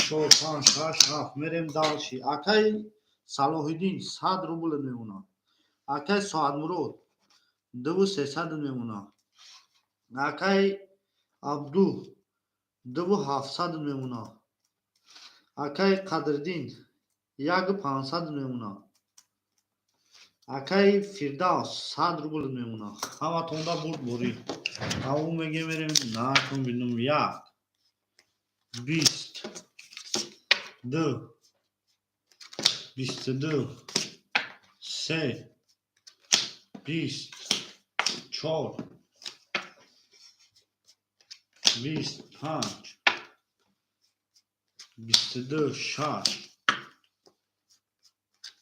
Чор, панҷ, шаш, ҳафт. Мерем дальше. Акай Салоҳиддин, 100 рубл мемонад. Акай Соатмурод, дуву сесад мемонад. Акай Абду, 2700 мемонад. Акай Қадриддин, 1500 мемонад. Акай Фирдавс, 100 рубл мемонад. Ҳаматонда бурдборӣ. Аву мегем, мерем накун бинум. Як, 22, 22, се, 20, чор, 25, 22, шаш,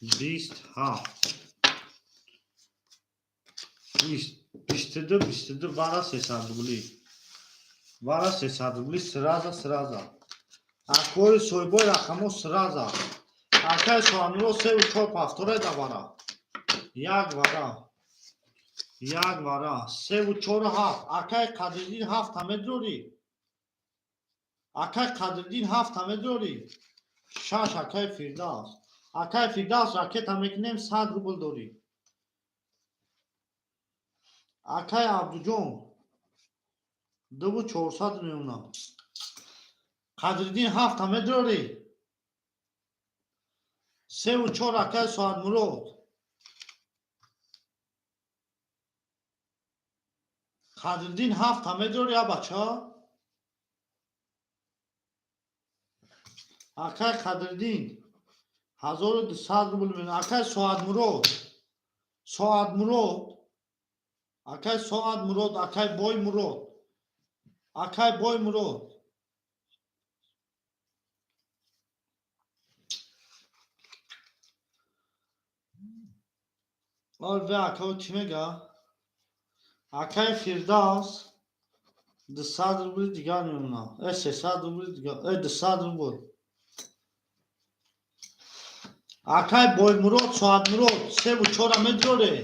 27, 20, 22, 22. Вара 300 рубли, вара 300 рубли. Сразу, сразу, акои соҳибои рақамҳо, сразу. Акаи Соҳануро, севу чор повторай да вара. Як вара, як вара, севу чору ҳафт. Акаи Қадриддин, ҳафта медорӣ? Акаи Қадриддин, ҳафта медорӣ? Шаш. Акаи Фирдавс, акаи Фирдавс, ракета мекунем, 100 рубл дорӣ. Акаи Абдуҷон, 2400 мемонам. Қадриддин, ҳафта медорӣ? Севу чор. Акаи Соатмурод, Қадриддин, ҳафта медорӣ, а бача? Акаи Қадриддин, 1200 рубл мемонам. Акаи Соатмурод, Соатмурод, акаи Соатмурод, акаи Боймурод, акаи Боймурод. Ол ве, акао чӣ мега? Акаи Фирдавс, 200 рубли дигар мемонам, 300 рубли дигар, 200 рубл. Акаи Боймурод, Соатмурод, севу чора медоре?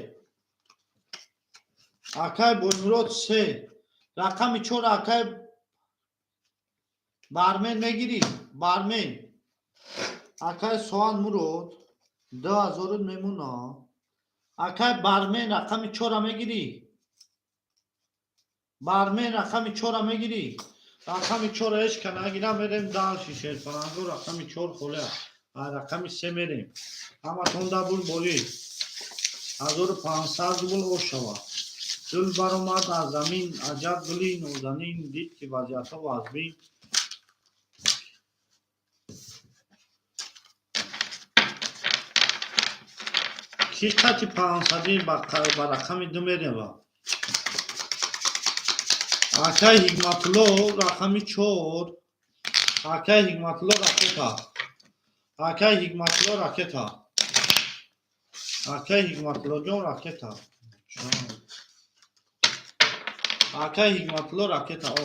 Акаи Боймурод, се, рақами чора. Акаи Бармен, мегирӣ? Бармен, акаи Соатмурод, 2000 мемонам. Акаи Бармен, рақами чора мегирӣ? Бармен, рақами чора мегирӣ? Рақами чора ҳеч ка нагира. Мерем дальше. Шерпаланго, рақами чор холе, рақами се мерем. Ҳаматон да бурдборӣ. 1500 рубл ошава. Гул баромад аз замин, аҷаб гули нозанин. Дид, ки вазъиятҳо вазмин. Ки қати панҳсадӣ ба рақами ду мерава? Акаи Ҳикматулло, рақами чор. Акаи Ҳикматулло, ракета. Акаи Ҳикматулло, ракета. Акаи Ҳикматуллоҷон, ракета. Акаи Ҳикматулло, ракета. О,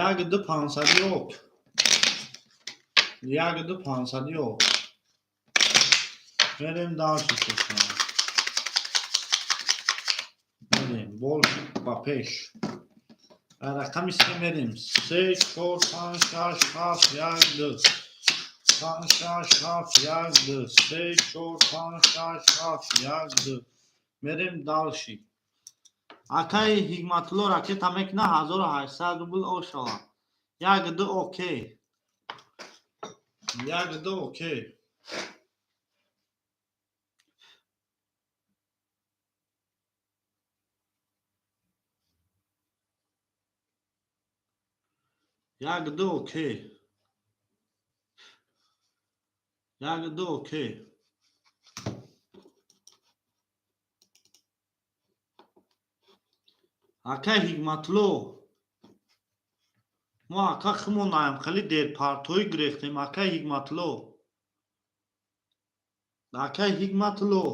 як, ду, панҳсади ок. Як, ду, панҳсади ок. Мерем дальше. Мерем больше ба пеш. Рақами се мерем. Се, чор, панҷ, шаш, ҳафт, як, ду, панҷ, шаш, ҳафт, як, ду, се, чор, панҷ, шаш, ҳафт, як, ду. Мерем дальше. Акаи Ҳикматулло ракета мекуна, 1800 рубл ошава. Як, ду, окей. Як, ду, окей. Як, ду, окей. Як, ду, окей. Акай Ҳикматулло. Мо ака химон наем, хеле дерпартоӣ гирехтем, акай Ҳикматулло. Акай Ҳикматулло.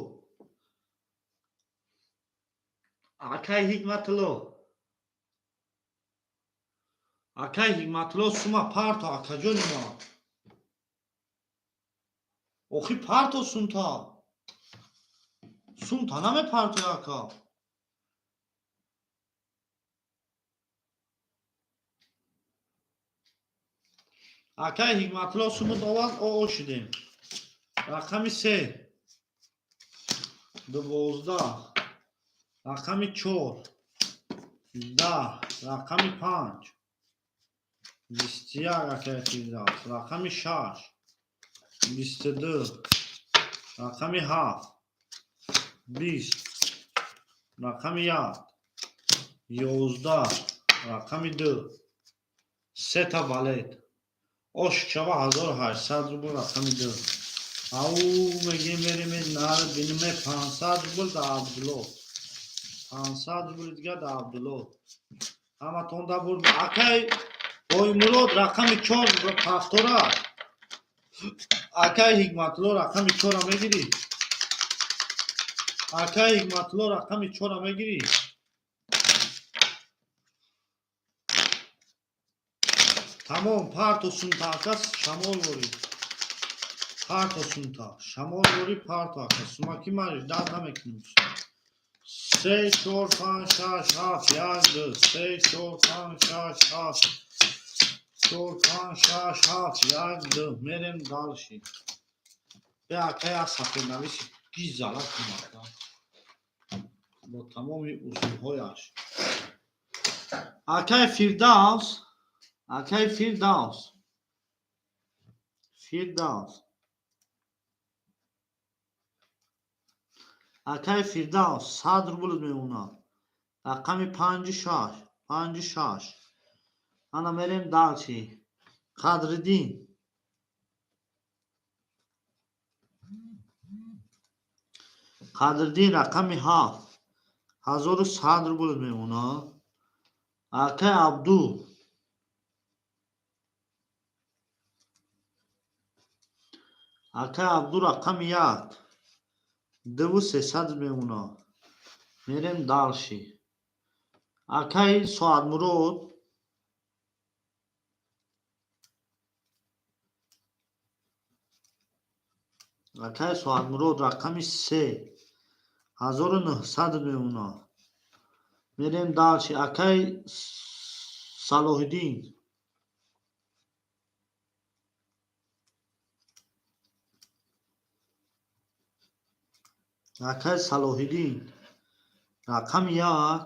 Акай Ҳикматулло. Акай Ҳикматулло, сума парто, акаҷони ма. Охи парто сумта. Сумта намепартои, ака. Акай Ҳикматулло, сумут овард, оо шудем. Рақами се. 12. Рақами чор. 10. Рақами панҷ. 21, акай Фирдавс. Рақами шаш. 22. Рақами ҳафт. 20. Рақами як. 11. Рақами ду. Сета валет. Ош чава 1800 рубл, рақами ду. Ау мегем, мерем, нар биниме, 500 рубл да Абдулло. 500 рубл дига да Абдулло. Ҳаматон да бурд. Акай Боймурод, рақами чор ҳафтора. Акай Ҳикматулло, рақами чора мегирӣ? Акай Ҳикматулло, рақами чора мегирӣ? Тамом, парто сумта, ака, шамол ворид. Парто сумта. Шамол ворид, парто, ака. Сумаки мариш, дад намекунем. Се, чор, панҷ, шаш, ҳафт, як, ду. Се, чор, панҷ, шаш, ҳафт. Чор, панҷ, шаш, ҳафт, як, ду. Мерем дальше. Бе, акай, аз сафеднависи гизала кун, ака. Бо тамоми усулҳояш. Акай Фирдавс, акай Фирдавс. Фирдавс. Акай Фирдавс, 100 рубл мемонад. Рақами панҷу шаш, панҷу шаш. Ана мерем дальше. Қадриддин. Қадриддин, рақами ҳафт. 1100 рубл мемонад. Акай Абду. Акай Абду, рақами як. Дуву сесад мемонад. Мерем дальше. Акай Соатмурод. Акай Соатмурод, рақами се. 1900 мемонад. Мерем дальше. Акай Салоҳиддин. Акай Салоҳиддин. Рақами як.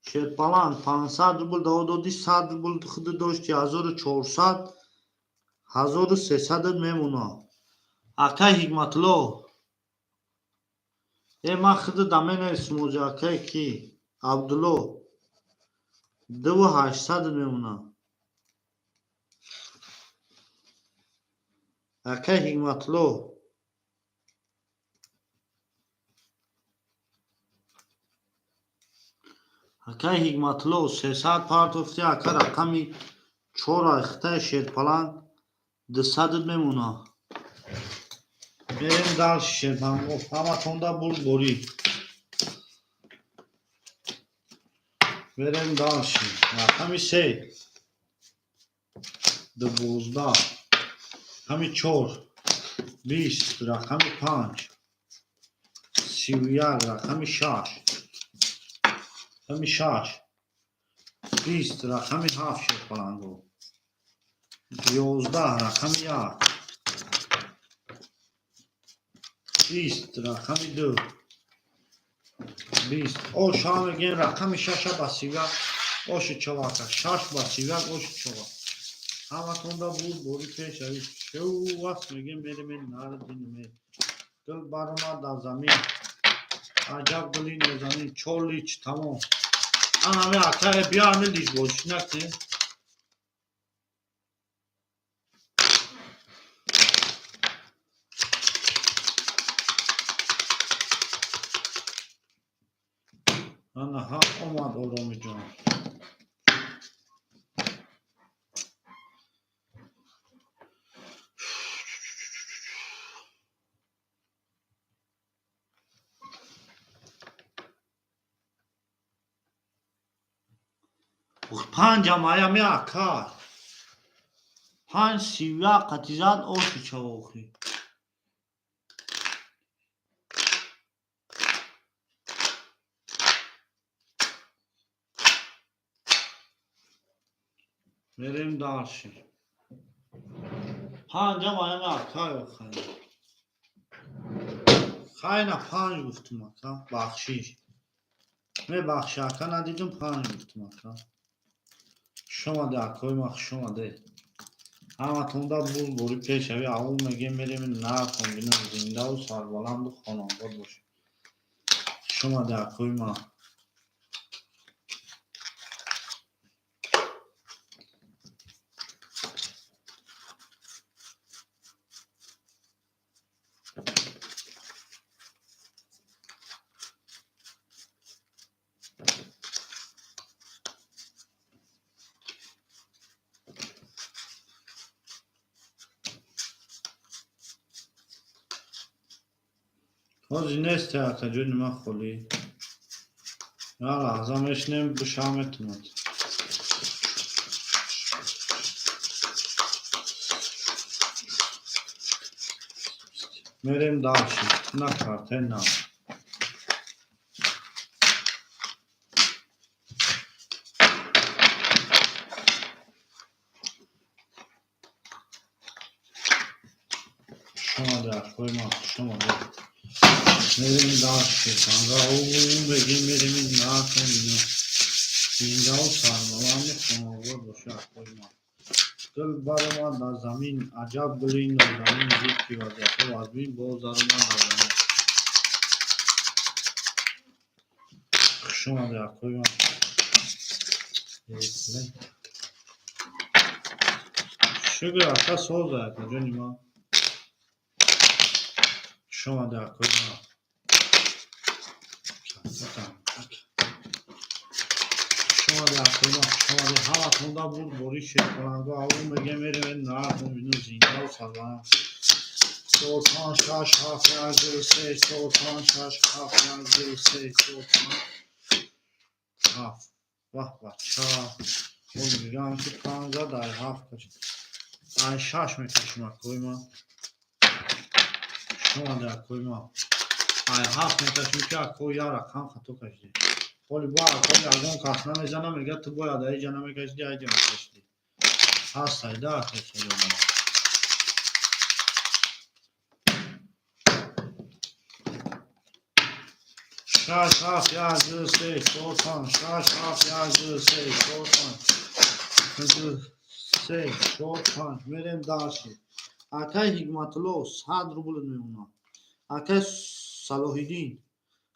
Шерпаланг, 500 рубл даво додӣ, 100 рубл худ дошти, 1400, 1300 мемонад. Акай Ҳикматулло. Э, ман худ даменависам оҷа, акай ки? Абдулло. 2800 мемонад. Акай Ҳикматулло. Акай Ҳикматулло, 300 партофти, ака, рақами чора ихтаи Шерпаланг, 200 мемонад. Мерем дальше, Шерпаланг. Ҳаматонда бурдборӣ. Мерем дальше. Рақами се. 12. Рақами чор. 20. Рақами панҷ. 31. Рақами шаш. Рақами шаш. 20. Рақами ҳафт, Шерпаланго. 11. Рақами як. 20. Рақами ду. 20. Ош ҳам мегӯем, рақами шаша ба 31 оши човака. Шаш ба 31 оши чова. Ҳаматонда бурдборӣ, пешравӣ. Шӯвас мегӯем, мерем, нардинме. Гул баромад дар замин. Аҷаб гули нозанин. Чор лич, тамом. Ана ҳами акай, биё, ҳами личбозӣ накунем. Ана ҳа, омад Оромиҷон. Панҷа маями ака. 5:31 қатизад оши чавохи. Мерем дальше. Панҷа маями ака охай. Хайна панҷ гуфтум ака, бахшиш. Мебахши ака, надидум панҷ гуфтум ака. Хуш омаде акои ма, хуш омаде. Ҳаматонда буз бори пешави аввал мегем мерем наатон бинам зиндаву сарбаланду хонобод бошед. Хуш омаде акои ма. Ҳозир несте акаҷони ман холӣ. Як лаҳза мешинем бушам метунад. Мерем дальше. На карте на. Хуш омаде акои ман, хуш омаде. Мерем дальше. Танга бегем мерем наатон бинам. Зиндаву сарбаланду хонобод бошед акои ман. Гул баромад дар замин, аҷаб гули нозанин, зид ки вазъиятҳо вазмин, боз даромад дар замин. Хуш омаде акои ман. Шукр ака соза акаҷони ман. Хуш омаде акои ман. Хуш омаде акои ман, хуш омаде. Ҳаматонда бурд бори шерпаланго аввал мегем мерем наатон бинам зиндаву сарбаланд. 4 5 6 7 1 2 3 4 5 6 7 1 2 3 4 5 7. Ваҳ бача. Ҳозир мегӯям ки панҷ зад ай ҳафт кашид. Ай шаш мекашим акои ман. Хуш омаде акои ман. Ай ҳафт мекашим ки акои як рақам хато кашидӣ. Ҳоли бо акои ягон кас намезана, мегӯяд ту бояд аиҷа намекашидӣ, аиҷа мекашидӣ. Ҳаст айда акои хеле. Шаш ҳафт як ду се чор панҷ шаш ҳафт як ду се чор панҷ ду се чор панҷ. Мерем дальше. Акай Ҳикматулло 100 рубл мемонад. Акай Салоҳиддин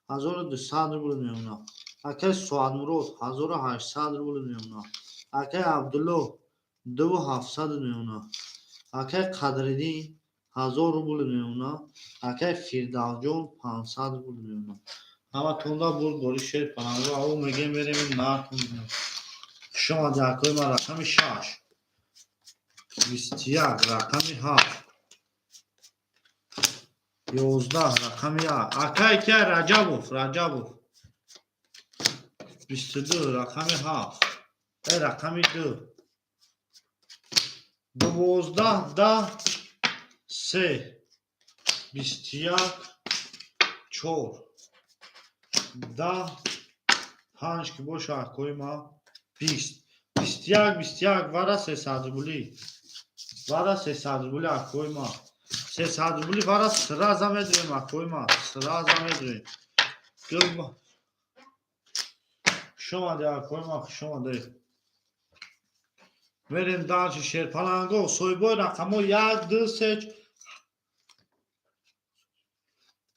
1200 рубл мемонад. Акай Суадмурод 1800 рубл мемонад. Акай Абдулло 2700 мемонад. Акай Қадриддин 1000 рубл мемонад. Акай Фирдавсҷон 500 рубл мемонад. Ҳаматонда бурд бори шерпаланго аввал мегем мерем наатон бинам. Хуш омаде акои ман. Рақами шаш 21, рақами ҳафт 11, рақами як. Акай кия Раҷабов, Раҷабов 22, рақами ҳафт, рақами ду 12 10 се 21 чор 10 панҷ ки боша акои ман 20 21 21 вара 300 рубли, вара 300 рубли акои ман, 300 рубли вара сразу медуем акои ман, сразу медуем. Хуш омаде акои ман, хуш омаде. Мерем дальше. Шерпаланго соҳибои рақамҳо як ду се.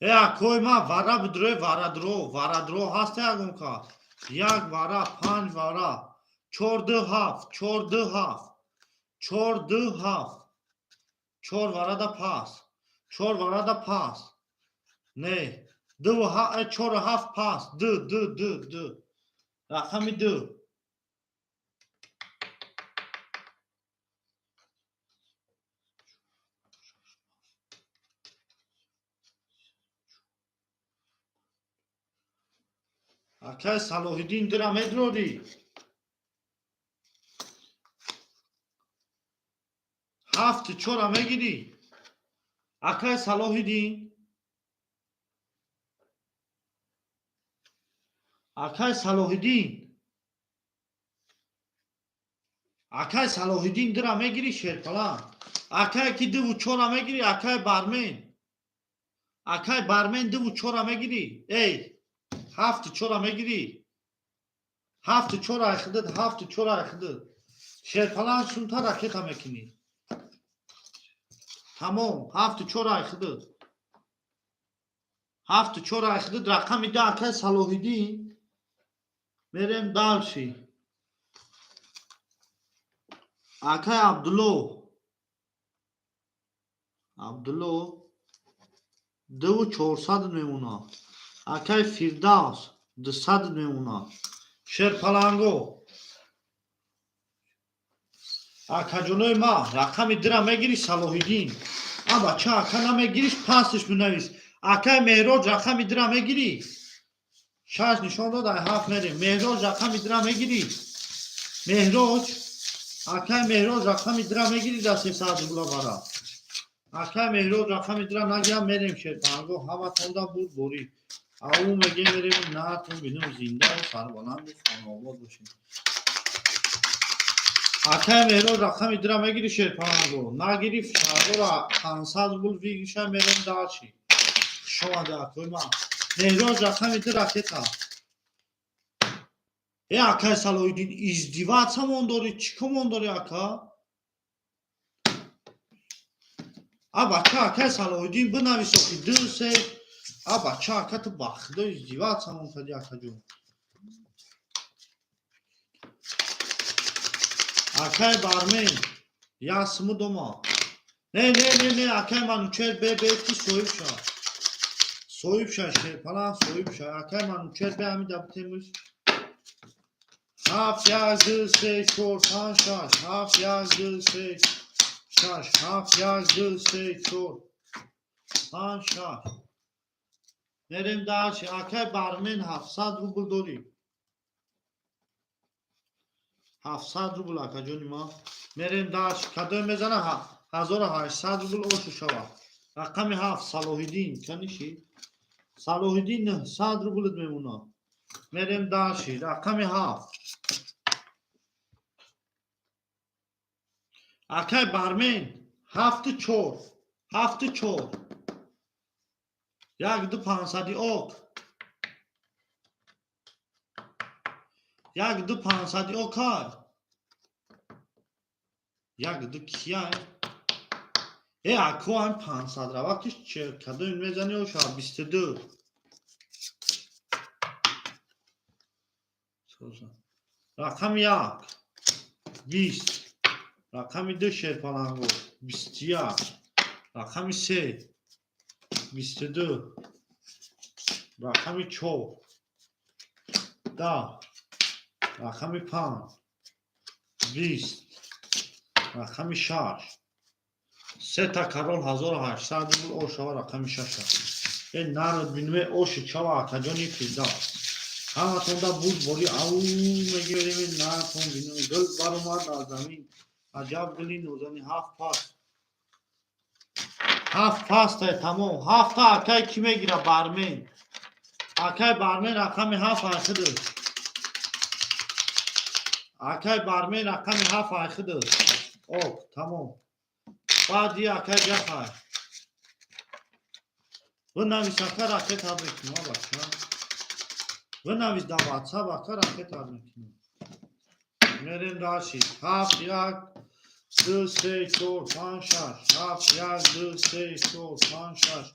Э акои ман, вара бидурӯ, варадро, варадро ҳаст ягон кас? Як вара, панҷ вара, чор ду ҳафт, чор ду ҳафт, чор ду ҳафт, чор варада пас, чор варада пас, не, ду чору ҳафт пас, ду ду ду ду, рақами ду. Акай Салоҳиддин, дира медрорӣ? Ҳафту чора мегирӣ, акай Салоҳиддин? Акай Салоҳиддин, акай Салоҳиддин, дира мегирӣ, шерпалан? Акай, ки дуву чора мегирӣ? Акай Бармен, акай Бармен, дуву чора мегирӣ? Эй, ҳафту чора мегирӣ? Ҳафту чора айхидид, ҳафту чора айхидид. Шерпалан, сумта ракета мекунӣ, тамом. Ҳафту чора айхидид, ҳафту чора айхидид. Рақами ду, акай Салоҳиддин. Мерем дальше. Акай Абдулло, Абдулло, дуву чорсад мемонад. Акай Фирдавс, дусад мемонад. Шерпаланго, акаҷонои ма, рақами дира мегирӣ, Салоҳиддин? А бача, ака, намегириш, пастш бинавис. Акай Меҳроҷ, рақами дира мегирӣ? Шаш нишон дод, ай ҳафт мерем. Меҳроҷ, рақами дира мегирӣ? Меҳроҷ, акай Меҳроҷ, рақами дира мегирӣ? Да 300 рубла бара. Акай Меҳроҷ, рақами дира нагирам, мерем. Шерпаланго, ҳаматонда буд борӣ, ау мегем, мерем. Наатон бинум, зиндаву сарбаланду хонаобод бошед. Акай Меҳроҷ, рақами дира мегирӣ, шерпаланго? Нагирифт, 1500 рубл выигрыша. Мерем дальше. Хушомади, акои ман. Меҳроҷ, рақами ду, ракета. Э, акай Салоҳиддин, издеваться мон дорӣ? Чӣ комон дорӣ, ака? А бача, акай Салоҳиддин, бинавис охи, ду, се. А бача, ака, ту ба худо издеваться мон кардӣ, акаҷон. Акай Бармен, як суму дома. Не, не, не, не, акай Манучер, бе, бе, ки соҳиб ша, соҳиб ша, шерпалан, соҳиб ша. Акай Манучер, бе, ҳамин дабтемуш. Ҳафт, як, ду, се, чор, панҷ, шаш. Ҳафт, як, ду, се, шаш. Ҳафт, як, ду, се, чор, панҷ, шаш. Мерем дальше. Акай Бармен, 700 рубл дорӣ? 700 рубл, акаҷони ма. Мерем дальше. Кадоме мезана, 1800 рубл ошу шавад. Рақами ҳафт, Салоҳиддин, каниши? Салоҳиддин, 900 рублт мемонад. Мерем дальше. Рақами ҳафт, акай Бармен. Ҳафту чор, ҳафту чор. Як ду пансади ок, як ду пансади окай, як ду кияй? Э, ако, ҳам 500 рава, ки кадоми мезани, оша? 22. Рақами як, 20. Рақами ду, шерпаланго, 21. Рақами се, 22. Рақами чор, 10. Рақами панҷ, 20. Рақами шаш, сета король, 1800 рубл ошава. Рақами шаша. Э, народ, бинуме, оши чава. Акаҷони Фирдавс, ҳаматонда буд бори, ау мегирем. Наатон бинум, гул баромад аз замин, аҷаб гули нозани. Ҳафт пас, ҳафт пастай, тамом. Ҳафта, акай, кӣ мегира? Бармен, акай Бармен, рақами ҳафт айхиду. Акай Бармен, рақами ҳафт айхиду. Ок, тамом. Баъди акай ҷафар, бинавис, ака, ракета мекунам. Бача, бинавис дар ватсап, ака, ракета мекунам. Мерем дальше. Ҳафт, як, ду, се, чор, панҷ, шаш. Ҳафт, як, ду, се, чор, панҷ, шаш.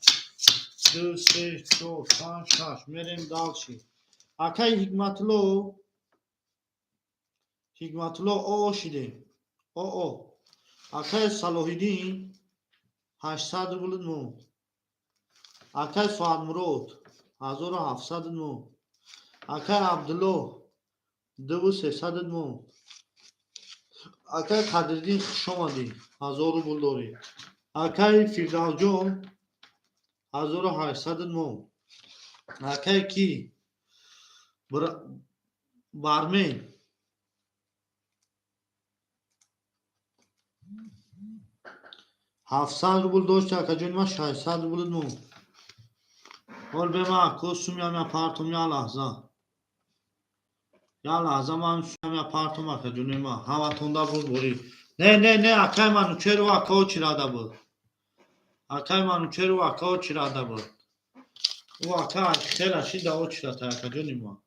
Ду, се, чор, панҷ, шаш. Мерем дальше. Акай Ҳикматулло, Ҳикматулло, оо шидем, оо. Акай Салоҳиддин, 800 рубл ну. Акай Соатмурод, 1700 ну. Акай Абдулло, дуву сесаду ну. Акай Қадриддин, хушомадӣ, 1000 рубл дорӣ. Акай Фирдавсҷон, 1800 ну. Акай ки, Бармен. 700 рубл дошти, акаҷони ман, 600 рубл мо. Ҳол бема, ако, сумям я партом, я лаҳза. Я лаҳза, ман сумям я партом, акаҷони ман. Ҳаматонда бурдборӣ. Не, не, не, акай Манучеру ака очирада буд. Акай Манучеру ака очирада буд. Ӯ ака хела шида очирата, акаҷони ман.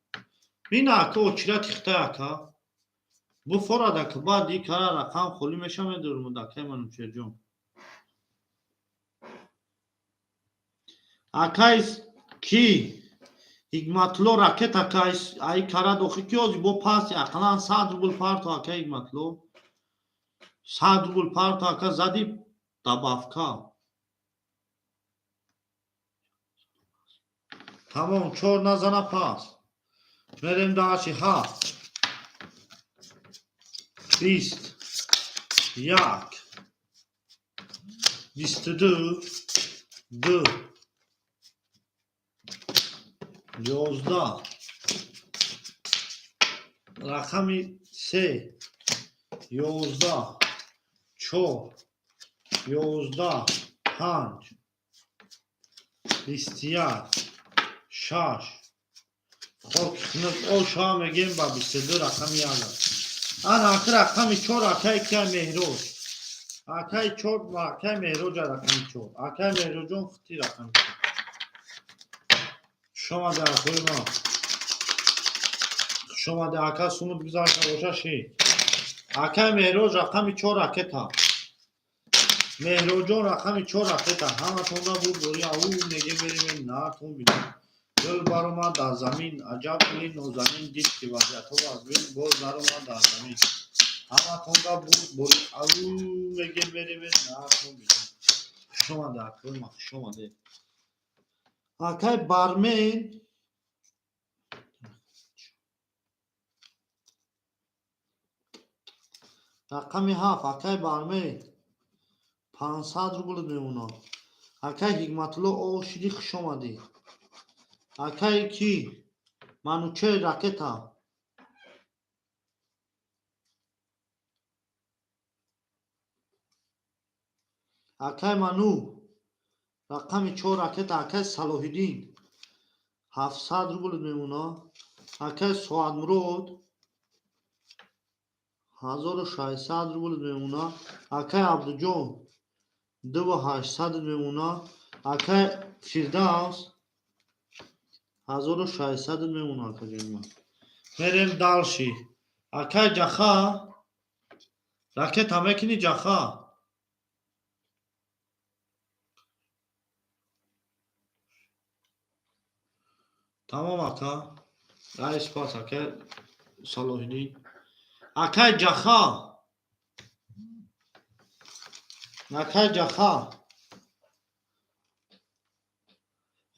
Бина, ака, очирати хитай, ака. Буфорада ки баъд и кара рақам холӣ меша, медурмуд, акай Манучерҷон. Акай ки Ҳикматулло, ракет, акай, ай кара дохи ки ҳозир бо паси ақаллан 100 рубл парто, акай Ҳикматулло. 100 рубл парто, ака, зади добавка. Тамом, чор назана пас. Мерем дальше. Ҳафт. 21. 22. Ду. 11. Рақами се. 11. Чор. 11. Панҷ. 21. Шаш. Хоки хунук оша мегем ба 22 рақами як аст. Ана, аки, рақами чор, акаи кия? Меҳроҷ. Акаи чор, акаи Меҳроҷа рақами чор. Акаи Меҳроҷон, хити рақами чор. Хушомаде, акои ман. Хушомаде, ака, сумут гузашта боша ши. Акаи Меҳроҷ, рақами чор ракета. Меҳроҷон, рақами чор ракета. Ҳаматонда бурдборӣ, ау мегем, мерем наатон бинем. Гул баромад аз замин, аҷаб гули нозанин, дид ки вазъиятҳо вазмин, боз даромад дар замин. Ҳаматонда бурдборӣ, ау мегем, мерем наатон бинем. Хушомаде, акои ман, хушомаде. Акай Бармен. Рақами ҳафт, акай Бармен. 500 рубл мемонад. Акай Ҳикматулло, ошиди, хушомадӣ. Акай ки? Манучер, ракета. Акай Ману. Рақами чор ракета, акай Салоҳиддин. 700 рубл мемонад. Акай Соатмурод. 1600 рубл мемонад. Акай Абдуҷон. 2800 мемонад. Акай Фирдавс. 1600 мемонад, акаҷони ман. Мерем дальше. Акай Ҷаха. Ракета мекунӣ, Ҷаха? Тамом, ака. Рай спас, акай Салоҳиддин. Акай Ҷаха. Акай Ҷаха.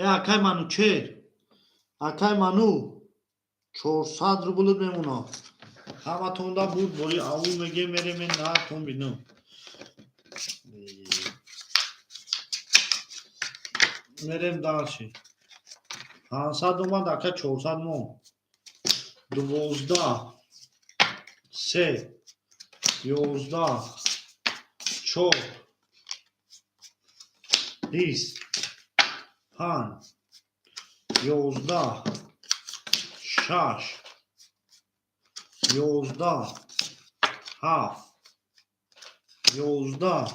Э, акай Манучер. Акай Ману. 400 рубл мемонад. Ҳаматонда бурдборӣ, ау мегем, мерем наатон бинам. Мерем дальше. 500 омад, ака, 400 мо. 12. Се. 11. Чор. 20. Панҷ. 11. Шаш. 11. Ҳафт. 11.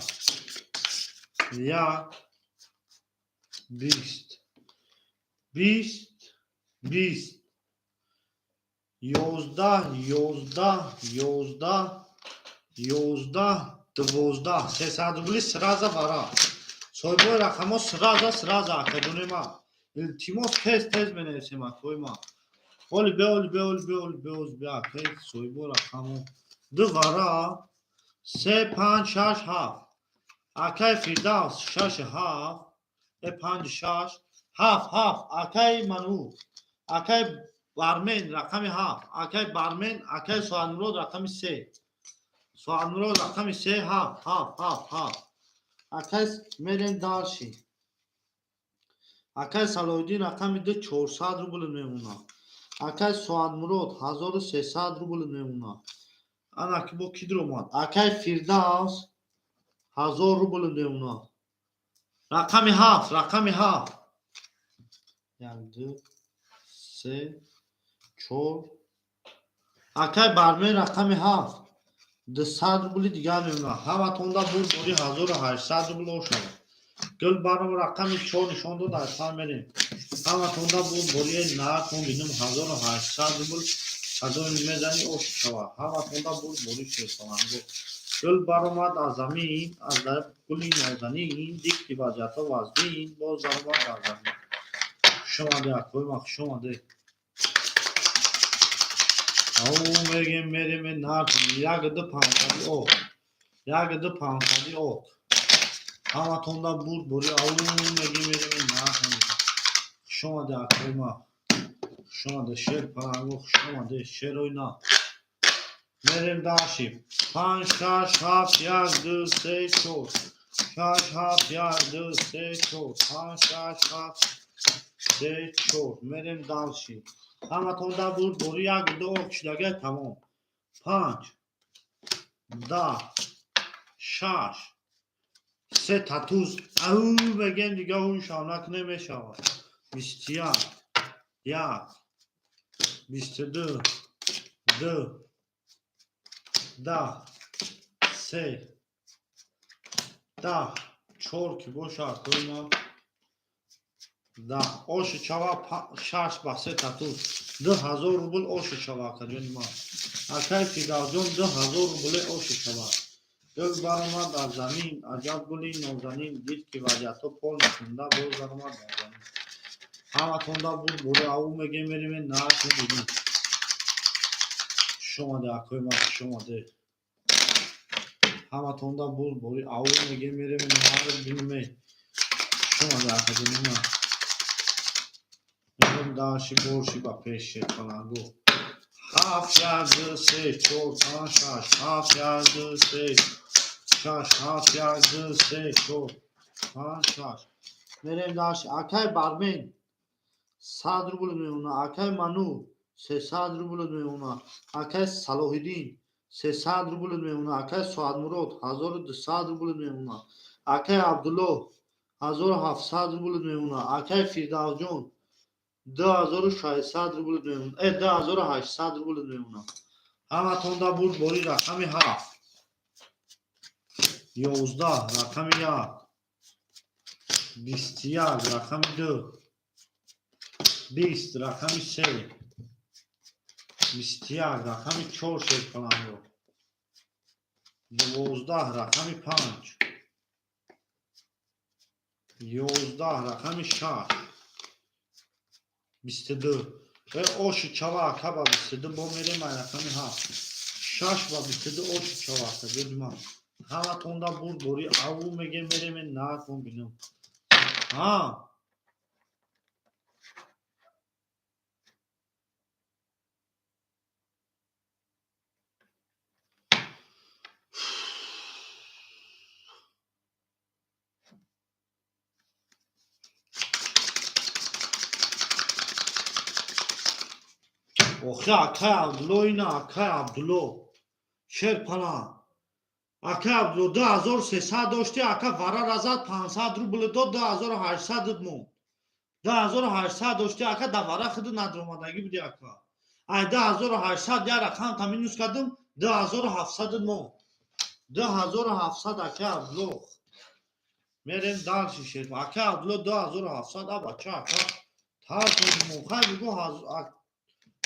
Як. 20. 20. 20. 11. 11. 11. 11. 12. 300 рубли сразу вара. Соҳибои рақамҳо сразу, сразу, акаҷони ман. Илтимос, тез тез менависем, акои ман. Оли бе, оли бе, оли бе, оли бе, оли бе, акаи соҳибо рақамҳо. Ду вара. Се, панҷ, шаш, ҳафт. Акаи Фирдавс, шаши ҳафт. Э, панҷ, шаш. Ҳафт, ҳафт. Акаи Ману. Акаи Бармен, рақами ҳафт. Акаи Бармен, акаи Соатмурод, рақами се. Соатмурод, рақами се, ҳафт, ҳафт, ҳафт, ҳафт. Акай, мерем дальше. Акай Салоҳиддин, рақами ду, 400 рубл мемонад. Акай Соатмурод, 1300 рубл мемонад. Ана ки бо ки дуромад? Акай Фирдавс. 1000 рубл мемонад. Рақами ҳафт, рақами ҳафт. Як, ду, се, чор. Акай Бармен, рақами ҳафт, 200 рубли дигар мемонад. Ҳаматонда бурдбори 1800 рубл ошавад. Гул баром, рақами чор нишон дод, аз мерем. Ҳаматонда бурдбори наатон бинем, 1800 рубл кадоми мезани, ош шавад. Ҳаматонда бурдбори, шерпаланго. Гул баромад аз замин, аз гули нозанин, дид ки вазъиятҳо вазнин, боз баромад аз замин. Хушомаде, акои ма, хушомаде. Ау мегем, мерем, нарх як ду панҷсади ок, як ду панҷсади ок. Ҳаматонда бурдбори, ау мегем, мерем, нарх. Хушомаде, акои ма, хушомаде, шер паланго, хушомаде, шерои на. Мерем дальше. Панҷ, шаш, ҳафт, як, ду, се, чор. Шаш, ҳафт, як, ду, се, чор. Панҷ, шаш, ҳафт, се, чор. Мерем дальше. Ҳаматонда бурдбори, як ду ок шудага, тамом. Панҷ, 10, шаш, се татуз. Ау мегем, дига ҳушам накунем, мешавад. 21, як, 22, ду, 10, се, 10, чор ки бошад, акои 10 оши чава, шаш ба се татуз, 2000 рубл оши чава, акаҷони ман. Акай Фидавҷон, 2000 рубле оши чава. Гул баромад аз замин, аҷаб гули нозанин, дид ки вазъиятҳо пол накунда, боз баромад аз замин. Ҳаматонда бурдбори, ау мегем, мерем, нархи бинем. Хушомаде, акои ман, хушомаде. Ҳаматонда бурдбори, ау мегем, мерем, нарх бинем. Хушомаде, акаҷони ман. Мерем дальше, борши ба пеш, шерпаланго. Ҳафт, як, ду, се, чор, панҷ, шаш. Ҳафт, як, ду, се, шаш. Ҳафт, як, ду, се, чор, панҷ, шаш. Мерем дальше. Акай Бармен, 100 рубл мемонад. Акай Ману, 300 рубл мемонад. Акай Салоҳиддин, 300 рубл мемонад. Акай Соатмурод, 1200 рубл мемонад. Акай Абдуллоҳ, 1700 рубл мемонад. Акай Фирдавсҷон, 2600 рубл мемонад, 2800 рубл мемонад. Ҳаматонда бурдбори, рақами ҳафт. 11, рақами як. 21, рақами ду. 20, рақами се. 21, рақами чор, шерпаланго. 12, рақами панҷ. 11, рақами шаш. 22. Оши чава, ака, ба 22 бо мерем, ай рақами ҳафт. Шаш ба 22 оши чава, ака ҷони ман. Ҳаматонда бурдбори, аву мегем, мерем, наатон бинам. Ҳа, охи, акай Абдулло, ина акай Абдулло, шерпалан. Акай Абдулло, 2300 дошти, ака, варара зад, 500 рубл дод, 2800 монд. 2800 дошти, ака, да вара худу надромадагӣ буди, ака. Ай 2800 як рақамта минус кардам, 2700 монд. 2700, акай Абдулло. Мерем дальше, шер. Акай Абдулло, 2700, а бача, ака, тарсонмо. Хай, бигӯ,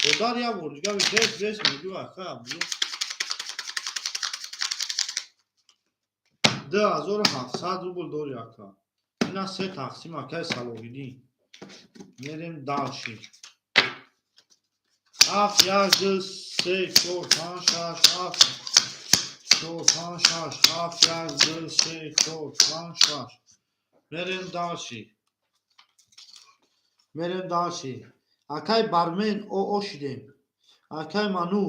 одар як бор дига бес бес мегӯ, акай Абдулло. 2700 рубл дори, ака. Ина се тақсим, акай Салоҳиддин. Мерем дальше. Ҳафт, як, ду, се, чор, панҷ, шаш, ҳафт, чор, панҷ, шаш. Ҳафт, як, ду, се, чор, панҷ, шаш. Мерем дальше. Мерем дальше. Акай Бармен, о шидем. Акай Ману,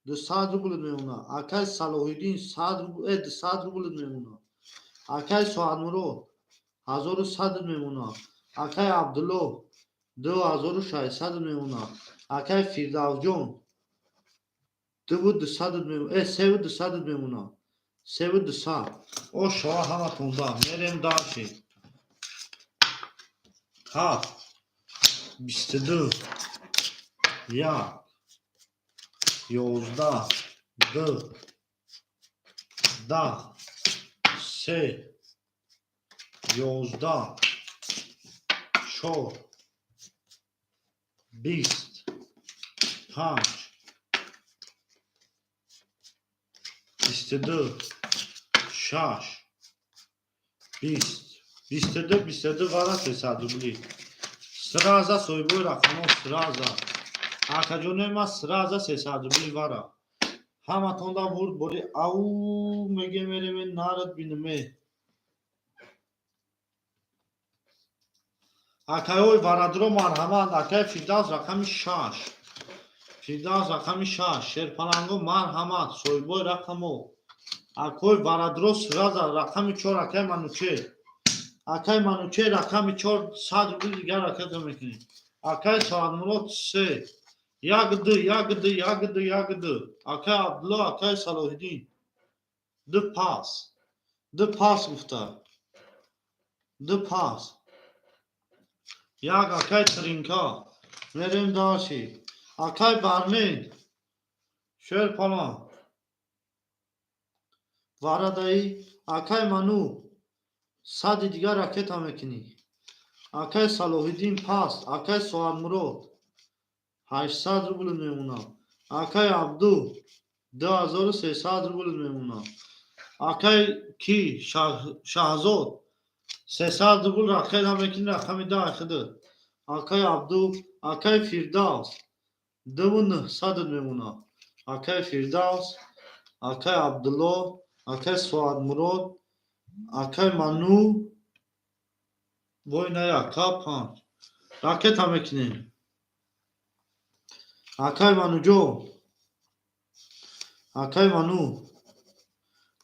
200 рубл мемонад. Акай Салоҳиддин, 100 рубл, 200 рубл мемонад. Акай Соатмурод, 1100 мемонад. Акай Абдулло, 2600 мемонад. Акай Фирдавсҷон, дуву дусад мемонад, севу дусад мемонад. 3200. О шоа ҳаматонда. Мерем дальше. 7, 22, 1, 11, 2, 10, 3, 11, 4, 20, 5, 22, 6, 20, 22, 22 вара 300 рубли. Сразу соҳибои рақамҳо, сразу. Акаҷонои ман, сразу 300 рубли вара. Ҳаматонда бурд бори ау меге мереме нарад биниме. Акайҳои варадро, марҳамат, акай Фирдавс, рақами 6. Фирдавс, рақами 6. Шерпаланго, марҳамат, соҳибои рақамҳо. Акои варадро, сразу рақами 4, акай Манучер. Акай Манучер, рақами 4, 100 рубли дигар ракета мекунем. Акай Соатмурод, 3. 1, 2, 1, 2, 1, 2, 1, 2. Акай Абдулло, акай Салоҳиддин. 2 пас. 2 пас гуфта. 2 пас. 1, акай Тринка. Мерем дальше. Акай Бармен. Шерпалан. Варадаи. Акай Ману. 100-и дигар ракета мекунӣ. Акай Салоҳиддин, пас. Акай Соатмурод. 800 рубл мемонад. Акай Абду, 2300 рубл мемонад. Акай ки Шаҳзод, 300 рубл ракета мекунӣ, рақами 10 хиды. Акай Абду, акай Фирдавс, 2900 мемонад. Акай Фирдавс, акай Абдулло, акай Соатмурод, акай Ману, бой на яка 5. Ракета мекунем. Акай Мануҷон, акай Ману,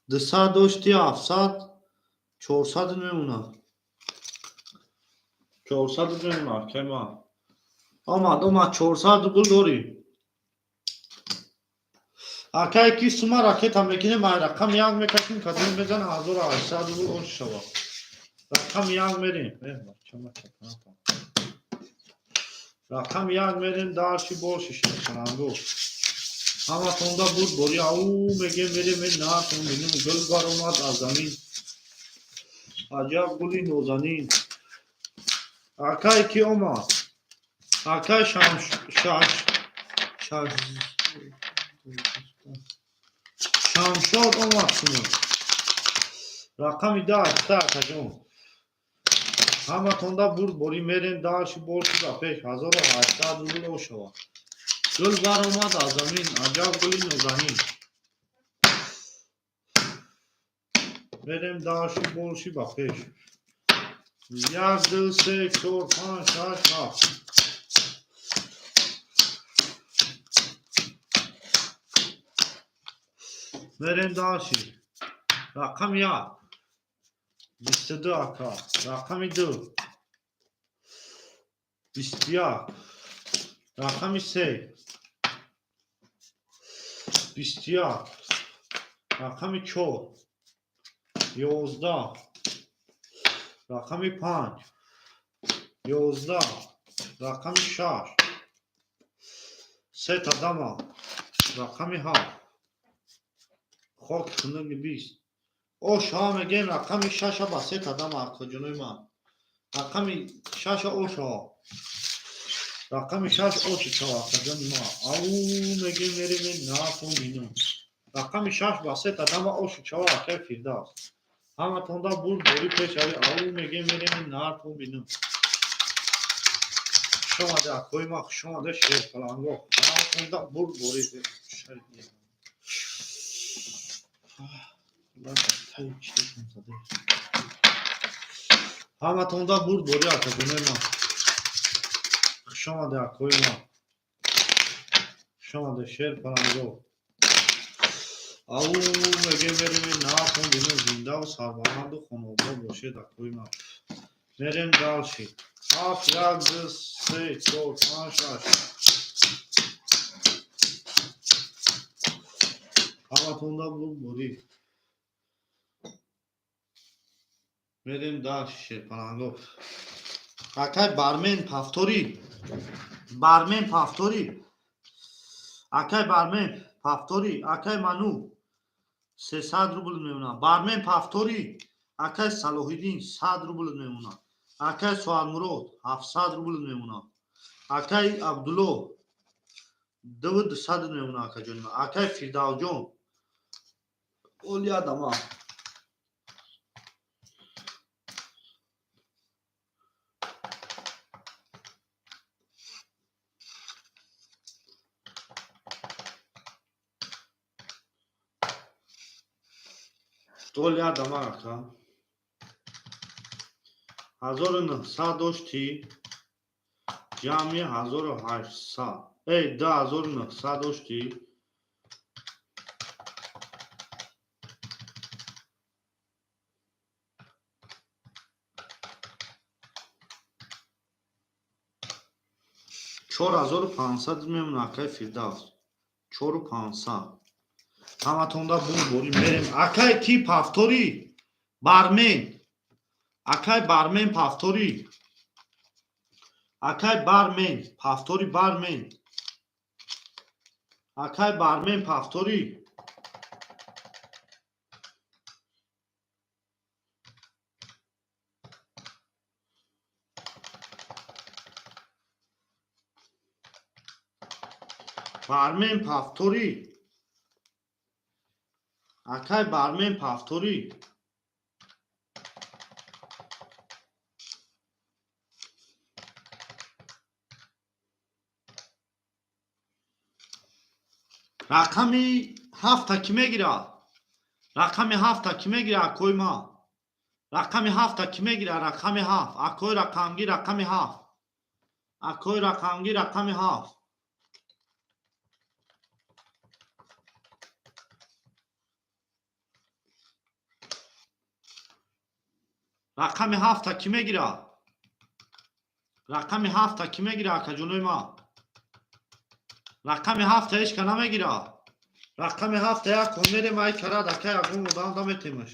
200 дошти, 700, 400 мемонад. 400 мемонад, акай ман. Омад, омад, 400 рубл дорӣ. Акай ки сума ракета мекунем, ай рақами 1 мекашем, кадом мезана, 1800 рубл ош шавад. Рақами 1 мерем. Рақами 1 мерем, дальше больше шерпаланго. Ҳаматонда буд бори ау мегем мерем натон бинем гул баромад аз замин. Аҷаб гули нозанин. Акай ки омад? Акай Шамшод омад шумо. Рақами 10 акаҷон. Ҳаматонда бурд бори мерем дальше больше ба пеш, 1800 рубл ошавад. Гул баромад аз замин, аҷаб гули нозанин. Мерем дальше больше ба пеш. 1, 2, 3, 4, 5, 6, 7. Мерем дальше. Рақами 1. 22, ака. Рақами 2. 21. Рақами 3. 21. Рақами 4. 11. Рақами 5. 11. Рақами 6. 3 тадама. Рақами 7. Хок хунуки 20. О шоҳ мегем рақами 6 ба 3 тадама, акаҷонои ман. Рақами 6 о шоҳ. Рақами 6 оши шоҳ, акаҷони ман. Ау мегем мерем нафон бинум. Рақами 6 ба 3 тадама оши шоҳ, акай Фирдавс. Ҳаматонда бурд бори пеш ави ау мегем мерем нафон бинум. Хуш омаде акои ман, хуш омаде шерпаланго. Ҳаматонда бурд бори. Ҳаматонда бурд бори, акаҷонои ман. Хуш омаде акои ман. Хуш омаде шерпаланго. Ау мегем мерем нафон бинем, зиндаву сарбаланду хонобод бошед, акои ман. Мерем дальше. 7, 1, 2, 3, 4, 5, 6. Ҳаматонда бурд бори. Мерем дальше, шерпаланго. Акай бармен, повтори. Бармен, повтори. Акай бармен, повтори. Акай ману, 300 рубл мемонад. Бармен, повтори. Акай Салоҳиддин, 100 рубл мемонад. Акай Соатмурод, 700 рубл мемонад. Акай Абдулло, дуву дусад мемонад, акаҷони ман. Акай Фирдавсҷон, оли адама. Толи адама, ака. 1900 доштӣ, ҷамъи 1800, эй, 2900 доштӣ. 4500 мемона, акай Фирдавс, 4500. Ҳаматонда бурборӣ, мерем. Акай ки, повтори. Бармен, акай бармен, повтори. Акай бармен, повтори. Бармен, акай бармен, повтори. Бармен, повтори. Акай бармен, повтори. Рақами ҳафта кӣ мегирад? Рақами ҳафта кӣ мегирад, акои ма? Рақами ҳафта кӣ мегирад? Рақами ҳафт, акои рақамгир, рақами ҳафт, акои рақамгир, рақами ҳафт. Рақами ҳафта кӣ мегирад? Рақами ҳафта кӣ мегирад, акаҷонои ма? Рақами ҳафта ҳеч ка намегирад. Рақами ҳафта як кон мерем, ай карад, ака, ягон одам наметемаш.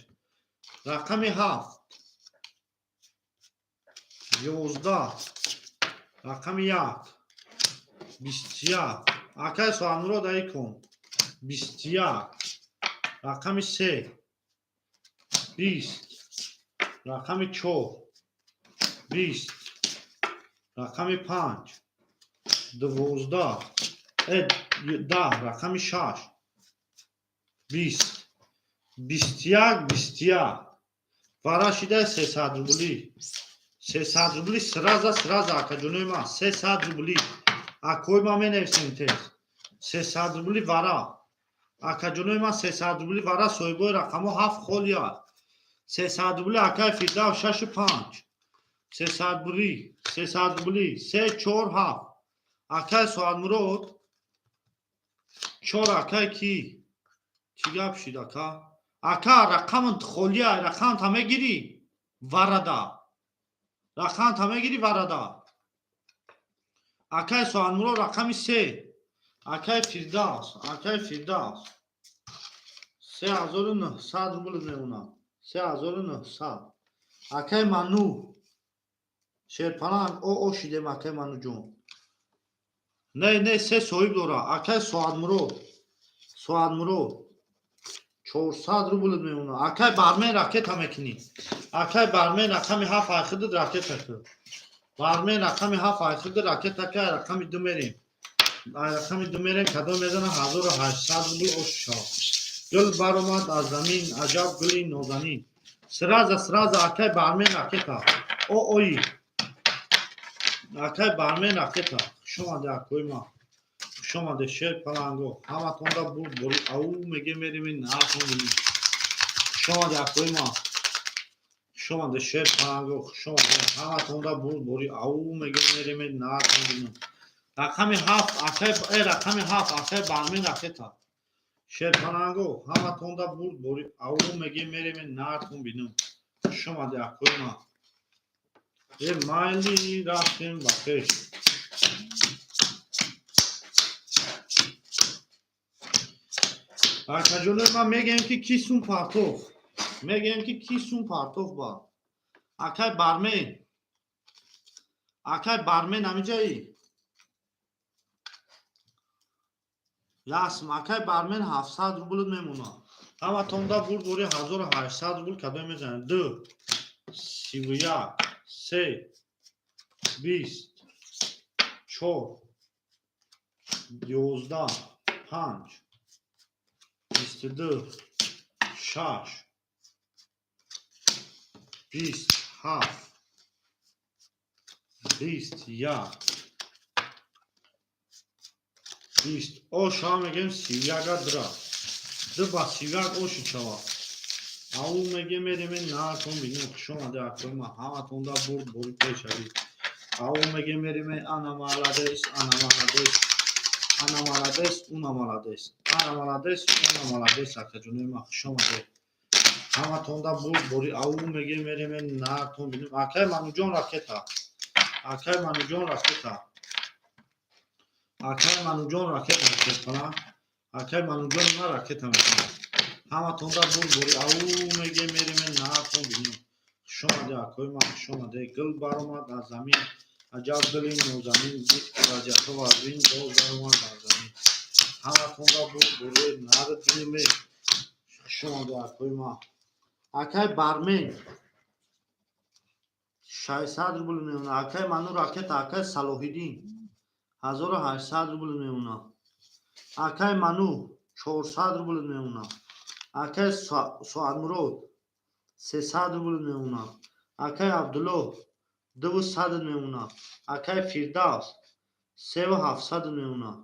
Рақами ҳафт, 11, рақами як, 21. Акай Соҳанмурод, ай кон, 21. Рақами се, 20. Рақами чор, 20. Рақами панҷ, 12, 10. Рақами шаш, 20. 21, 21. Вара шидай 300 рубли, 300 рубли. Сразу, сразу, акаҷонои ман, 300 рубли. Акои ман, менависем тез, 300 рубли вара. Акаҷонои ман, 300 рубли вара. Соҳибои рақамҳо, ҳафт холи аст. 300 рубли, акаи Фирдавс, шашу панҷ. 300 рубли, 300 рубли, се, чор, ҳафт. Акаи Соатмурод, чор. Акай ки, чӣ гап шид, ака? Ака, рақамат холия, рақамта мегирӣ варада? Рақамта мегирӣ варада? Акаи Соатмурод, рақами се. Акаи Фирдавс, акаи Фирдавс, 3900 рубл мемонад, 3900. Акаи Ману, шерпаланг, о о шидем. Акаи Мануҷон, не, не, се соҳиб дора. Акаи Соатмурод, Соатмурод, 400 рубл мемонад. Акаи бармен, ракета мекунӣ? Акаи бармен, рақами ҳафт айхидид, ракета кун. Бармен, рақами ҳафт айхидид, ракета ка. Рақами ду мерем, рақами ду мерем. Кадом мезана? 1800 рубл ош шав. Гул баромад аз замин, аҷаб гули нозанин. Сразу, сразу, акаи бармен, ракета. О ои, акаи бармен, ракета. Хушомаде, акои ма, хушомаде, шер паланго. Ҳаматонда бурд бори, ау меге, мерими нархон бинем. Хушомаде, акои ма, хушомаде, шер паланго, хушомаде. Ҳаматонда бурд бори, ау меге, мерими нархон бинем. Рақами ҳафт, акаи, рақами ҳафт, акаи бармен, ракета. Шерпаланго, ҳаматонда бурд бори, ау меге, мерими нархон бинем. Хушомаде, акои ма. Е, майли, рафтем ба пеш. Акаҷонои ман, мегӯем, ки ки сум партоф, мегӯем, ки ки сум партоф ба. Акай Бармен, акай Бармен, ҳамиҷаи ясм. Акай Бармен, 700 рубл мемонад. Ҳаматонда бурдбори 1800 рубл. Кадом мезанед? Ду, 31, се, 20, чор, 11, панҷ, 22, шаш, 20, ҳафт, 20, як, 20. Оша мегем, 31-а дра, ду ба 31 оши шава. Ау меге, мереме, наатон бинем. Хушомаде, акоима, ҳаматонда бурд бори пешавӣ. Ау меге, мереме. Ана молодец, ана молодец, ана молодец, уна молодец, ана молодец, уна молодец. Акаҷоноима, хушомаде, ҳаматонда бурд бори. Ау меге, мереме, наатон бинем. Акай Мануҷон, ракета. Акай Мануҷон, ракета. Акай Мануҷон, ракета мекунад. Акай Мануҷон ма ракета мекунад. Ҳаматонда бурд бори. Ау меге, мереме, наатон бинем. Хушомаде, акои ма, хушомаде. Гул баромад аз замин, аҷаб гули нозанин, дид ки вазъиятҳо вазин, боз баромад аз замин. Ҳаматонда бурд бори, нард биниме. Хушомаде, акои ма. Акай Бармен, 600 рубл мемонад. Акай Ману, ракета. Акай Салоҳиддин, 1800 рубл мемонад. Акай Ману, 400 рубл мемонад. Акай Соатмурод, 300 рубл мемонад. Акай Абдулло, дуву сад мемонад. Акай Фирдавс, севу ҳафтсад мемонад.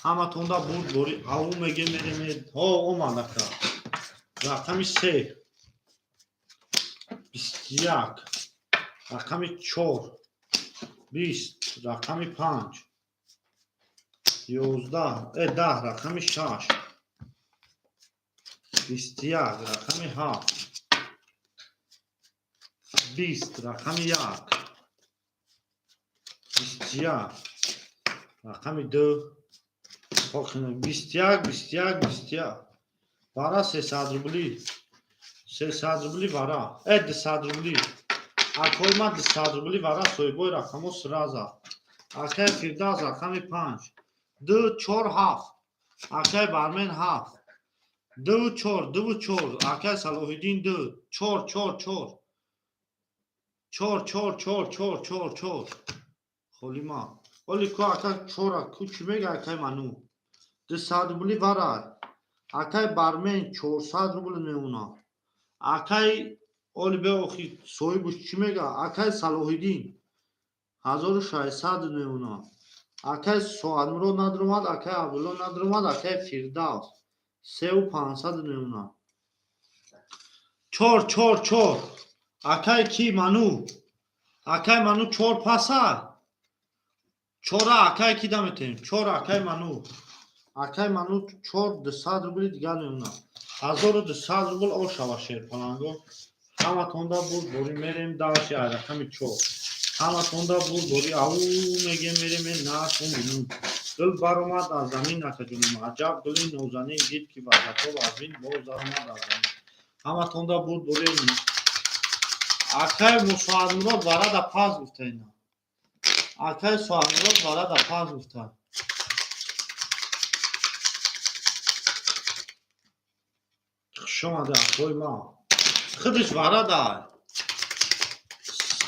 Ҳаматонда бурд бори. Ау меге, мереме. Ҳо, омад, ака. Рақами се, 21, рақами чор, 20, рақами панҷ, 11, 10, рақами шаш, 21, рақами ҳафт, 20, рақами як, 21, рақами ду, 21, 21, 21. Вара 300 рубли, 300 рубли вара, 200 рубли. Акои ма, 200 рубли вара. Соҳибои рақамҳо сразу. Акай Фирдавс, рақами панҷ, ду, чор, ҳафт. Акай Бармен, ҳафт, ду, чор, ду, чор. Акай Салоҳиддин, ду, чор, чор, чор, чор, чор, чор, чор, чор, чор. Холима оли ку, ака, чора ку. Чӣ мега, акай Ману? 200 рубли вара. Акай Бармен, 400 рубл мемонад. Акай оли бе, охи, соҳибуш чӣ мега? Акай Салоҳиддин, 1600 мемонад. Акай Соатмурод надромад, акай Абдулло надромад. Акай Фирдавс, севу пансад мемонад. Чор, чор, чор. Акай ки, Ману, акай Ману, чор паса, чора. Акай ки даметем? Чор, акай Ману. Акай Ману, чор, 200 рубли дигар мемонад. 1200 рубл ошава, шерпаланго. Ҳаматонда бурд борӣ. Мерем дальше. Ай рақами чор. Ҳаматонда бурд борӣ. Ау мегем, мерем, наатон бинум. Гул баромад аз замин, акаҷонум, аҷаб гули нозанин, дид ки вазъиятҳо вазин, боз даромад аз замин. Ҳаматонда бурд борӣ. Акай Мусоатмурод, варада пас гуфта ина. Акай Соатмурод, варада пас гуфта. Хушомаде, акои ма. Худиш варада,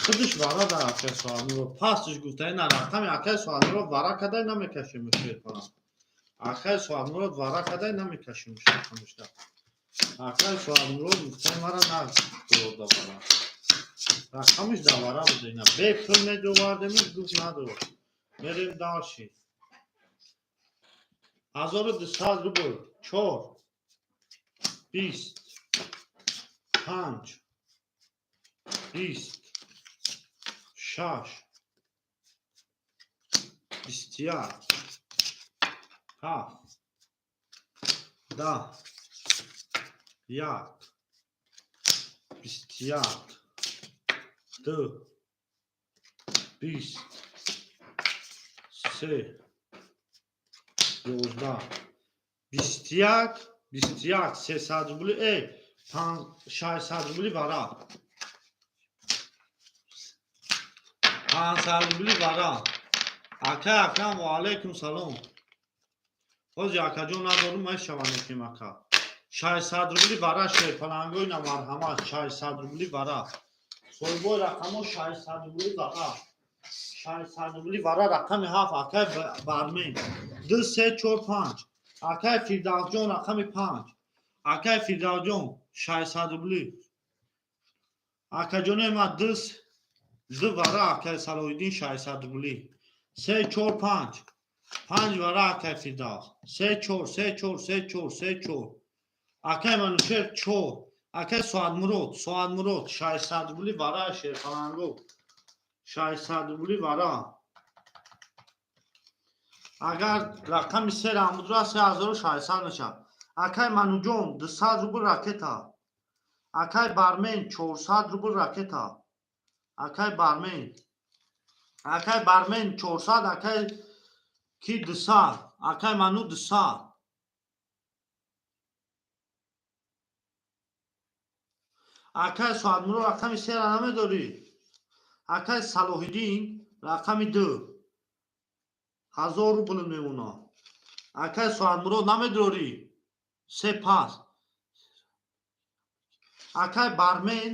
худиш варада. Акай Соатмурод пасиш гуфта ина. Рақами акай Соатмурод вара кадай, намекашем. Шерпалам, акай Соатмурод вара кадай, намекашем рақамишда. Акай Соатмурод гуфтаи мара надода вара, рақамиш давара буда ина. Бепул медовардемиш, гуфт надод. Мерем дальше. 1200 рубл. Чор, 20, панҷ, 20, шаш, 21, ҳафт, 10, як, 21, ду, 20, се, 11, 21, 21, 300 рубли, 600 рубли вара. 500 рубли вара. Акай Акрам, ва алайкум салом. Ҳозир, акаҷон, надорум, мешава мекунем, ака. 600 рубли вара, шерпалангои на, марҳамат, 600 рубли вара. Соҳибои рақамҳо, 600 рубли вара. 600 рубли вара, рақами ҳафт, акай Бармен. Ду, се, чор, панҷ. Акай Фирдавсҷон, рақами панҷ. Акай Фирдавсҷон, 600 рубли. Акаҷонои ман, ду вара, акай Салоҳиддин, 600 рубли. Се, чор, панҷ. Панҷ вара, акай Фирдавс. Се, чор, се, чор, се, чор, се, чор. Акай Манучер, чор. Акай Соатмурод, Соатмурод, 600 рубли вара, шерпаланго. 600 рубли вара. Агар рақами се рамудра, 3600 мешавад. Акай Мануҷон, 200 рубл ракета. Акай Бармен, 400 рубл ракета. Акай Бармен. Акай Бармен 400, акай ки 200, акай Ману 200. Акай Соатмурод, рақами сера намедорӣ? Акай Салоҳиддин, рақами ду. 1000 рубл мемонад. Акай Соатмурод, намедорӣ? Се пас. Акай Бармен,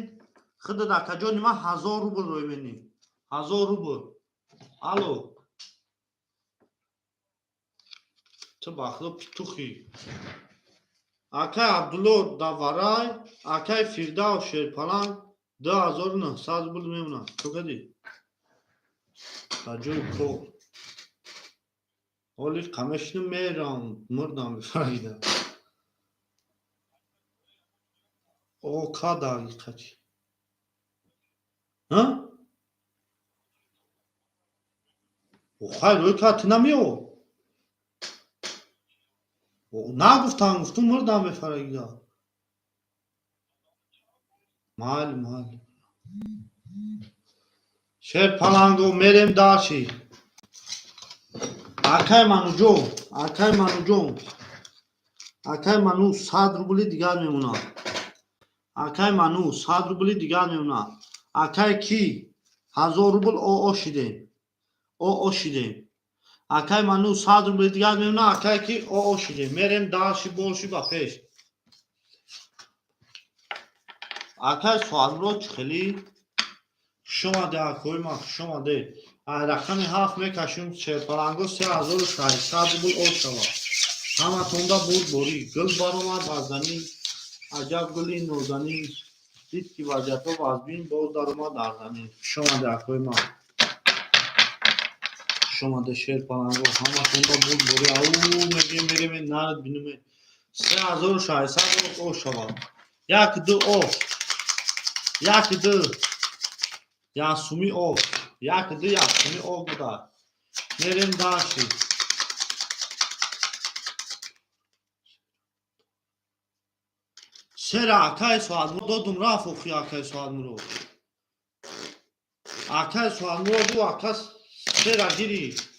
худат, акаҷони ман, 1000 рубл рӯй менӣ. 1000 рубл. Алло. Ту ба худо петухӣ. Акай Абдулло Даварай, акай Фирдавс Шерпаланг, 2900 рубл мемонад. Чо кардӣ? Дар ҷои кор. Ҳоли қамешинам мерам, мурдам бифарида. О, ка дақиқа чи? Ҳа? О, хайр, рӯй ка ту намеё? Нагуфтам, гуфтум мурдам бефарагида. Майли, майли. Шерпаланго, мерем дальше. Акай Мануҷон, акай Мануҷон. Акай Ману, 100 рубли дигар мемонад. Акай Ману, 100 рубли дигар мемонад. Акай ки 1000 рубл оо шидем. Оо шидем. Акай Ману, 100 рубли дигар мемонад, акай ки оо шидем. Мерем дальше, больше, ба пеш. Акай Соатмурод, чӣ хелӣ? Хуш омадед, акои ман, хуш омадед. Рақами ҳафт мекашем, шерпаланго, 3600 рубл об шавад. Ҳаматонда бурдборӣ. Гул баромад аз замин, аҷаб гули нозанин. Дид ки вазъиятҳо вазбин, боз даромад дар замин. Хуш омадед, акои ман. Хуш омадед, шерпаланго. Ҳаматонда бурдборӣ. Ау мегем, мерем, нард бинуме. 3600 об шавад. Як, ду об. Як, ду. Як суми об. Як, ду, як суми об буда. Мерем дальше. Сера акай Соатмурод додум, рафт охи акай Соатмурод. Акай Соатмурод, ӯ ака сера гирифт.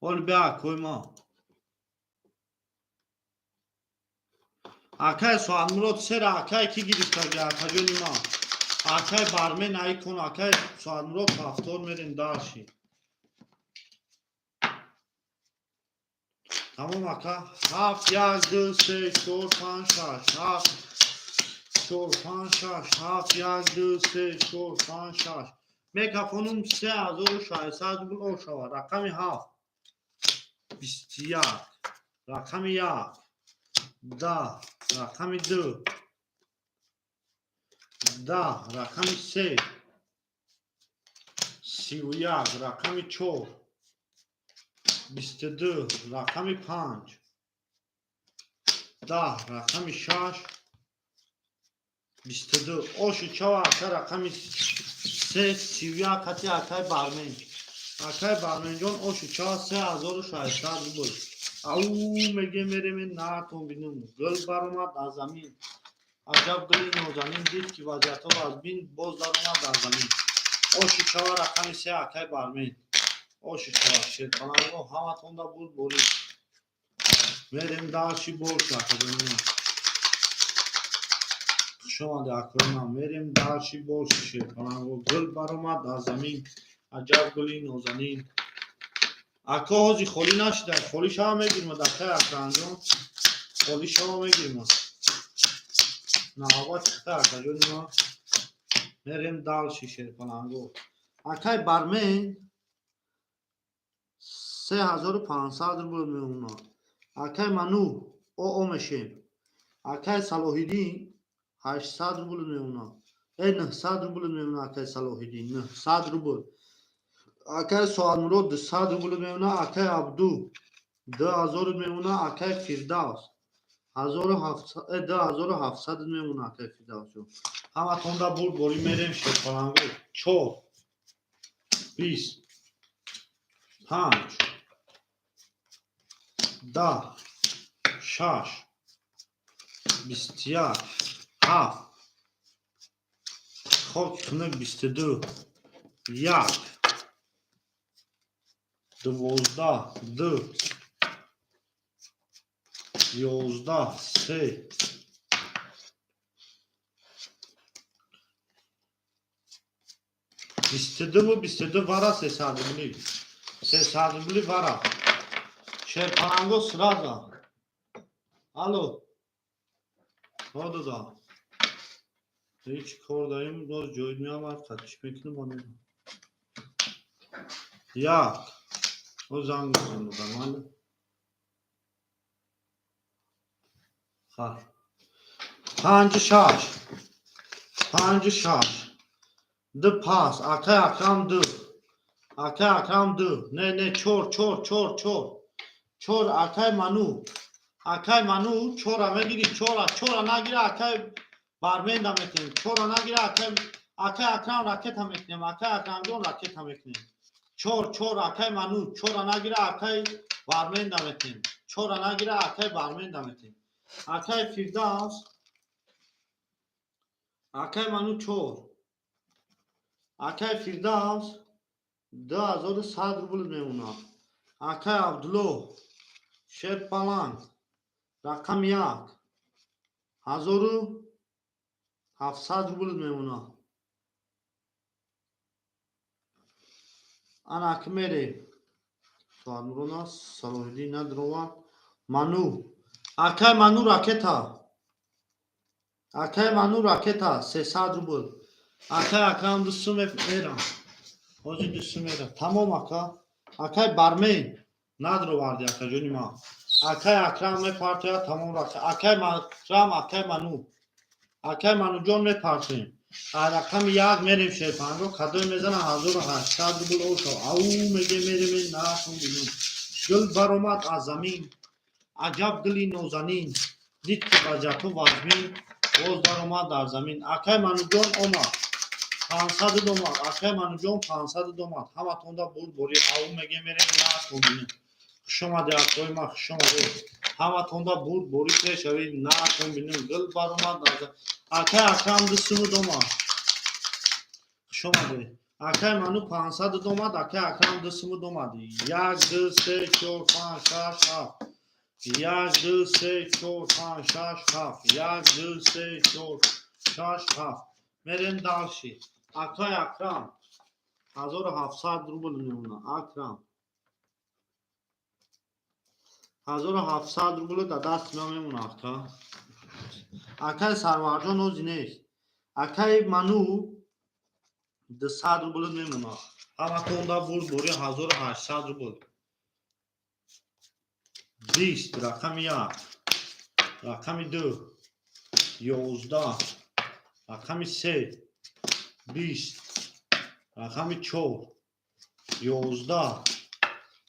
Ҳоли бия, акои ман. Акай Соатмурод, сера акай ки гирифтаги, акаҷони ман? Акай Бармен, ай кун, акай Соатмурод, повтор, мерем дальше. Тамом, ака. Ҳафт, як, ду, се, чор, панҷ, шаш, ҳафт, чор, панҷ, шаш, ҳафт, як, ду, се, чор, панҷ, шаш. Мекафонум, 3600 рубл об шавад. Рақами ҳафт. 21. Рақами як. 10. Рақами ду. 10. Рақами се. 31. Рақами чор. 22. Рақами панҷ. 10. Рақами шаш. 22. Оши чава, ака, рақами се, 31 қати акай Бармен. Акай Барменҷон, оши чава, 3600 рубл. Ау меге, мереме, наатон бинум. Гул баромад аз замин. Аҷаб гули нозанин, дид ки вазъиятҳо вазбин, боз даромад дар замин. Оши чава, рақами се, акай Бармен. Оши шава шерпаланго, ҳаматонда бурдборӣ. Мерем дальше больше, акаҷони ман. Хушомаде, акои ман. Мерем дальше больше, шерпаланго. Гул баромад аз замин, аҷаб гули нозанин. Ако, ҳози холӣ нашида, холӣ шава, мегирма. Дақиқаи, акранҷон, холӣ шава, мегирма. Навбат чихта, акаҷони ман. Мерем дальше, шерпаланго. Акай Бармен, 3500 рубл мемонад. Акай Ману, оо мешем. Акай Салоҳиддин, 800 рубл мемонад, 900 рубл мемонад. Акай Салоҳиддин, 900 рубл. Акай Соатмурод, 200 рубл мемонад. Акай Абду, 2000 мемонад. Акай Фирдавс, 2700 мемонад. Акай Фирдавсҷон, ҳаматонда бурдборӣ. Мерем, шерпаланго. Чор, 20, панҷ, 10, шаш, 21, ҳафт, хоки хунук, 22, як, 12, ду, 11, се, 22-ву 22 вара, 300 рубли, 300 рубли вара, шерпаланго. Сразу алло, дада, ҳеҷ кор дарем, боз ҷоид меомад, чӣ мекунем? Як о занг мезанам, дада, майли. Хайр, панҷу шаш, панҷу шаш, ду пас. Акай Акрам, ду. Акай Акрам, ду. Не, не, чор, чор, чор, чор, чор. Акай Ману, акай Ману, чора мегири, чора. Чора нагира, акай Барменда метиҳем. Чора нагира, акай Акрам, ракета мекунем. Акай Акрамҷон, ракета мекунем. Чор, чор. Акай Ману, чора нагира, акай Барменда метиҳем. Чора нагира, акай Барменда метиҳем. Акай Фирдавс, акай Ману, чор. Акай Фирдавс, 2100 рубл мемонад. Акай Абдулло, шерпаланг, рақами як, 1700 рубл мемонад. Ана ки мерем. Соатмурона Салоҳиддин надровад. Ману, акай Ману, ракета. Акай Ману, ракета, 300 рубл. Акай Акрам, дусу мерам, ҳозир дусу мерам. Тамом, ака. Акай Бармен, надроварди, акаҷони ман. Акай Акрам мепартояд, тамом. Акай Акрам, акай Ману, акай Мануҷон, мепартоем. Рақами як мерем, шерпанго. Кадои мезана, 1800 рубл. Ошо ау меге, мерем наашон бинем. Гул баромад аз замин, аҷаб гули нозанин. Дид ки вазъиятҳо вазмин, боз даромад дар замин. Акай Мануҷон омад, 500 омад. Акай Мануҷон, 500 омад. Ҳаматонда бурдборӣ. Ау меге, мерем наашон бинем. Хушомаде, акои ман, хушомаде. Ҳаматонда бурдборӣ. Пешавӣ наашон бинем. Гул баромад. Акай Акрам, 2 сумуд омад. Хушомаде. Акай Ману, 500 омад. Акай Акрам, 2 сумуд омад. Як, ду, се, чор, панҷ, шаш, ҳафт. Як, ду, се, чор, панҷ, шаш, ҳафт. Як, ду, се, чор, шаш, ҳафт. Мерем дальше. Акай Акрам, 1700 рубл мемонад. Акрам, 1700 рубл дар дасти ман мемонад, ака. Акай Сарварҷон, ози нест. Акай Ману, 200 рубл мемонад. Ҳаматонда бурдборӣ. 1800 рубл. 20, рақами як, рақами ду, 11, рақами се, 20, рақами чор, 11,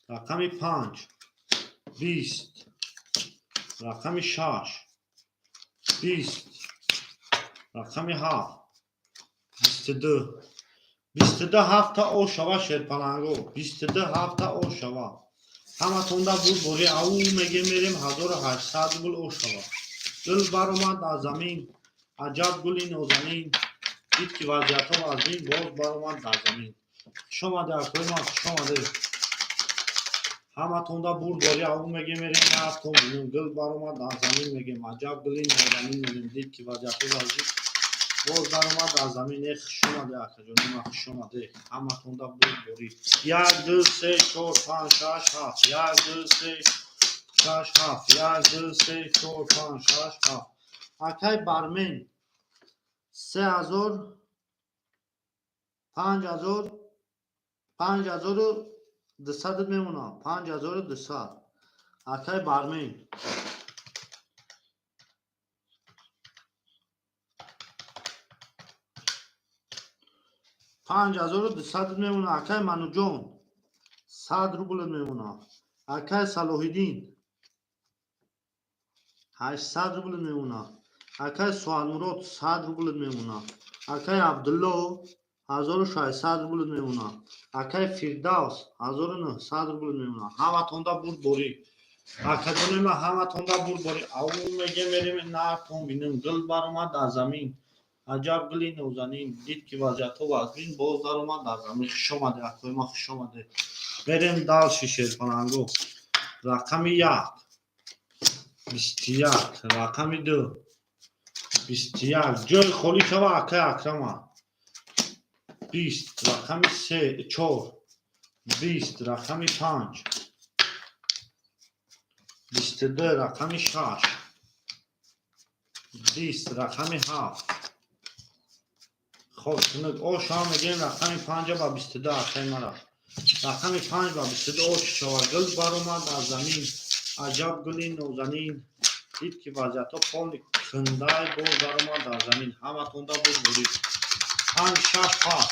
рақами панҷ, 20, рақами шаш, 20, рақами ҳафт, 22. 22 ҳафта ошава, шерпаланго. 22 ҳафта ошава. Ҳаматонда бурдборӣ. Ау меге, мерем. 1800 рубл ошава. Гул баромад аз замин, аҷаб гули нозанин. Дид ки вазъиятҳо вазмин, боз баромад дар замин. Хушомаде, акои ман, хушомаде. Ҳаматонда бурдборӣ, ав мегем, мерем нафтон бинем. Гул баромад аз замин, мегем, аҷаб гули нозанин, мегем. Дид, ки вазъиятҳо вазъи боз даромад аз замин. Э, хушомаде, акаҷони ма, хушомаде. Ҳаматонда бурдборӣ. Як, ду, се, чор, панҷ, шаш, ҳафт. Як, ду, се, шаш, ҳафт. Як, ду, се, чор, панҷ, шаш, ҳафт. Акай Бармен, 3000, 5000, 5200 мемонам, 5200, акай Бармен. 5200 мемона. Акай Мануҷон, 100 рубл мемона. Акай Салоҳиддин, 800 рубл мемона. Акай Суалмурод, 100 рубл мемона. Акай Абдулло, 1600 рубл мемона. Акай Фирдавс, 1900 рубл мемона. Ҳаматонда бурдборӣ, акаҷони ма, ҳаматонда бурдборӣ. Ав мегем, мерем нартон бинем. Гул баромад аз замин, аҷаб гули нозанин. Дид, ки вазъиятҳо вазмин, боз даромад аз замин. Хушомаде, акои ма, хушомаде. Мерем дальше, шерпаланго. Рақами як, 21, рақами ду, 21. Ҷои холӣ шава, акай Акрама. 20, рақами се, чор, 20, рақами панҷ, 22, рақами шаш, 20, рақами ҳафт. Хоб, оша мегирем, рақами панҷа ба 22. Акай мара, рақами панҷ ба 22. Ош шава. Гул баромад аз замин, аҷаб гули нозанин. Дид, ки вазъиятҳо полный кундай, боз даромад дар замин. Ҳаматонда буд бурид. Панҷ, шаш пас,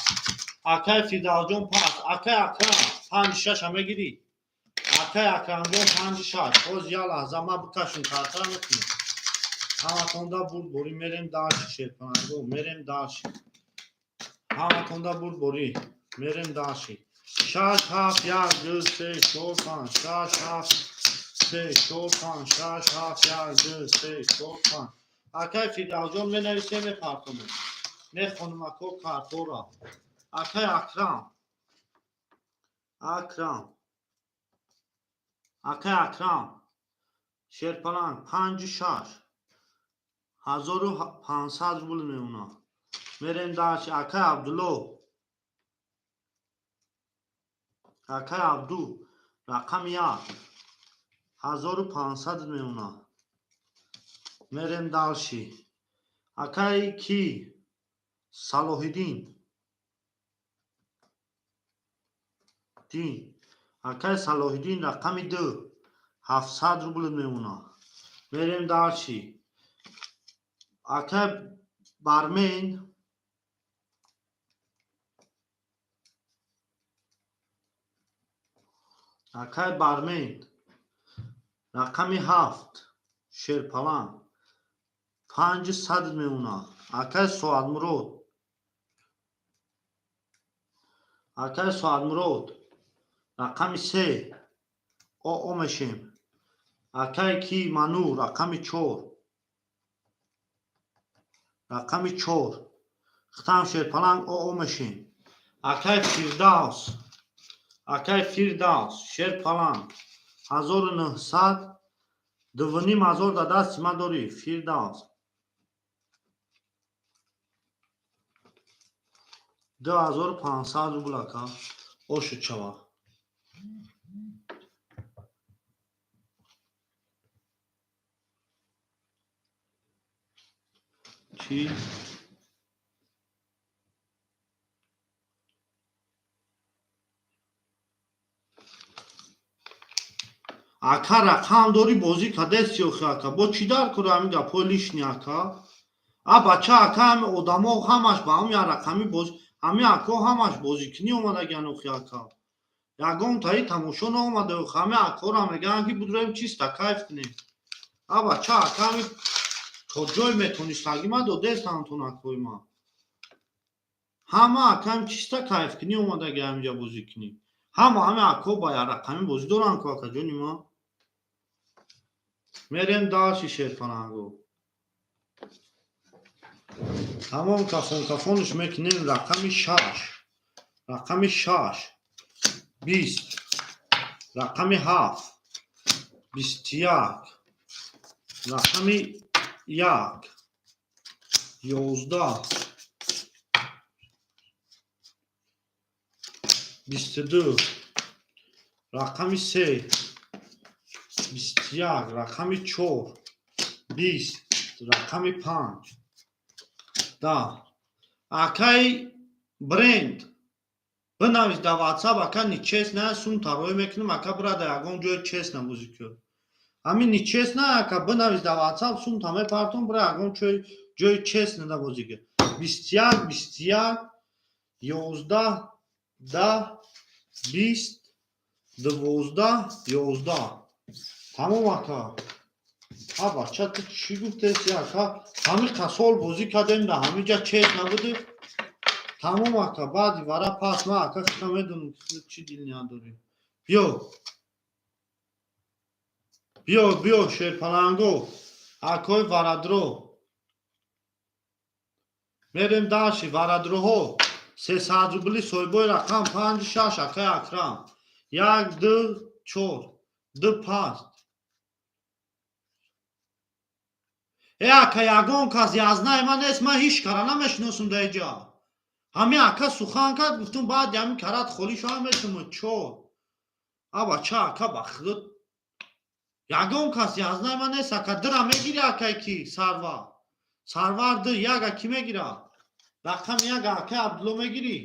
акай Фирдавсҷон, пас. Акай Акрам, панҷ, шаша мегирӣ, акай Акрамҷон? Панҷи шаш. Боз як лаҳза, ма бикашем, картара мекунем. Ҳаматонда бурдборӣ. Мерем дальше, шерпананго, мерем дальше. Ҳаматонда бурдборӣ, мерем дальше. Шаш, ҳафт, як, ду, се, чор, панҷ. Шаш, ҳафт, се, чор, панҷ. Шаш, ҳафт, як, ду, се, чор, панҷ. Акай Фирдавсҷон, менависем, мепартонем, мехонам, ако, картора. Акай Акрам, Акрам, акай Акрам, шерпаланг, панҷу шаш, 1500 рубл мемонад. Мерем дальше. Акай Абдулло, акай Абду, рақами як, 1500 мемонад. Мерем дальше. Акай ки, Салоҳиддин дин, акай Салоҳиддин, рақами ду, 700 рубл мемонад. Мерем дальше. Акай Бармен. Акай Бармен, рақами ҳафт, шерпаланг, 500 мемонад. Акай Соатмурод, акай Соатмурод, рақами се, оо мешем. Акай ки, Ману, рақами чор, рақами чор, хитам, шерпаланг, оо мешем. Акай Фирдавс, акай Фирдавс, шерпаланг, 1900, 2500 да дасти ман дорӣ, Фирдавс. 2500 рубл, ака, ошуд шава. Чӣ? Ака, рақам дорӣ, бозӣ кадест ёхи, ака? Бо чӣ дар кора ҳамин гапҳои лишний, ака? А бача, ака, ҳами одамо ҳамаш ба ҳам як рақами боз, ҳами ако ҳамаш бозикунӣ омадагиан охи, ака. Ягон таи тамошо наомада охи. Ҳами акора мегӯянд, ки будроем, чиста кайф кунем. А бача, ака, ҳами то ҷой метонистагӣ ма додестам-тон, акои ма. Ҳама, ака, ҳами чиста кайфкунӣ омадаги ҳаминҷа бозӣ кунӣ. Ҳама ҳами ако ба як рақами бозӣ доранд ку, акаҷони ма. Мерем дальше, шерпаранго. Тамом, кафон кафонш мекунем. Рақами шаш, рақами шаш, 20. Рақами ҳафт, 21, рақами 1, 11, 22, рақами 3, 21, рақами 4, 20, рақами 5, 10. Акай бренд, бинавис дар ватсап. Ака, нечестно сум тароӣ мекунем. Ака, бира, ягон ҷои честно бозӣ кун. Ҳамин нечестно, ака, бинавис дар ватсап, сумта мепартом, бира, ягон ҷои честно да бозӣ кун. 21, 21, 11, 10, 20, 12, 11. Тамом, ака. А бача, ту чӣ гуфтеси, ака? Ҳамин қасол бозӣ кардем, да ҳамин ҷа честно буди. Тамом, ака, баъди вара пас ман, ака, хита медонам, ки чӣ дил надорӣ. Биё, биё, биё, шерпаланго, акои варадро. Мерем дальше. Варадроҳо 300 рубли, соҳибои рақам панҷ, шаш, акаи Акрам. Як, ду, чор, ду, панҷ. Э, ака, ягон кас язнаи ман нест, ман ҳеҷ кара намешиносам дар иҷа. Ҳамин ака сухан кард, гуфтум, баъди ҳамин карат холӣ шава метуму чор. А бача, ака, ба худо, ягон кас язнаи ман нест, ака. Дира мегири, акай ки Сарвар, Сарвар, ду яга кӣ мегира? Рақами як, акай Абдулло мегирӣ?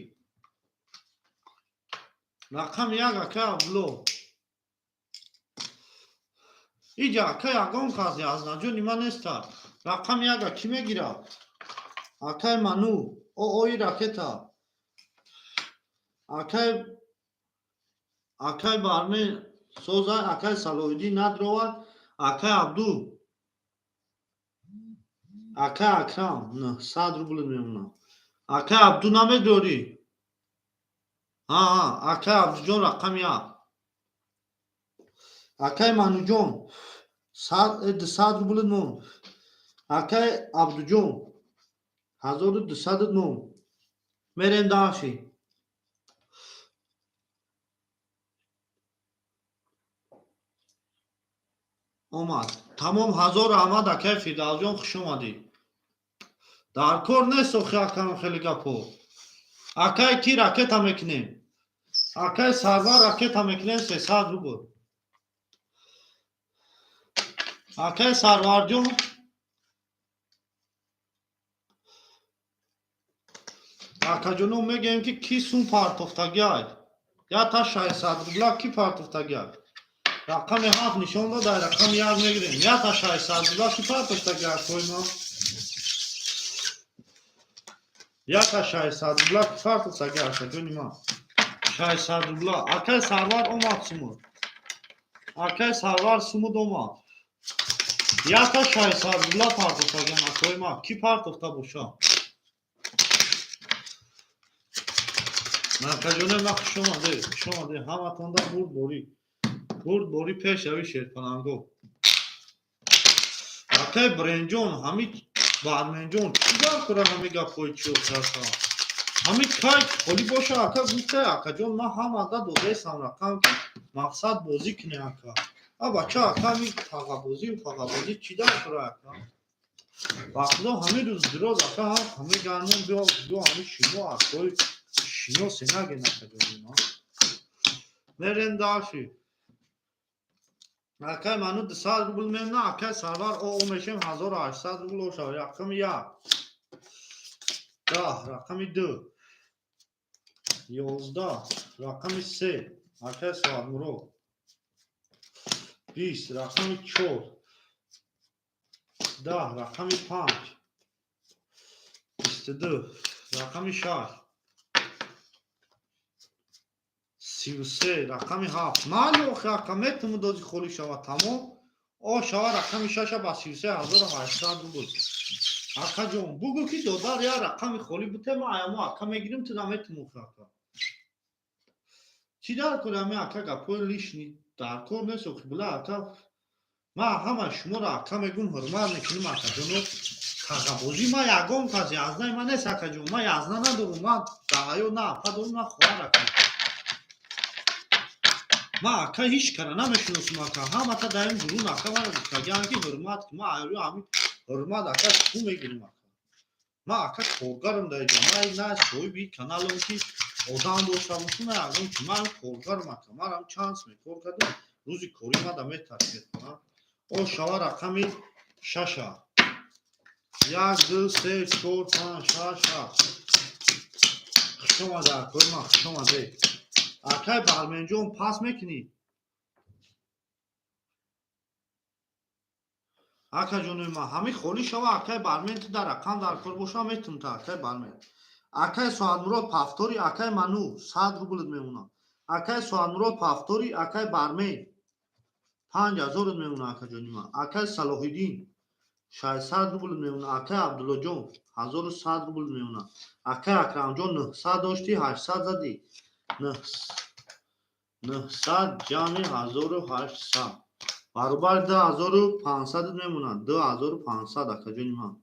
Рақами як, акай Абдулло. Иҷа, ака, ягон кас язнаҷони ман неста. Рақами яга кӣ мегира? Акай Ману, оои ракета. Акай Бармен соза, акай Салоҳиддин надровад, акай Абду, акай Акрам 100 рубл мемонад. Акай Абду, намедорӣ? Акай Абдуҷон, рақами як. Акай Мануҷон, 200 рубли нон. Акай Абдуҷон, 1200 нон. Мерем дальше. Омад, тамом. Ҳазор раҳмат, акай Фирдавсҷон, хуш омадӣ. Дар кор нест охи, акам, хеле гапҳо. Акай ки ракета мекунем? Акай Сарвар, ракета мекунем, 300 рубл. Акай Сарварҷон. Акаҷоно, мегӯем, ки кӣ сум партофтагиай? Ята 600 рубла кӣ партофтагиай? Рақами ҳафт нишон дод, дар рақами як мегирем. Ята 600 рубла кӣ партофтагиай, акои ман? Ята 600 рубла кӣ партофтагиай, акаҷони ман? 600 рубла. Акай Сарвар, омад сумуд. Акай Сарвар, сумуд омад. Ята 600 рубла партофтагиан, акои ман. Кӣ партофта боша? Акаҷоне ман, хуш омадед, хуш омадед ҳаматонда. Бурдборӣ, бурдборӣ, пешрави шерпаланго. Акай Бренҷон, ҳами Барменҷон, чӣ дар кора ҳами гапҳои чиё карда? Ҳами кай холӣ боша, ака, гуфта, акаҷон, ман ҳамада додаестам рақам, ки мақсад бозӣ кунӣ, ака. А бача, ака, ҳами тағабозию фағабозӣ чӣ дар кора, ака? Ба худо, ҳамин рӯз дироз, ака, ҳами гармон, биё, биё, ҳами шино акои шиносе наген, акаҷони ман. Мерем дальше. Акай ману 200 рубл мемна, акай Сарвар, оо мешем, 1800 рубл оша. Рақами як, 10, рақами ду, 11, рақами се, акай Соатмурод, 20, рақами чор, 10, рақами панҷ, 22, рақами шаш, 33, рақами ҳафт. Майли, охи, ака, метуму дози холӣ шава, тамом. О шава, рақами шаша ба 33 800 рубл. Акаҷон, бугӯ, ки додар, я рақами холӣ буте, ма аямо, ака, мегирим, ту наметуму, охи, ака. Чӣ дар кори ами, ака, гапҳои лишний дар кор нест, охи, била, ака. Ман ҳамаи шуморо ака мегӯм, ҳурмат мекунем, акаҷоно. Тағабозӣ ман ягон кас язнаи ман нест, акаҷон. Ман язна надорам, ман дар ҳаёт на апа дорам, на хоҳар, ака. Ма ака ҳеҷ кара намешиносум, ака. Ҳамата дар ин дурун, ака, мара гуфтагиам, ки ҳурмат ки. Ма айрӯ ҳамин ҳурмат, ака, ту мегирим, ака. Ма, ака, коргарам дар инҷа. Ма на соҳиби каналам, ки одам дошта бошам, на ягон чи. Ман коргарам, ака. Марам чанд сме кор кардам, рӯзи корӣ мада метарсед. О, шава рақами шаша. Як, ду, се, чор, панҷ, шаш, ҳафт. Хушомаде, акои ман, хушомаде. Акай Барменҷон, пас мекунӣ? Акаҷонои ман, ҳамин холӣ шава, акай Бармен, ту дар рақам дар кор боша, метум та, акай Бармен. Акай Соатмурод, повтори. Акай Ману, 100 рублит мемонад. Акай Соатмурод, повтори. Акай Бармен, 5000-ат мемонад, акаҷони ман. Акай Салоҳиддин, 600 рубл мемонад. Акай Абдуллоҷон, 1100 рубл мемонад. Акай Акрамҷон, 900 доштӣ, 800 задӣ. 900 ҷамъи 1800 баробари 2500 мемонад. 2500, акаҷони ман.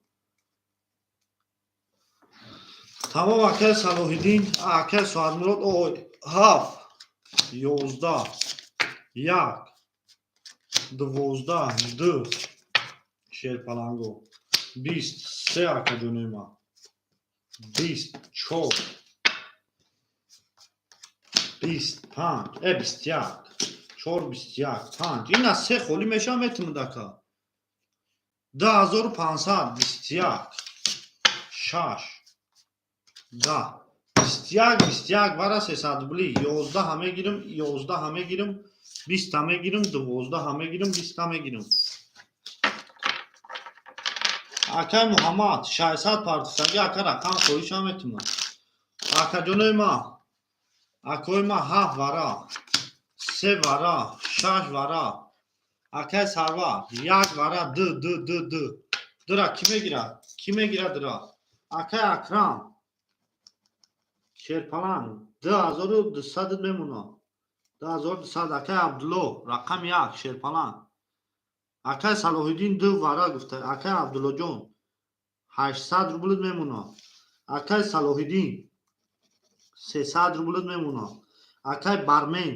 Тамом, акай Салоҳиддин, акай Соатмурод. Ой, ҳафт, 11, як, 12, ду, шерпаланго, 23, акаҷонои ман, 24, 25, 21, чор, 21, панҷ. Ин аз се холӣ мешава, метавонад, ака. 2500, 21, шаш, 10, 21, 21 вара 300 рубли. 11 мегирам, 11 мегирам, 20 мегирам, 12 мегирам, 20 мегирам. Акай Муҳаммад, 600 партисаги, ака, рақам хоҳиша метавонад. Акаҷонои ман, акои ман, ҳафт вара, се вара, шаш вара. Акай Сарвар, як вара, ду, ду, ду, ду. Дура кӣ мегирад? Кӣ мегирад дура? Акай Акрам, шерпаланг, 2200 мемонад. 2200. Акай Абдулло, рақами як, шерпаланг. Акай Салоҳиддин ду вара гуфта. Акай Абдуллоҷон, 800 рублит мемонад. Акай Салоҳиддин, 300 рублит мемонад. Акай Бармен,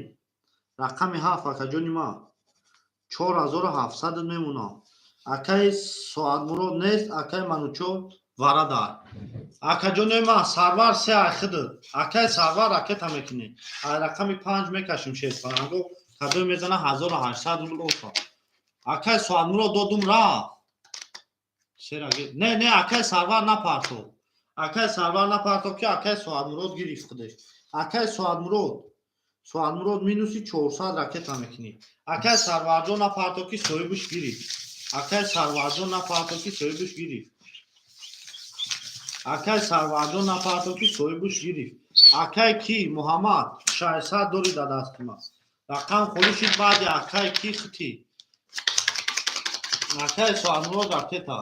рақами ҳафт, акаҷони ман, 4700 мемонад. Акай Соатмурод нест. Акай Манучо вара дар. Акаҷонои ман, Сарвар се айхидид. Акай Сарвар, ракета мекунӣ. Ай рақами панҷ мекашем, шерпаланго кадое мезана, 1800 рубл офа. Акай Соатмурод, додум, рафт. Не, не, акай Сарвар, напартоб. Акай Сарвар, напартоб, ки акай Соатмурод гирифт худаш. Акай Соатмурод, Соатмурод, минуси 400 ракета мекунӣ. Акай Сарварҷон, напартоб, ки соҳибаш гирифт. Акай Сарварҷон, напартоб, ки соҳибаш гирифт. Акай Сарварҷон, напартоб, ки соҳибаш гирифт. Акай ки Муҳаммад, 600 дори дар дасти ман. Рақам холӣ шид, баъди акай ки хити. Акай Соатмурод, ракета.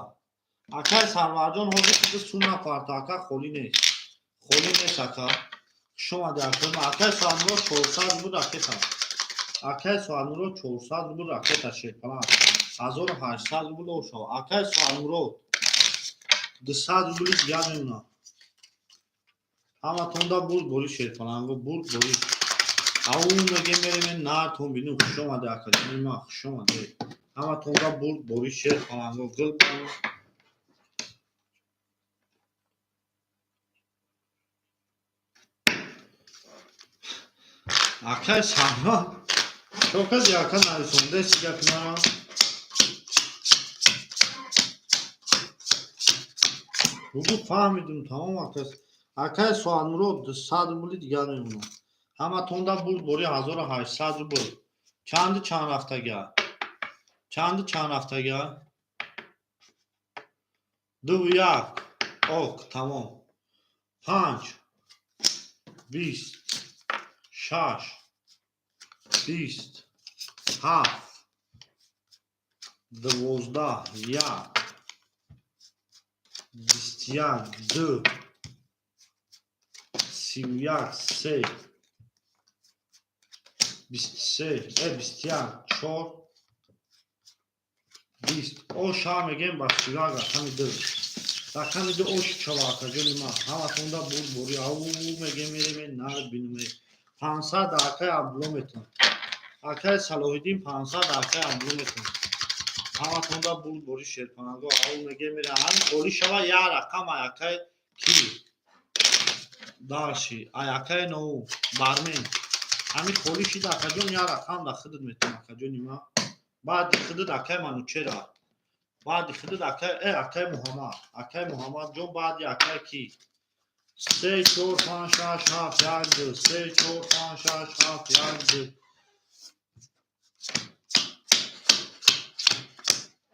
Акай Сарварҷон, ҳозир хиди сум напарто, ака, холӣ нест, холӣ нест, ака. Хушомади, акай. Акай Соатмурод, 400 рубл ракета. Акай Соатмурод, 400 рубл ракета. Шерпаланг, 1800 рубл ошава. Акай Соатмурод, 200 рубли дигар мемонад. Ҳаматонда бурд бори, шерпаланго, бурд бори. Ау мегем, мерем, нартон бинем. Хушомаде, акаҷони ман, хушомаде. Ҳаматонда бурд бори, шерпаланго, гул. Акай Сарвар, чо кади, ака? Нарисондаси гапи мара. Бугу, фаҳмидум, тамом, ака. Акай Соатмурод, 100 рубли дигар мемонад. Ҳаматонда бурд бори, 1800 рубл. Чанду чанд рафтага? Чанду чанд рафтага? Дуву як. Ок, тамом. Панҷ, 20, шаш, 20, ҳафт, 12, як, 21, ду, 31, се, 23, 21, чор, 20. О, ша мегем ба 31, рақами ду, рақами ду. Ош чава, акаҷони ман, ҳаматонда бурд бори. Ау мегем, мереме, нар бинуме. 500 акай Абдулло метавон. Акай Салоҳиддин 500, акай Абдулло метавон. Ҳаматонда бурдбори, шерпаланго. Ау меге, мера, ҳами холӣ шава, як рақам ай акай ки дальше, ай акай ноу бармен. Ҳами холӣ шид, акаҷон, як рақам да худат метавон, акаҷони ма. Баъди худат акай Манучера, баъди худат акай акай Муҳаммад, акай Муҳаммадҷон, баъди акай ки. Се, чор, панҷ, шаш, ҳафт, як, ду, се, чор, панҷ, шаш, ҳафт, як, ду.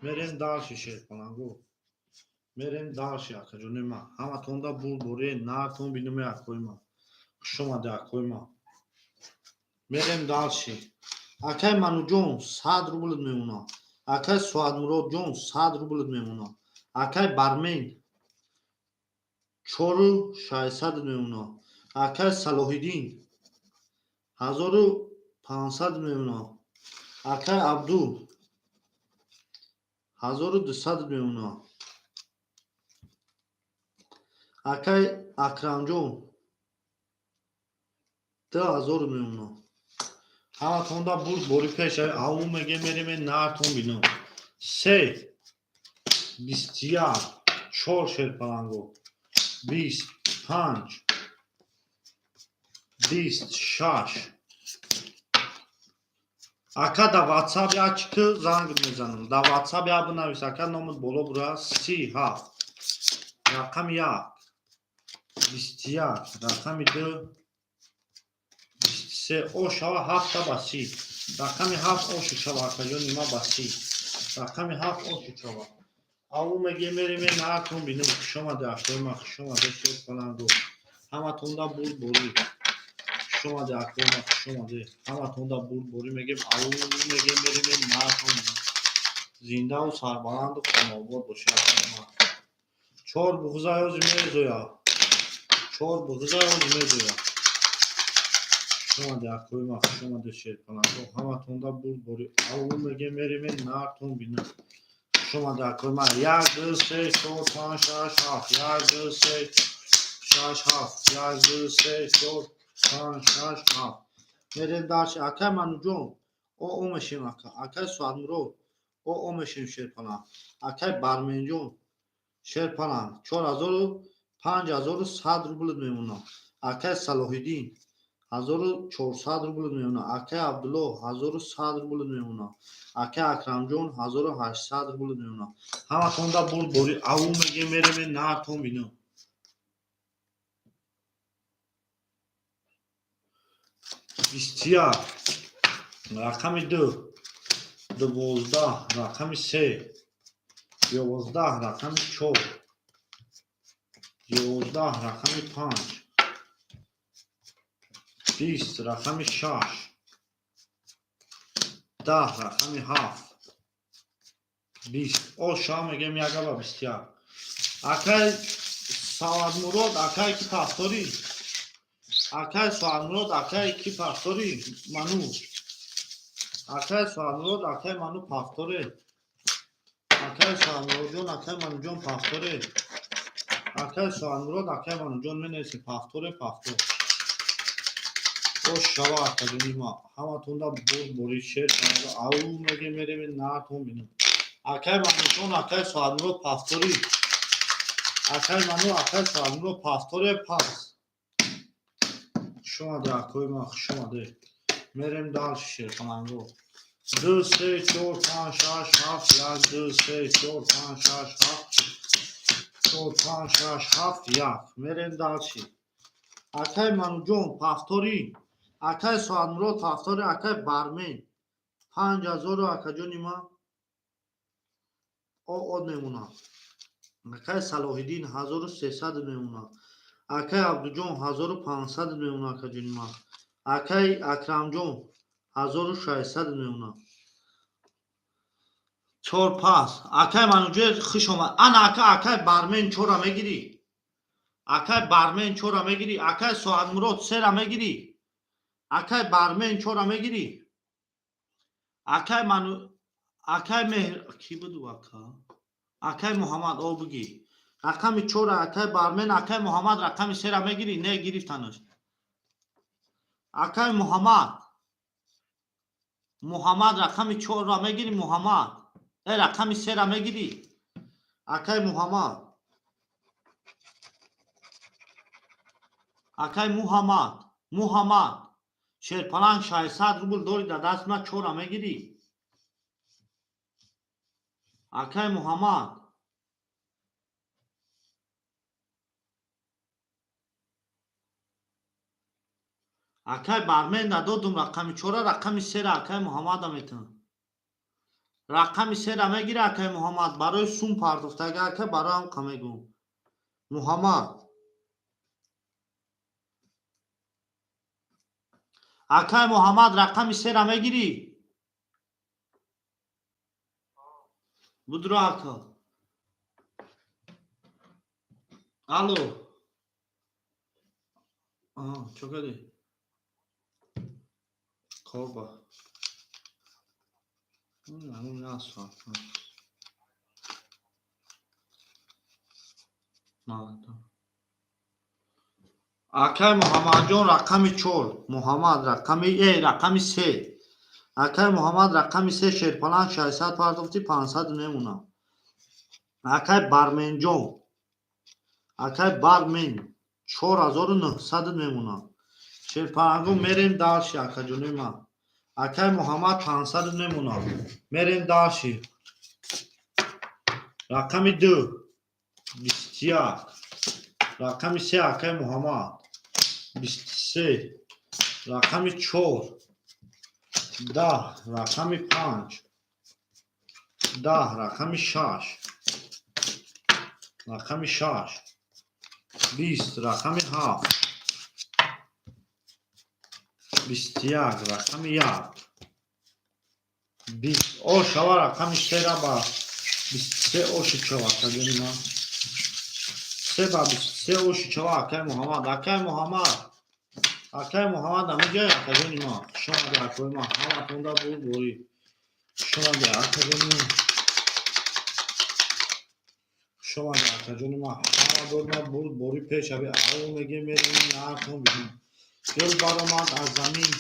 Мерем дальше, шерпаланго, мерем дальше, акаҷони ма. Ҳаматонда бурдборе, нартон бинуме, акои ма. Хушомаде, акои ма. Мерем дальше. Акай Мануҷон, 100 рублт мемонад. Акай Суадмуродҷон, 100 рублт мемонад. Акай Бармен, 4600 мемонад. Акай Салоҳиддин, 1500 мемонад. Акай Абду, 1200 мемонад. Акай Акрамҷон, 2000 мемонад. Ҳаматонда бурд бори пеш. Ау меге, мереме, нартон бино. Се, 21, чор, шерпаланго. 25, 26. Ака, да Ватсап як чӣ занг мезанам, да Ватсап як бинавис, ака, номат боло бура. 37, рақами як, 21, рақами ду, 23. О шава, ҳафта ба 30, рақами ҳафт ошу шава, акаҷони ма, ба 30, рақами ҳафт ошу шава. Аву меге, мереме, наатон бинем. Хушомаде, акои ма, хушомаде, шерпаланго. Ҳаматонда бурдборӣ. Хушомаде, акои ма, хушомаде. Ҳаматонда бурдборӣ мегем. Аву меге, мереме, наатон бинем. Зиндаву сарбаланду хонаобод бошӣ, акои ма. Чор буғза ёзи мезоя, чор буғза ёзи мезоя. Хушомаде, акои ма, хушомаде, шерпаланго. Ҳаматонда бурдборӣ. Аву меге, мереме, наатон бинем. Хушомаде, акои ма. Як, ду, се, чор, панҷ, шаш, ҳафт, як, ду, се, шаш, ҳафт, як, ду, се, чор, панҷ, шаш, ҳафт. Мерем дальше. Акай Мануҷон, о о мешем, ака. Акай Суадмурод, о о мешем, шерпаланг. Акай Барменҷон, шерпаланг, 4000, 5100 рубл мемонад. Акай Салоҳиддин, 1400 рубл мемонад. Акай Абдулло, 1100 рубл мемонад. Акай Акрамҷон, 1800 рубл мемонад. Ҳаматонда бурдборӣ. Аву меге, мереме, наатон бино. 21, рақами ду, 12, рақами се, 11, рақами чор, 11, рақами панҷ, 20, рақами шаш, 10, рақами ҳафт, 20. О ша мегем, ягаба 21. Акай Савадмурод, акай ки пасторӣ, акай Суадмурод, акай ки пасторӣ, ману, акай Суадмурод, акай ману пасторе, акай Суадмуродҷон, акай Мануҷон пасторе, акай Суадмурод, акай Мануҷон менависем, пасторе, пастор. Ош шава, акаҷони ма. Ҳаматонда бурдбори, шер. Ау меге, мереме, наатон бинем. Акай Мануҷон, акай Суадмурод пасторӣ, акай Ману, акай Суадмурод пасторе, пас. Хушомаде, акои ма, хушомаде. Мерем дальше, шерпаланго. Ду, се, чор, панҷ, шаш, ҳафт, як, ду, се, чор, панҷ, шаш, ҳафт, чор, панҷ, шаш, ҳафт, як. Мерем дальше. Акай Мануҷон пасторӣ, акай Соатмурод пасторӣ, акай Бармен, 5000-у, акаҷони ма, од мемонад. Акай Салоҳиддин, 1300 мемонад. Акай Абдуҷон, 1500 мемонад, акаҷони ма. Акай Акрамҷон, 1600 мемонад. Чор пас. Акай Мануҷер, хуш омад. Ана, ака, акай Бармен чора мегирӣ, акай Бармен чора мегирӣ, акай Соатмурод сера мегирӣ, акай Бармен чора мегирӣ, акай Ману, акай Меҳр кӣ буду, ака, акай Муҳаммад, о бигӣ, рақами чора, акай Бармен. Акай Муҳаммад, рақами сера мегирӣ? Не, гирифтанаш. Акай Муҳаммад. Муҳаммад, рақами чорро мегирӣ, Муҳаммад? Э, рақами сера мегирӣ, акай Муҳаммад? Акай Муҳаммад, Муҳаммад, шерпаланг, 600 рубл дорӣ дар даст, ма чора мегирӣ, акай Муҳаммад? Акай Бармен, додум рақами чора, рақами сера акай Муҳаммада метавон. Рақами сера мегира, акай Муҳаммад? Барои сум партофтага, ака, барои ҳам мегӯм. Муҳаммад, акай Муҳаммад, рақами сера мегирӣ? Будро, ака. Алло, чо кардӣ? Корба ҳамун асфалт. Акай Муҳаммадҷон, рақами чор. Муҳаммад, рақами рақами се. Акай Муҳаммад, рақами се, шерпаланг, 600 партофти, 500 мемонам. Акай Барменҷон, акай Бармен, 4900 мемонам. Шерпалангу, мерем дальше, акаҷони ман. Акай Муҳаммад, 500 мемонам. Мерем дальше. Рақами ду, 21. Рақами се, акай Муҳаммад, 23. Рақами чор, 10. Рақами панҷ, 10. Рақами шаш, рақами шаш, 20. Рақами ҳафт, 21. Рақами як, 20. О шава, рақами сера ба 23 оши чава, акаҷони ман. Се ба 23 оши чава, акай Муҳаммад. Акай Муҳаммад, акай Муҳаммад, амиҷай, акаҷони ман. Хушомади, акои ман, ҳаматонда бурдборӣ. Хушомади, акаҷони ман. Хушомади, акаҷони ман, ҳама дорма бурдборӣ. Пешави ав мегем, мерем, наартон бинем. Гул баромад аз замин,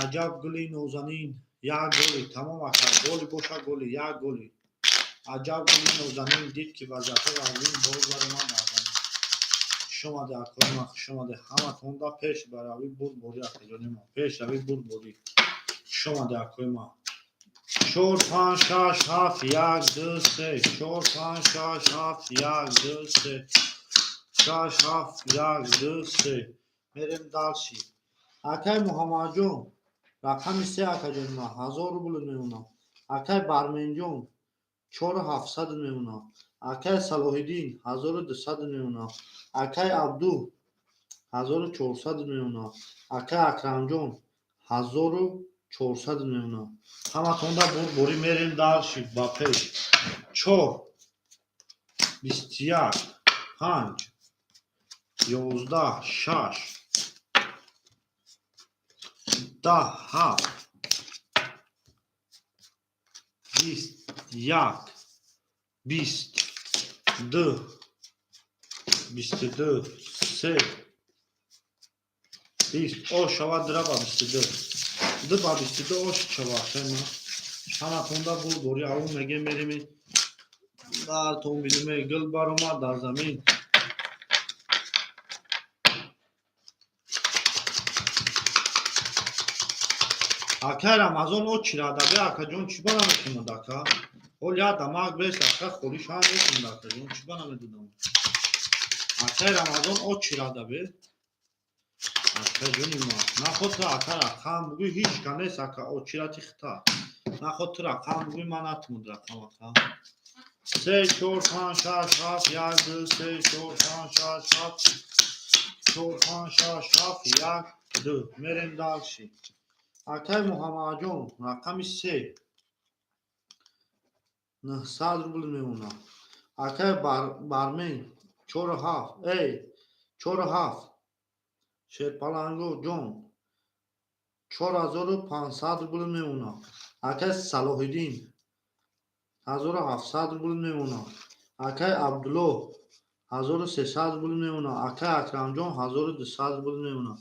аҷаб гули нозанин. Як голи тамом, ака, голи боша, голи, як голи. Аҷаб гули нозанин, дид ки вазъията вазин, боз баромад аз замин. Хушомади, акои ман, хушомади ҳаматонда. Пеш барави бурдборӣ, акаҷони ман, пешрави бурдборӣ. Хушомади, акои ман. Чор, панҷ, шаш, ҳафт, як, ду, се. Чор, панҷ, шаш, ҳафт, як, ду, се. Шаш, ҳафт, як, ду, се. Мерем дальше. Акай Муҳаммадҷон, рақами се, акаҷони ман, 1000 рубл мемонам. Акай Барменҷон, 4700 мемонам. Акай Салоҳиддин, 1200 мемонам. Акай Абду, 1400 мемонам. Акай Акрамҷон, 1400 мемонам. Ҳаматонда бурдборӣ. Мерем дальше, ба пеш. Чор, 21, панҷ, 11, шаш, 10, ҳафт, 20, як, 20, ду, 22, се, 20. О шавад дра ба 22, ду ба 22 ош шавад. Хема ҳаматонда бурдборӣ. Аву мегем, мерем, дартон бидиме. Гул баромад дар замин. Акай Рамазон, о чирадабе, акаҷон, чӣ ба наметунад, ака? Ҳол як дамак бест, ака, холиша метунад, акаҷон, чӣ ба намедудам? Акай Рамазон, о чирадабе, акаҷони ма, наход ту, ака, рақам бугӯй, ҳеҷ ка нест, ака, очирати хита. Наход ту рақам бугӯй, ман натумуд рақам, ака. Се, чор, панҷ, шаш, ҳафт, як, ду, се, чор, панҷ, шаш, ҳафт, чор, панҷ, шаш, ҳафт, як, ду. Мерем дальше. Акай Муҳаммадҷон, рақами се, 900 рубл мемонад. Акай Бармен, чору ҳафт, эй, чору ҳафт. Шерпаланго ҷон, 4500 рубл мемонад. Акай Салоҳиддин, 1700 рубл мемонад. Акай Абдулло, 1300 рубл мемонад. Акай Акрамҷон, 1200 рубл мемонад.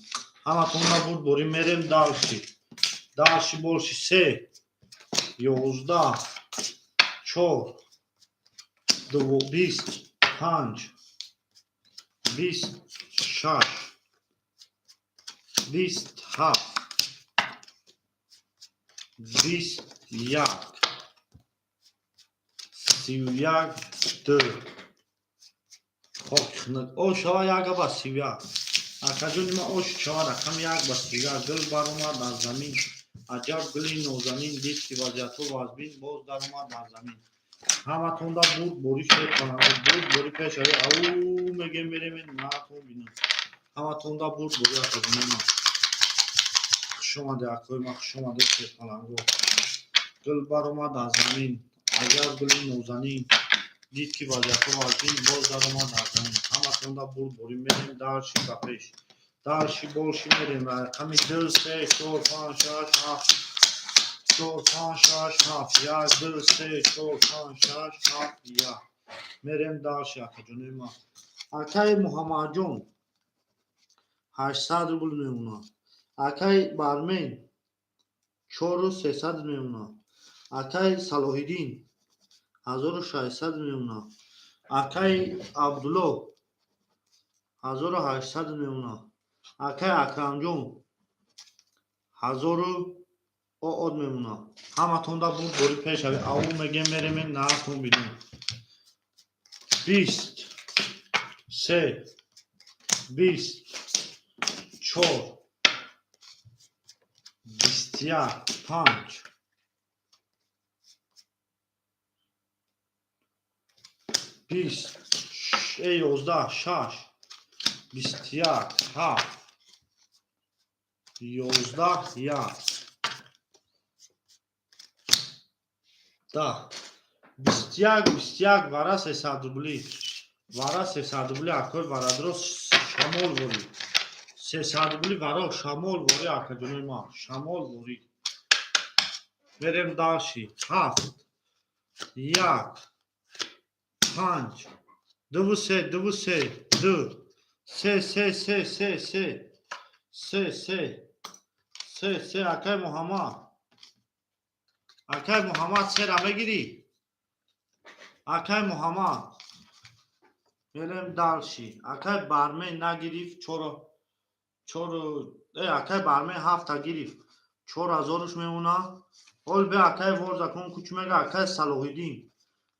Ҳаматонда бурдборӣ. Мерем дальше. Дальше больше се, 11, чор, 20, панҷ, 20, шаш, 20, ҳафт, 21, 31, ду. О шава яка ба 31. Акаҷони ман, ош шава рақами як ба 31. Гул баромад аз замин, аҷаб гули нозанин, дид ки вазъиятҳо вазбин, боз даромад дар замин. Ҳаматонда бурд борӣ шерпаланг, бурд борӣ пешави. Ау мегем, меремен наатон бинам. Ҳаматонда бурд борӣ, акаҷони ман. Хушомаде, акои ман, хушомаде, шерпаланго. Гул баромад аз замин, аҷаб гули нозанин, дид ки вазъиятҳо вазбин, боз даромад дар замин. Ҳаматонда бурд борӣ. Мерем дальше, ба пеш, дальше больше мерем. Рақами ду, се, чор, панҷ, шаш, ҳафт, чор, панҷ, шаш, ҳафт, як, ду, се, чор, панҷ, шаш, ҳафт, як. Мерем дальше, акаҷонои ман. Акаи Муҳаммадҷон, 800 рубл мемонад. Акаи Бармен, 4300 мемонад. Акаи Салоҳиддин, 1600 мемонад. Акаи Абдулло, 1800 мемонад. Акаи Акрамҷон, ҳазору оод мемонад. Ҳаматонда бурд бори пешави. Ау мегем, меремен наатон бинем. 20, се, 20, чор, 21, панҷ, 20, 11, шаш, 21, ҳафт, 11, як, 10, 21, 21. Вара 300 рубли, вара 300 рубли. Акои варадро шамол ворӣ, 300 рубли варо шамол ворӣ. Акаҷонои ман, шамол ворӣ. Мерем дальше. Ҳафт, як, панҷ, дуву се, дуву се, ду, се, се, се, се, се, се, се, се, се. Акай Муҳаммад, акай Муҳаммад, сера мегирӣ, акай Муҳаммад? Мерем дальше. Акай Бармен нагирифт, чоро, чоро. Акай Бармен ҳафта гирифт, 4000-уш мемонад. Ҳол бе акай ворзакон куч мега. Акай Салоҳиддин,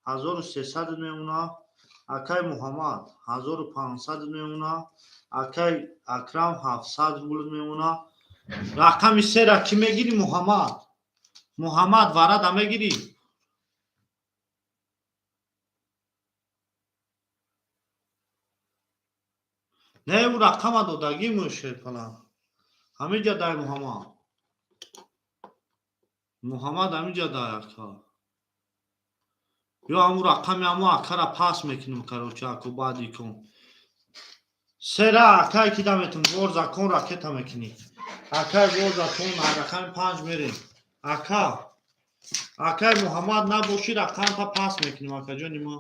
1300 мемонад. Акай Муҳаммад, 1500 мемонад. Акай Акрам, 700 рубл мемонад. Рақами сера кӣ мегирӣ? Муҳаммад, Муҳаммад, варада мегирӣ? Не, ӯ рақама додагӣ мӯшерпалан. Ҳамиҷа дай, Муҳаммад, Муҳаммад, ҳамиҷа дай, ака. Ё ҳамун рақами ҳамо акара пас мекунем, короче, аку баъди кун. Сера акай ки даметун вор закон ракета мекунӣ. Акай вор закон, рақами панҷ мерем. Ака, акай Муҳаммад набошӣ, рақамта пас мекунем, акаҷони ма.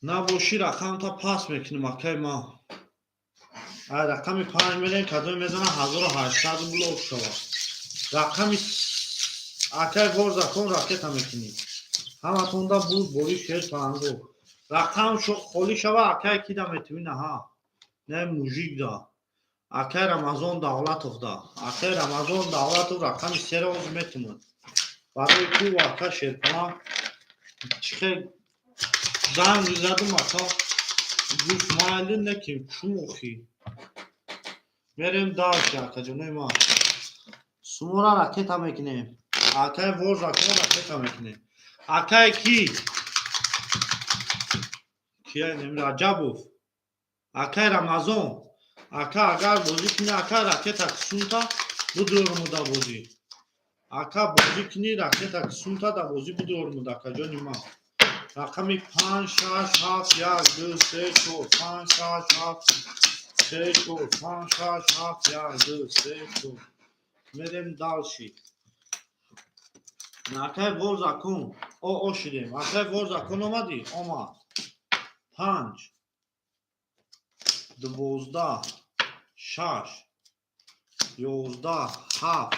Набошӣ, рақамта пас мекунем, акай ма. Ай рақами панҷ мерем, кадоме мезана, 1800 рубл шавад. Рақами акай вор закон ракета мекунӣ. Ҳаматонда буд бори шер панго. Рақам холӣ шава, акай ки да метавӣ? Наҳа, не, мужик да. Акай Рамазон Давлатов да. Акай Рамазон Давлатов рақами сера оз метумад. Барои ку ака шерпалан чӣ хел занг задум, ака гуфт майли, неким чумохи. Мерем дальше, акаҷонои ман. Сумора ракета мекунем. Акай вор закон ракета мекунем. Акай ки? Кия нем Раҷабов. Акай Рамазон. Ака, агар бозӣ кунӣ, ака, ракета кисунта будурмуда бозӣ. Ака, бозӣ кунӣ, ракета кисунта да бозӣ будурмуда, акаҷони ман. Рақами панҷ, шаш, ҳафт, як, ду, се, чор, панҷ, шаш, ҳафт, се, чор, панҷ, шаш, ҳафт, як, ду, се, чор. Мерем дальше. Акай вор закон. О, о шидем. Акай вор закон омадӣ? Омад. Панҷ, 12, шаш, 11, 7,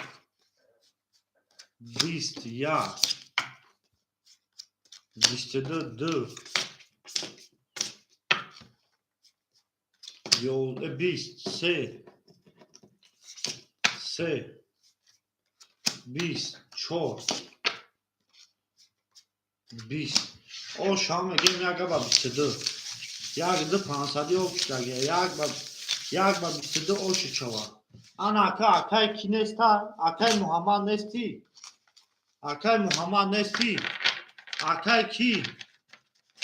20, 1, 22, 2, 20, 3, 3, 20, 4, 20. Оша мегем яка ба 22. Як ду пансади об шудагия. Як ба 22 оши чава. Ана ака, акай ки неста? Акай Муҳаммад нестӣ? Акай Муҳаммад нестӣ? Акай ки?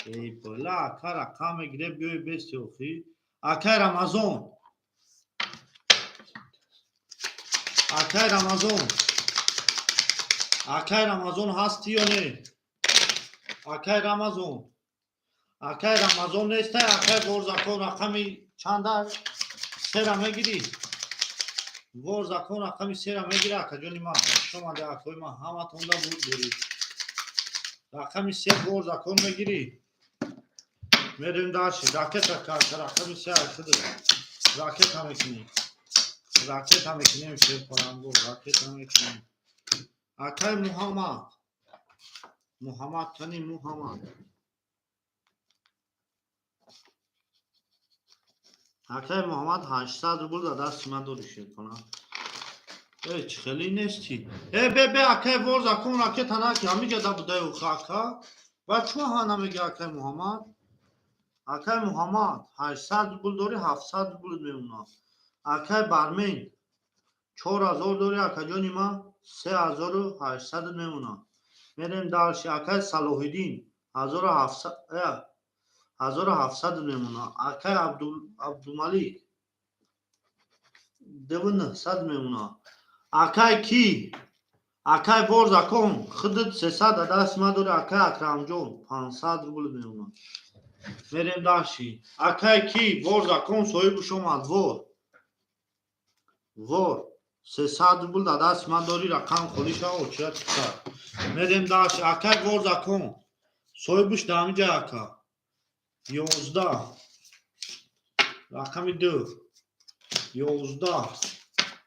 Эй бола, ака рақам мегире, биёй бести охи. Акай Рамазон. Акай Рамазон. Акай Рамазон ҳастӣ ё не? Акай Рамазон. Акай Рамазон нестай, акай Борзакон рақами чанда? Сера мегирӣ? Борзакон рақами сера мегирӣ, акаҷони ман. Хуш омадед, акои ман, ҳаматонда буд бурид. Рақами се Борзакон мегирӣ? Мерем дальше. Ракета карта рақами се айхиди. Ракета мекунем. Ракета мекунем, шерпалангор, ракета мекунем. Акай Муҳаммад. Муҳаммад кани Муҳаммад. Акай Муҳаммад 800 рубл дар дасти ман дори, шерпаланг. Э, чӣ хеле нестӣ? Э, бе бе, акай Борзакон ракета наки, ҳамиҷа да будай охи ака. Ба чӯ ҳа намеги акай Муҳаммад? Акай Муҳаммад 800 рубл дори, 700 рубл мемонад. Акай Бармен 4000 дори, акаҷони ман, 3800 мемонад. Мерем дальше. Акай Салоҳиддин 1700 мемонад. Акай Абдумалик 2900 мемонад. Акай ки? Акай Борзакон худат 300 дар дасти ман дори, акай Акрамҷон 500 рубл мемонад. Мерем дальше. Акай ки? Борзакон соҳибаш омад, вор. Вор. 300 рубл дар дасти ман дори, рақам холӣ шава, очира чиқар. Мерем дальше. Акай Борзакон соҳибаш дар ҳамиҷа ака. 11, рақами 2, 11,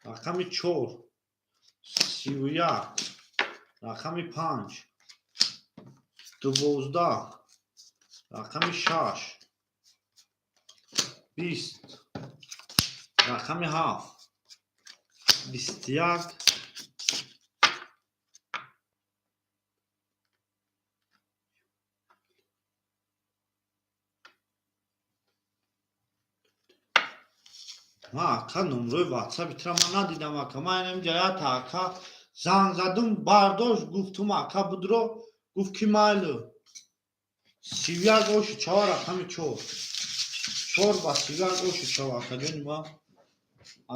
рақами 4, 31, рақами 5, 12, рақами 6, 20, рақами 7, 21. Ман ака номрои ватсапи тира ман надидам, ака. Ман инамиҷа ята ака занг задум, бардошт, гуфтум ака будро, гуфт ки майлу. 31 оши чава, рақами 4. 4 ба 31 оши чава, акаҷони ман.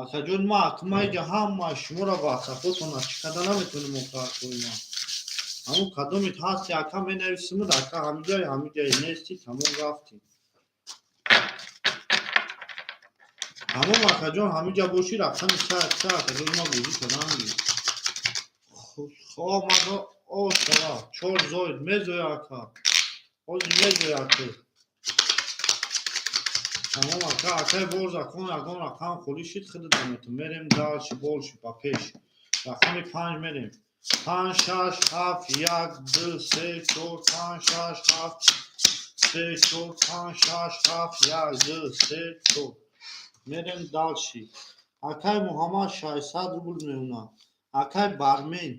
Акаҷони ман, ака ман иҷа ҳама шуморо ватсапотона чӣ карда наметонем охир, акои ман. Ҳамун кадомит ҳасти, ака, менависимуд, ака, ҳамиҷае, ҳамиҷае нести, тамом рафтем. Тамом, акаҷон, ҳамиҷа бошӣ, рақами се се, акаҷони ман, бозӣ кардан. Омад о шава, чор зоид, мезоя ака. Ҳозир мезоя ака. Тамом ака, акай Борзакон ягон рақам холӣ шид, худат наметон. Мерем дальше, больше, ба пеш. Рақами панҷ мерем. Панҷ, шаш, ҳафт, як, ду, се, чор, панҷ, шаш, ҳафт, се, чор, панҷ, шаш, ҳафт, як, ду, се, чор. Мерем дальше. Акай Муҳаммад 600 рубл мемонад. Акай Бармен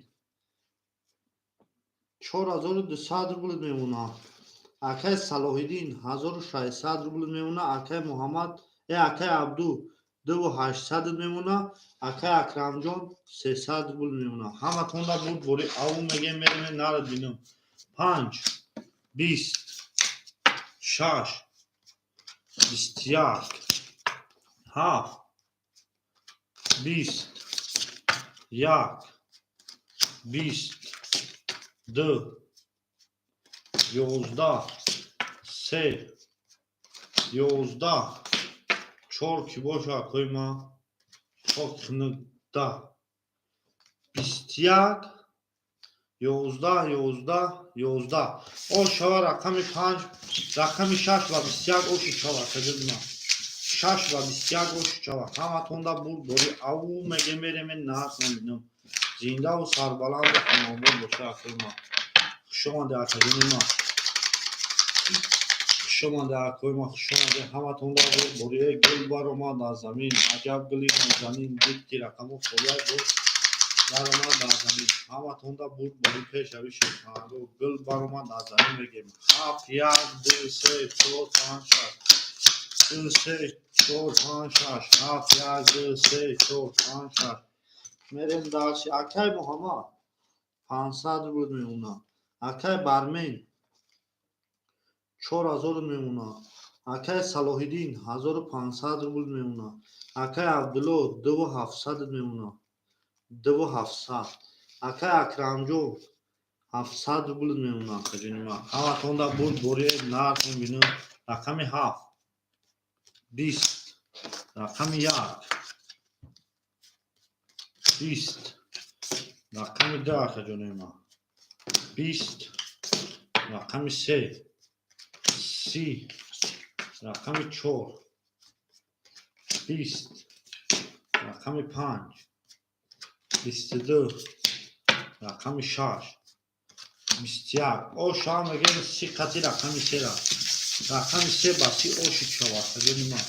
4200 рубл мемонад. Акай Салоҳиддин 1600 рубл мемонад. Акай Муҳаммад, э, акай Абду 2800 мемонад. Акай Акрамҷон 300 рубл мемонад. Ҳаматонда буд бори аву мегем, мерем нарад бинам. Панҷ, 20, шаш, 21, ҳафт, 20, як, 20, ду, 11, се, 11, чор ки боша, акои ман, хунукда, 21, 11, 11, 11 о шава, рақами панҷ, рақами шаш ва 21 оши шава, акаҷони ман. 6 ва 21 ош шава. Ҳаматонда бурд бори ав меге мереме наҳатон бинам. Зиндаву сарбаланду хонобод боша, акои ман. Хушомаде, акаҷони ман. Хушомаде, акои ман, хушомаде. Ҳаматонда бурд бори. Гул баромад аз замин, аҷаб гули нозанин, дид ки рақамҳо холияк боз даромад дар замин. Ҳаматонда бурд бори пешави шерпаланго. Гул баромад аз замин мегем. Ҳафт, як, ду, се, чор, панҷ, шаш. Ду, се, чор, панҷ, шаш. Ҳафт, як, ду, се, чор, панҷ, шаш. Мерем дальше. Акай Муҳаммад 500 рубл мемонад. Акай Бармен 4000 мемонад. Акай Салоҳиддин 1500 рубл мемонад. Акай Абдулло 2700 мемонад. 2700. Акай Акрамҷон 700 рубл мемонад, акаҷони ман. Ҳаматонда бурд бори нархон бинам. Рақами ҳафт 20, рақами як 20, рақами ду, акаҷони ман, 20, рақами се 30, рақами чор 20, рақами панҷ 22, рақами шаш 21. Оша мегем 30 қати рақами сера. Рақами се ба 30 оши шава, акаҷони ман.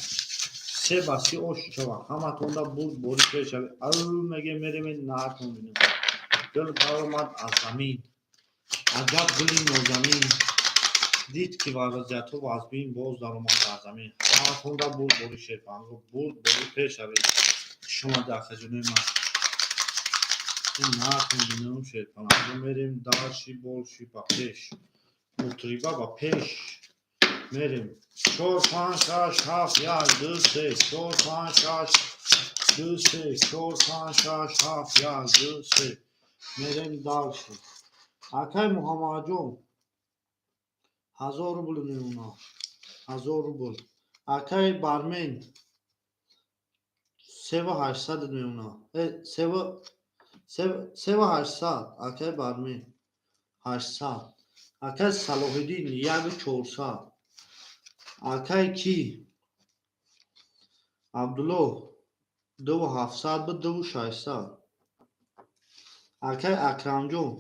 Се ба 30 оши шава. Ҳаматонда бурд бори пешави. Ав мегем мереме наҳатон бинем. Гул баромад аз замин. Аҷаб гули нозанин. Дид ки вазиятҳо вазбин боз даромад дар замин. Ҳаматонда бурд бори шерпанго. Бурд бори пешави. Хушомаде, акаҷони ман. Наҳатон бинем шерпаланго. Мерем дальше больше ба пеш. Мутриба ба пеш. Мерем. Чор, панҷ, шаш, ҳафт, як, ду, се, чор, панҷ, шаш, ду, се, чор, панҷ, шаш, ҳафт, як, ду, се. Мерем дальше. Акай Муҳаммадҷон 1000 рубл мемонад. 1000 рубл. Акай Бармен 3800 мемонад. 3800. Акай Бармен 800. Акай Салоҳиддин 1400. Акай ки Абдулло 2700 буд, 2600. Акай Акрамҷон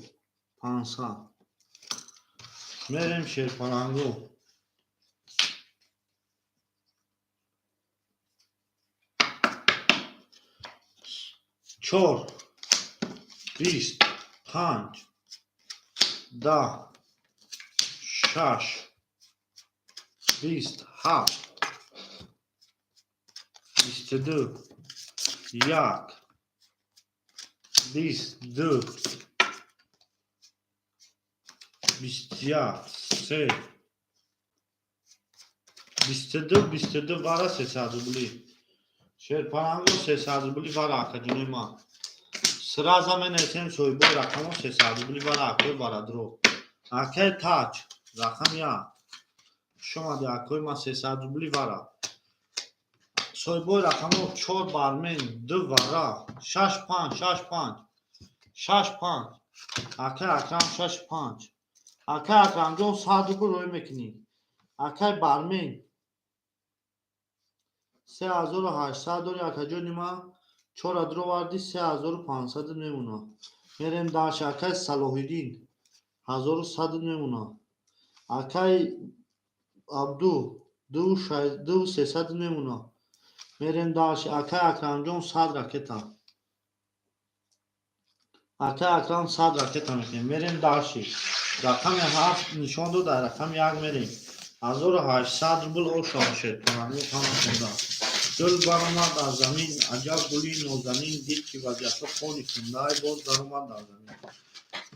500. Мерем шерпаланго. Чор, 20, панҷ, 10, шаш, 20, ҳафт, 22, як, 20, ду, 21, се, 22, 22 вара 300 рубли. Шерпаланго 300 рубли вара, акаҷони ман. Сразу менависем соҳибои рақамҳо 300 рубли вара, акои барадро. Акай Таҷ, рақам як. Хушомаде, акои ман, 300 рубли вара. Соҳибои рақамҳо чор Бармен, ду вара, шаш панҷ, шаш панҷ, шаш панҷ. Акай Акрам шаш панҷ. Акай Акрамҷон 100 рубл рӯй мекунӣ. Акай Бармен 3800 дори, акаҷони ман, чора дуровардӣ, 3500 мемонад. Мерем дальше. Акай Салоҳиддин 1100 мемонад. Акай Абду 2300 мемонад. Мерем дальше. Акай Акрамҷон 100 ракета. Акай Акрам 100 ракета мекунем. Мерем дальше. Рақами ҳафт нишон дод, дар рақами як мерем. 1800 рубл ошон шерпаланго ҳаматонда. Гул баромад аз замин, аҷаб гули нозанин, дид ки вазиятҳо хони кундай боз даромад дар замин.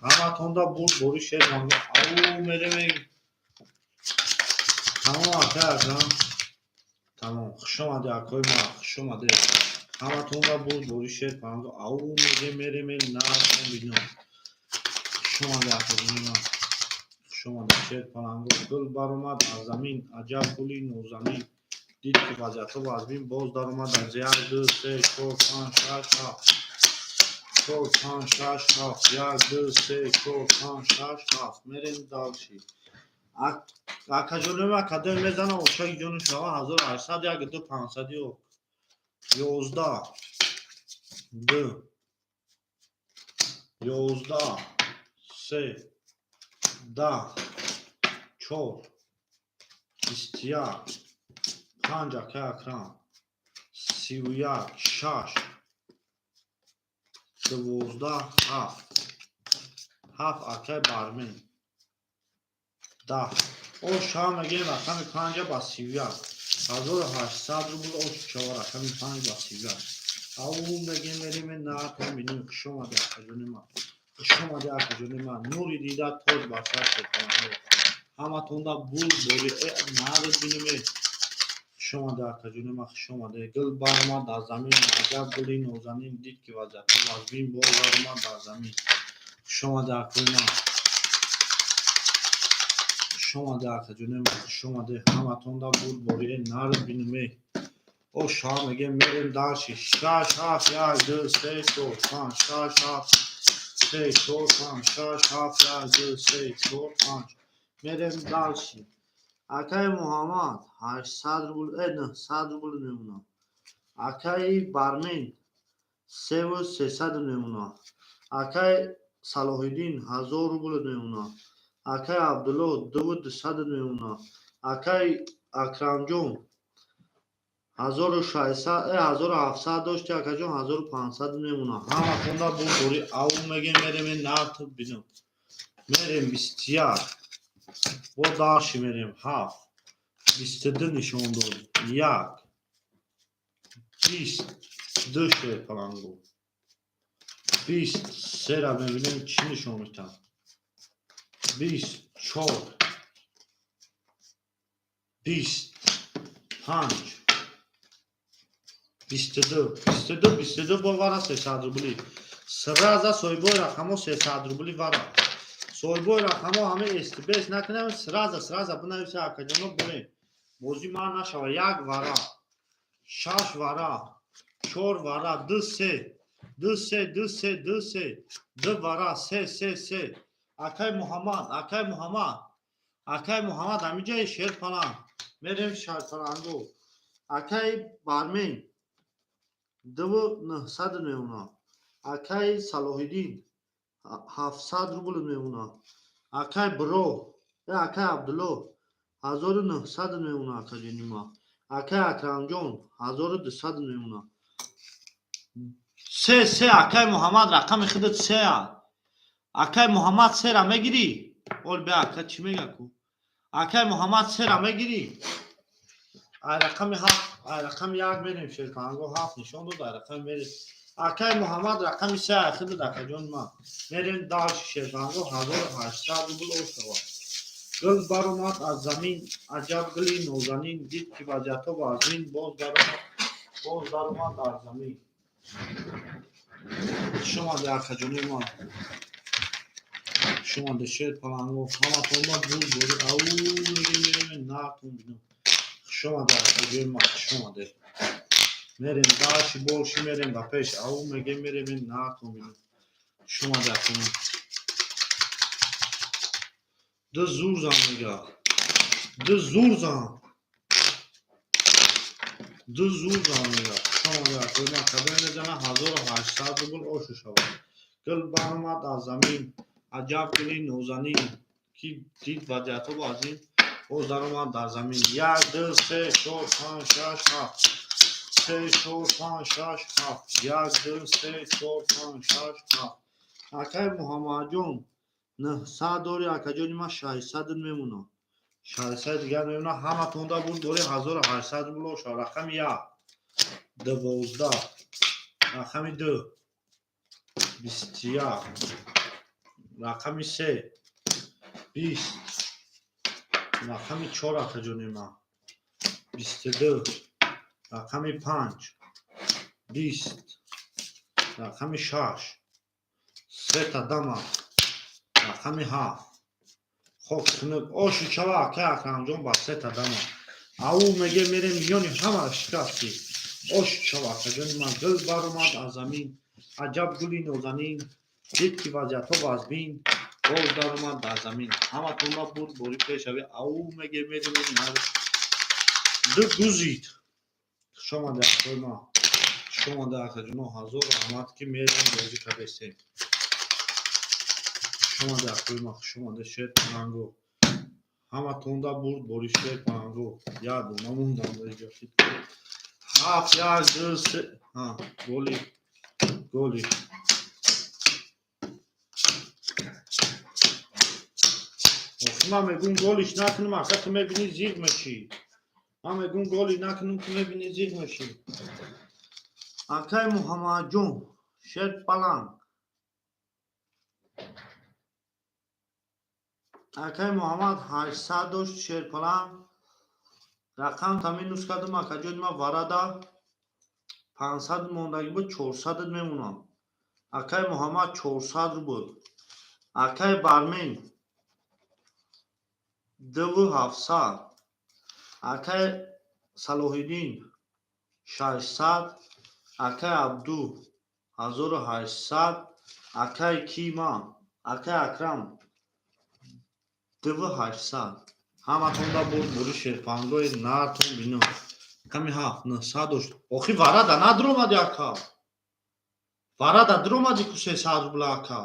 Ҳаматонда бурд бори шерманго. Ау мерем. Тамом, акай Акрам. Тамом. Хушомаде, акои ман, хушомаде. Ҳаматонда бурд бори шерпаланго. Ау мегем мерем наҳатон бинам. Хушомаде, акаҷони ман. Хушомаде, шерпаланго. Гул баромад аз замин, аҷаб гули нозанин. Дид ки вазиятҳо вазбин боз даромад аз як, ду, се, чор, панҷ, шаш, ҳафт. Чор, панҷ, шаш, ҳафт. Як, ду, се, чор, панҷ, шаш, ҳафт. Мерем дальше. Акаҷонима, кадоме мезана, ошаги ҷону шава. 1800, як, ду, 500 ё 11, ду, 11, се, 10, чор, 21, панҷ, акай Акрам, 31, шаш, 12, ҳафт, ҳафт, акай Бармен, 10. Ош мегӯем, рақами панҷа ба 31, 1800 рубл ош шава. Рақами панҷ ба 31. Ау мегӯем, мерем, наатон бинем. Хушомади, акаҷони ман, хушомади, акаҷони ман, нури дида, тоҷ бар сар. Ҳаматонда бур бори нарид бинеме. Хушомаде, акаҷони ман, хушомаде. Гул баромад дар замин, аҷаб гули нозанин, дид ки вазъиятҳо вазбин, боз баромад дар замин. Хушомаде, акои ман, хушомаде, акаҷони ман, хушомаде. Ҳаматонда бур бори нарид бинеме. О шоҳ мегем, мерем дальше. Шаш, ҳафт, як, ду, се, чор, панҷ, шаш, ҳафт, се, чор, панҷ, шаш, ҳафт, як, ду, се, чор, панҷ. Мерем дальше. Акаи Муҳаммад, 800 рубл, 900 рубл мемонад. Акаи Бармен, севу сесад мемонад. Акаи Салоҳиддин, 1000 рубл мемонад. Акаи Абдулло, дуву дусад мемонад. Акаи Акрамҷон, 1600, 1700 дошти, акаҷон, 1500 мемонад. Ҳаматонда бурдорӣ. Ав мегем, мерем, нарх бинам. Мерем 21, бо дальше мерем. Ҳафт, 22 нишон дод, як, 20, ду, шерпалангу, 20, сера мебинем, чӣ нишон метиҳад. 20, чор, 20, панҷ, 22, 22, 22. Бо вара 300 рубли сразу. Соҳибои рақамҳо, 300 рубли вара. Соҳибои рақамҳо, ҳамаи стбс накунам, сразу, сразу бинависа, акаҷоно. Бурем, бозӣ ман нашава. Як вара, шаш вара, чор вара, ду, се, ду, се, ду, се, ду, се, ду вара, се, се, се. Акай Муҳаммад, акай Муҳаммад, акай Муҳаммад, ҳамиҷаи шерпаланг. Мерем шерпалангу. Акаи Бармен, дуву нӯҳсад мемонад. Акаи Салоҳиддин, 700 рубл мемонад. Акай Бро, акай Абдулло, 1900 мемонад, акаҷони ман. Акай Акрамҷон, 1200 мемонад. Се, се, акай Муҳаммад, рақами худат сеа. Акай Муҳаммад, сера мегирӣ? Ол бя, ака чӣ мега ку? Акай Муҳаммад, сера мегирӣ? Ай рақами ҳафт, ай рақами як мерем. Шерпаланго ҳафт нишон дод, ай рақами мерем. Акай Муҳаммад, рақами се ай худат, акаҷони ман. Мерем дальше. Шерпаланго, 1800 рубл ошава. Гул баромад аз замин, аҷаб гули нозанин, дид ки вазъиятҳо вазмин, боз баромад, боз баромад дар замин. Хушомаде, акаҷони ман, хушомаде, шерпаланго. Ҳаматонба бур бори. Ау мерем, мерем, натон бинам. Хушомаде, акаҷони ман, хушомаде. Мерем дальше, больше мерем ба пеш. Ау мегем, мерем, натон бинам. Хушомаде, акаҷон. Ду зур зан мега, ду зур зан, ду зур зан мега. Хушомаде, акаҷони ман. Кадоме мезана, 1800 рубл ошу шавад. Гул баромад аз замин, аҷаб гули нозанин, ки дид вазъиятҳо вазин, боз даромад дар замин. Як, ду, се, чор, панҷ, шаш, ҳафт, се, чор, панҷ, шаш, ҳафт, як, ду, се, чор, панҷ, шаш, ҳафт. Акаи Муҳаммадҷон, 900 дори, акаҷони ман, 600 мемонад, 600 дигар мемонад. Ҳаматонда буд дори, 1800 рубл оша. Рақами як, 12, рақами ду, 21, рақами се, 20, рақами чор, акаҷони ман, 22, рақами панҷ, 20, рақами шаш, сета дама, рақами ҳафт, хок хунук ошу чава. Акай Акрамҷон, ба сета дама. Ау меге, мерем, миёни ҳамаро шикастӣ. Ошу чава, акаҷони ман. Гул баромад аз замин, аҷаб гули нозанин, дид ки вазъиятҳо вазбин. Боз даромад дар замин. Ҳаматонро бурд бори пешави ау меге мерем нар. Ду гузид. Хуш омаде, акои ма. Хуш омаде, акаҷуно, ҳазор раҳмат, ки мерем, бозӣ кардестем. Хуш омаде, акои ма, хуш омаде, шер паланго. Ҳаматонда бурд бори, шер паланго. Як дона мондам дар инҷо. Ҳафт, як, ду, се. Ҳа, голи. Голи. Охи, ман мегӯм, голиш накунам, ака, ту мебинӣ, зиғ мешӣ. Ман мегӯм, голи накунам, ту мебинӣ, зиғ мешӣ. Акай Муҳаммадҷон, шер паланг. Акай Муҳаммад 800 дошт, шерпаланг. Рақам та минус кардам, акаҷони ман, варада 500 мондагӣ буд, 400 мемонам. Акай Муҳаммад 400 рубл. Акай Бармен 2700. Акай Салоҳиддин 600. Акай Абду 1800. Акай Кима, акай Акрам 2800. Ҳаматонда бурд бури, шерпалангои нартон бино. Ками ҳафт 900 дошт. Охи, варада надуромади, ака. Варада дуромади ку, 300 рубла, ака.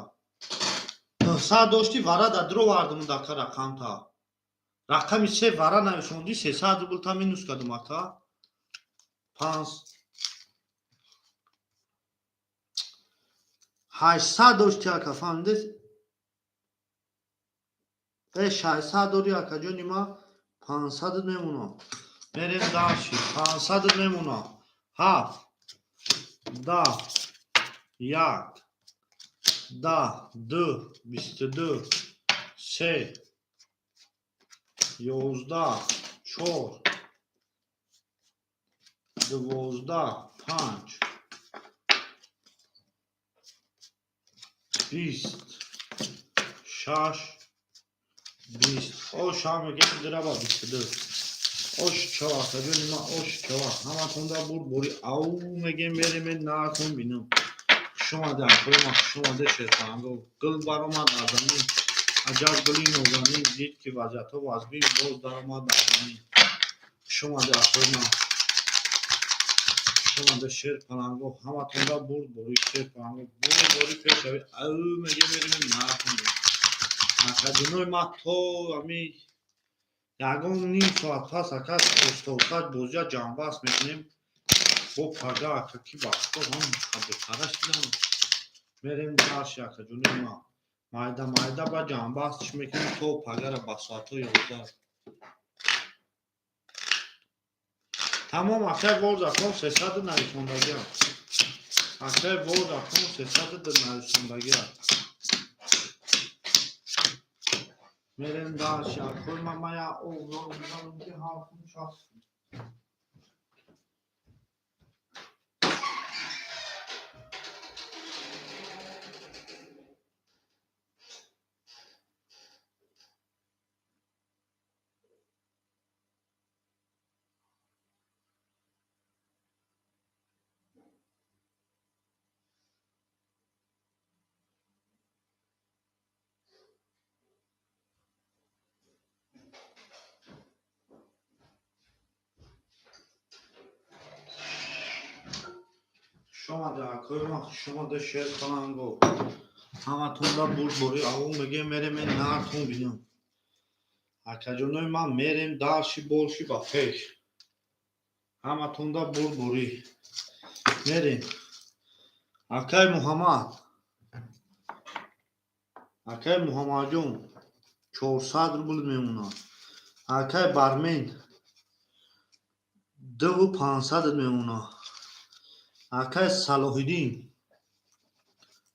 900 дошти, варада дуровардам, ака, рақамта. Рақами се вара нависондӣ, 300 рубл та минус кардам, ака. Панҷ 800 дошти, ака, фаҳмидед? Э, 600 дори, акаҷони ма, 500 мемонам. Мерем дальше. 500 мемонам. Ҳафт, 10, як, 10, ду, 22, се, 11, чор, 12, панҷ, 20, шаш, 20. Ош ҳам мегем, дираба 22. Ош чава, акаҷони ман, ош чава. Ҳаматонда бурд бори, ау мегем, мерем, нартон бинам. Хуш омаде, акои ман, хуш омаде, шерпаланго. Гул баромад аз замин. Аҷаб гули нозанин, дид ки вазъиятҳо вазбин, боз даромад дар замин. Хуш омаде, акои ман. Хуш омаде, шер паланго. Ҳаматонда бурд бори, шер паланго. Бурд бори пешави, ау мегем, мерем, нартон бинам. Акаҷонои ман, то ами ягон ним соат пас, ака, оста бозия ҷамъбаст мекунем. Бо пага, ака, ки вақтҳо ҳам бетара шудам. Мерем дальше, акаҷонои ман. Майда майда ба ҷамъбаст мекунем то пагара ба соатҳои 11. Тамом, акай Ворзакон 300 нависондагиам. Акай Ворзакон 300 нависондагиам. Мерем дальше. Акои ман, ман як оғзор мезанам, ки ҳарфум шахс. Хуш омаде, акои ман, хуш омаде, шер паланго. Ҳаматонда бурдбори, ау мегем, мерем, нартон бинам. Акаҷонои ман, мерем дальше, больше, ба пеш. Ҳаматонда бурдборӣ. Мерем. Акай Муҳаммад. Акай Муҳаммадҷон 400 рубл мемонад. Акай Бармен 2500 мемонад. Акай Салоҳиддин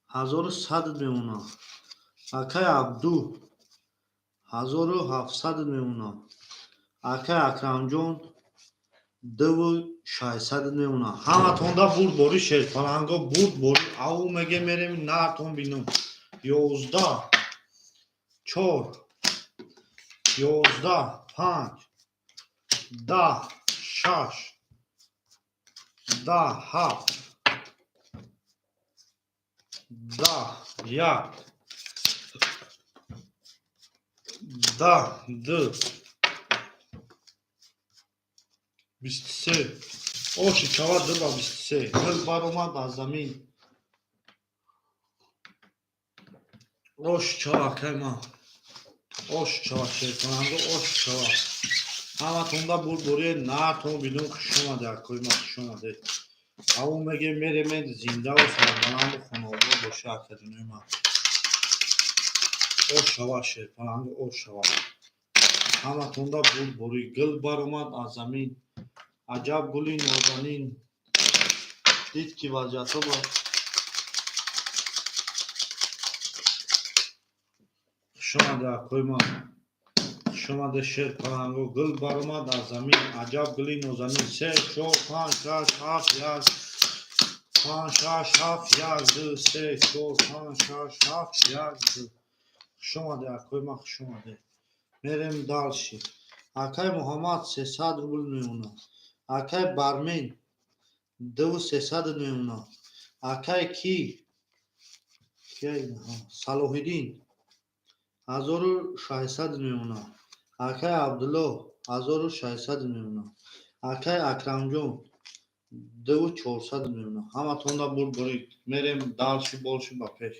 1100 мемонад. Акай Абду 1700 мемонад. Акай Акрамҷон 2600 мемонад. Ҳаматонда бурдбори, шерпаланго, бурдбори, ау меге, мерем, нартон бинам. 11, чор, 11, панҷ, 10, шаш, 10, ҳафт, 10, як. 10, 2, 23. Оши чава, 2 ба 23. Гул баромад аз замин. Ош чава, акай ман. Ош чава, шерпаланго, ош чава. Ҳаматонда бурдбории нартон бидун. Хуш омаде, акои ман, хуш омадед. Аву мегем, меремед, зиндаву сарбаланду хонаобод боша, акаҷонои ман. Ош шава, шерпаланго, ош шава. Ҳаматонда бурдборӣ. Гул баромад аз замин, аҷаб гули нозанин. Дид ки вазъиятҳо ба. Хуш омаде, акои ман, хуш омаде, шерпаланго. Гул баромад аз замин, аҷаб гули нозанин. Се, чор, панҷ, шаш, ҳафт, як, панҷ, шаш, ҳафт, як, ду, се, чор, панҷ, шаш, ҳафт, як, ду. Хуш омаде, акои ман, хуш омаде. Мерем дальше. Акай Муҳаммад 300 рубл мемонад. Акай Бармен дуву сесад мемонад. Акай ки Салоҳиддин 1600 мемонад. Акай Абдуллоҳ 1600 мемонад. Акай Акрамҷон дуву чорсад мемонад. Ҳаматонда бурдборӣ. Мерем дальше, больше, ба пеш.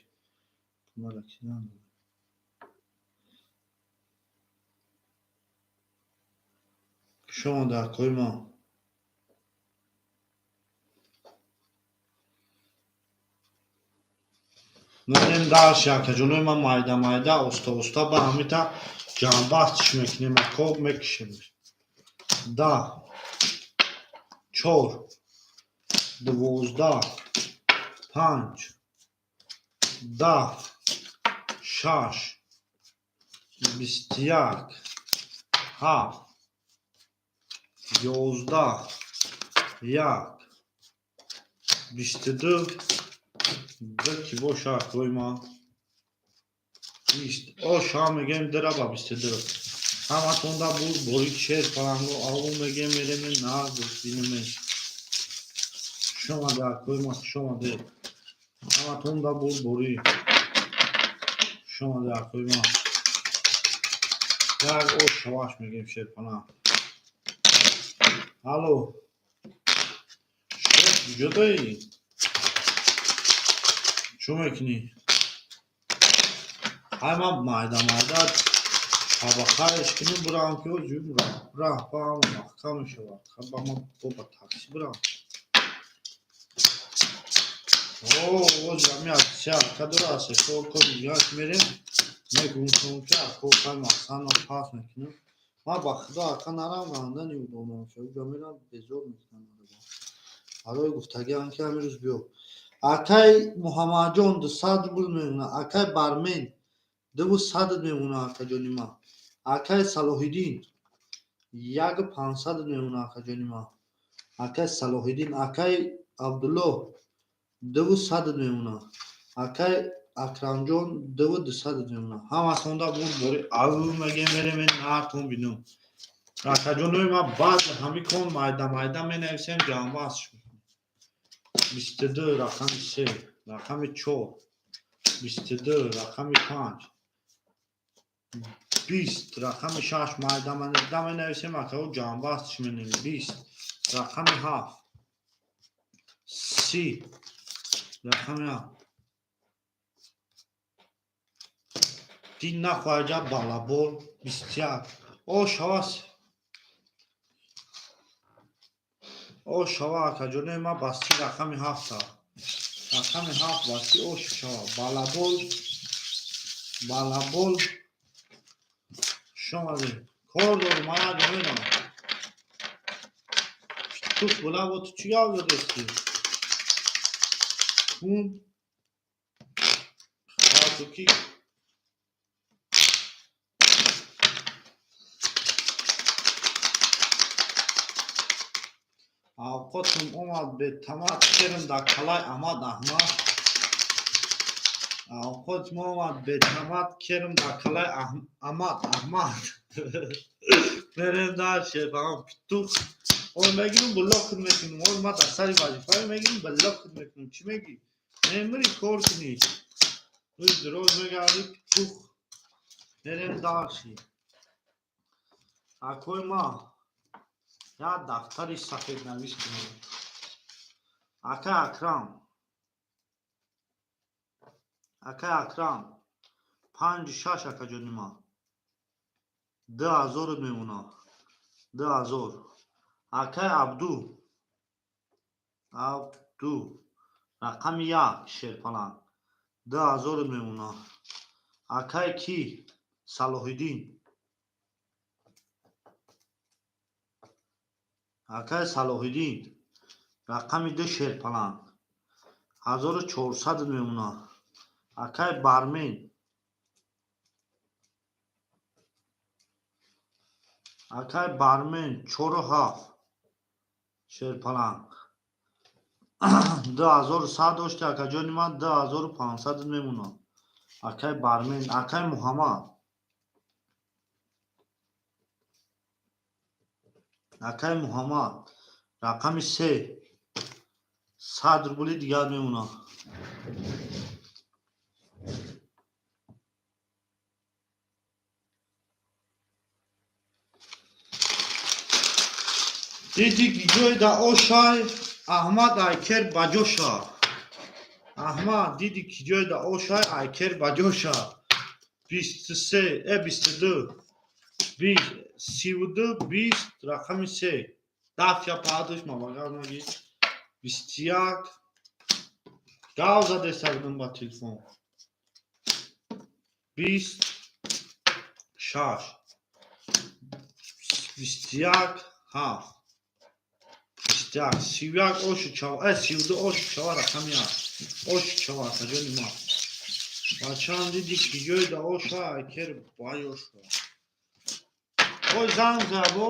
Хуш омаде, акои ман. Мерем дальше, акаҷонои ман, майда майда, оста оста, ба ҳамита ҷамъбастш мекунем, ако, мекушем. 10, 4, 12, 5, 10, 6, 21, 7, 11, 1, 22, ду ки боша, акои ман, 20. Ош ҳам мегем, дира ба 22. Ҳаматонда буд борик, шер паланго. Аву мегем, мереме, нағз бинеме. Хуш омаде, акои ман, хуш омаде. Ҳаматонда буд борӣ. Хуш омаде, акои ман. Як ош шаваш мегем, шерпаланг. Алло, шеф, куҷодаӣ? Чӯ мекунӣ? Ҳай, ман майда майда табақаеш кунем, бурам, ки оҷу раҳба ҳама маҳкам мешавад. Ба ман ба такси бурам. О, ҷами се ака дора, се чор кор дигаш мерем. Мегумшон, ки ако кай мақсад ман пас мекунам. Ман ба худо, ака, нарам, рандани удобно мешавад. Уҷа мерам, безор мекунам. Барои гуфтагиам, ки ҳамин рӯз биё. Акай Муҳаммадҷон 200 рубл мемонад. Акай Бармен дуву сад мемонад, акаҷони ман. Акай Салоҳиддин яку панҷсад мемонад, акаҷони ман. Акай Салоҳиддин. Акай Абдуллоҳ дуву сад мемонад. Акай Акрамҷон дуву дусад мемонад. Ҳаматонда буд бори. Ав мегем, мерем, нартон бинум. Акаҷонои ман, баъд ҳамин кон майда майда менависем, ҷамъбаст. 22, рақами 3, рақами 4, 22, рақами 5, 20, рақами 6. Майда майда менависем, акао, ҷамъбастш менем. 20, рақами 7, 30, рақами 7. Дин нахоҳаҷа балабол. 21. О шавас, о шава, акаҷонои ман, басти рақами ҳафта, рақами 7, басти ош шава. Балабол, балабол, хуш омадед. Кор дорем, ман як мерам. Питух була, бо ту чӣ гап задести? Кун хату ки. Авқотум омад бетамад, керм дар калай Амад Аҳмад. Авқотум омад бетамад, керм дар калай Амад Аҳмад. Мерем дальше. Питух, ой, мегирам, блокат мекунам. Ой, ма дар сари вазифае, мегирам, блокат мекунам. Чӣ мегӣ? Мемири, кор кунӣ, рӯз дроз мегардӣ, питух. Мерем дальше. Акои ма, як дафтари сафеднавис кунед. Акай Акрам, акай Акрам, панҷу шаш, акаҷони ма, 2000 мемонад, 2000. Акай Абду, Абду, рақами як, шерпаланг, 2000 мемонад. Акай ки Салоҳиддин, акай Салоҳиддин, рақами ду, шерпаланг, 1400 мемонад. Акай Бармен, акай Бармен, чору ҳафт, шерпаланг, 2100 дошти, акаҷони ман, 2500 мемонад, акай Бармен. Акай Муҳаммад, акай Муҳаммад, рақами се, 100 рубли дигар мемонад. Диди ҷой да ошай, Аҳмад айкер ба ҷоша. Аҳмад, диди ки ҷой да ошай, айкер ба ҷоша. 23, 22, бист, 32, 20, рақами се. Дафъя паҳдуш мабагар наги. 21, гав задеса будам ба телефон. 20, шаш. 21, ҳафт. 21, 31, ошу чава, 32, ошу чава, рақами як. Ошу чава, акаҷони ма. Бачаам, диди ки ҷой да оша, айкер бай оша. Ой, занг забо.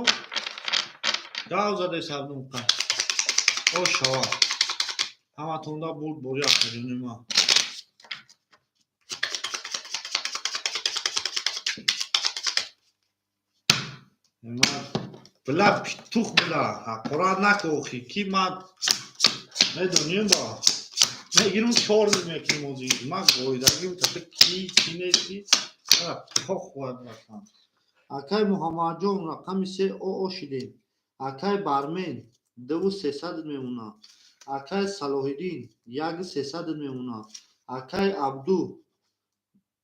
Гав задеса будам қа. Ош шава. Ҳаматонда бурд бори, акаҷони ма. Била, питух, била, ҳақорат наку, охи, ки ман медонем ба. Мегирам, чор мекунем озӣ. Ман гоидагим, тата ки, ки нести? Пох бояд бакам. Акай Муҳаммадҷон, рақами се, о шидем. Акай Бармен, дуву сесад мемонад. Акай Салоҳиддин, як сесад мемонад. Акай Абду,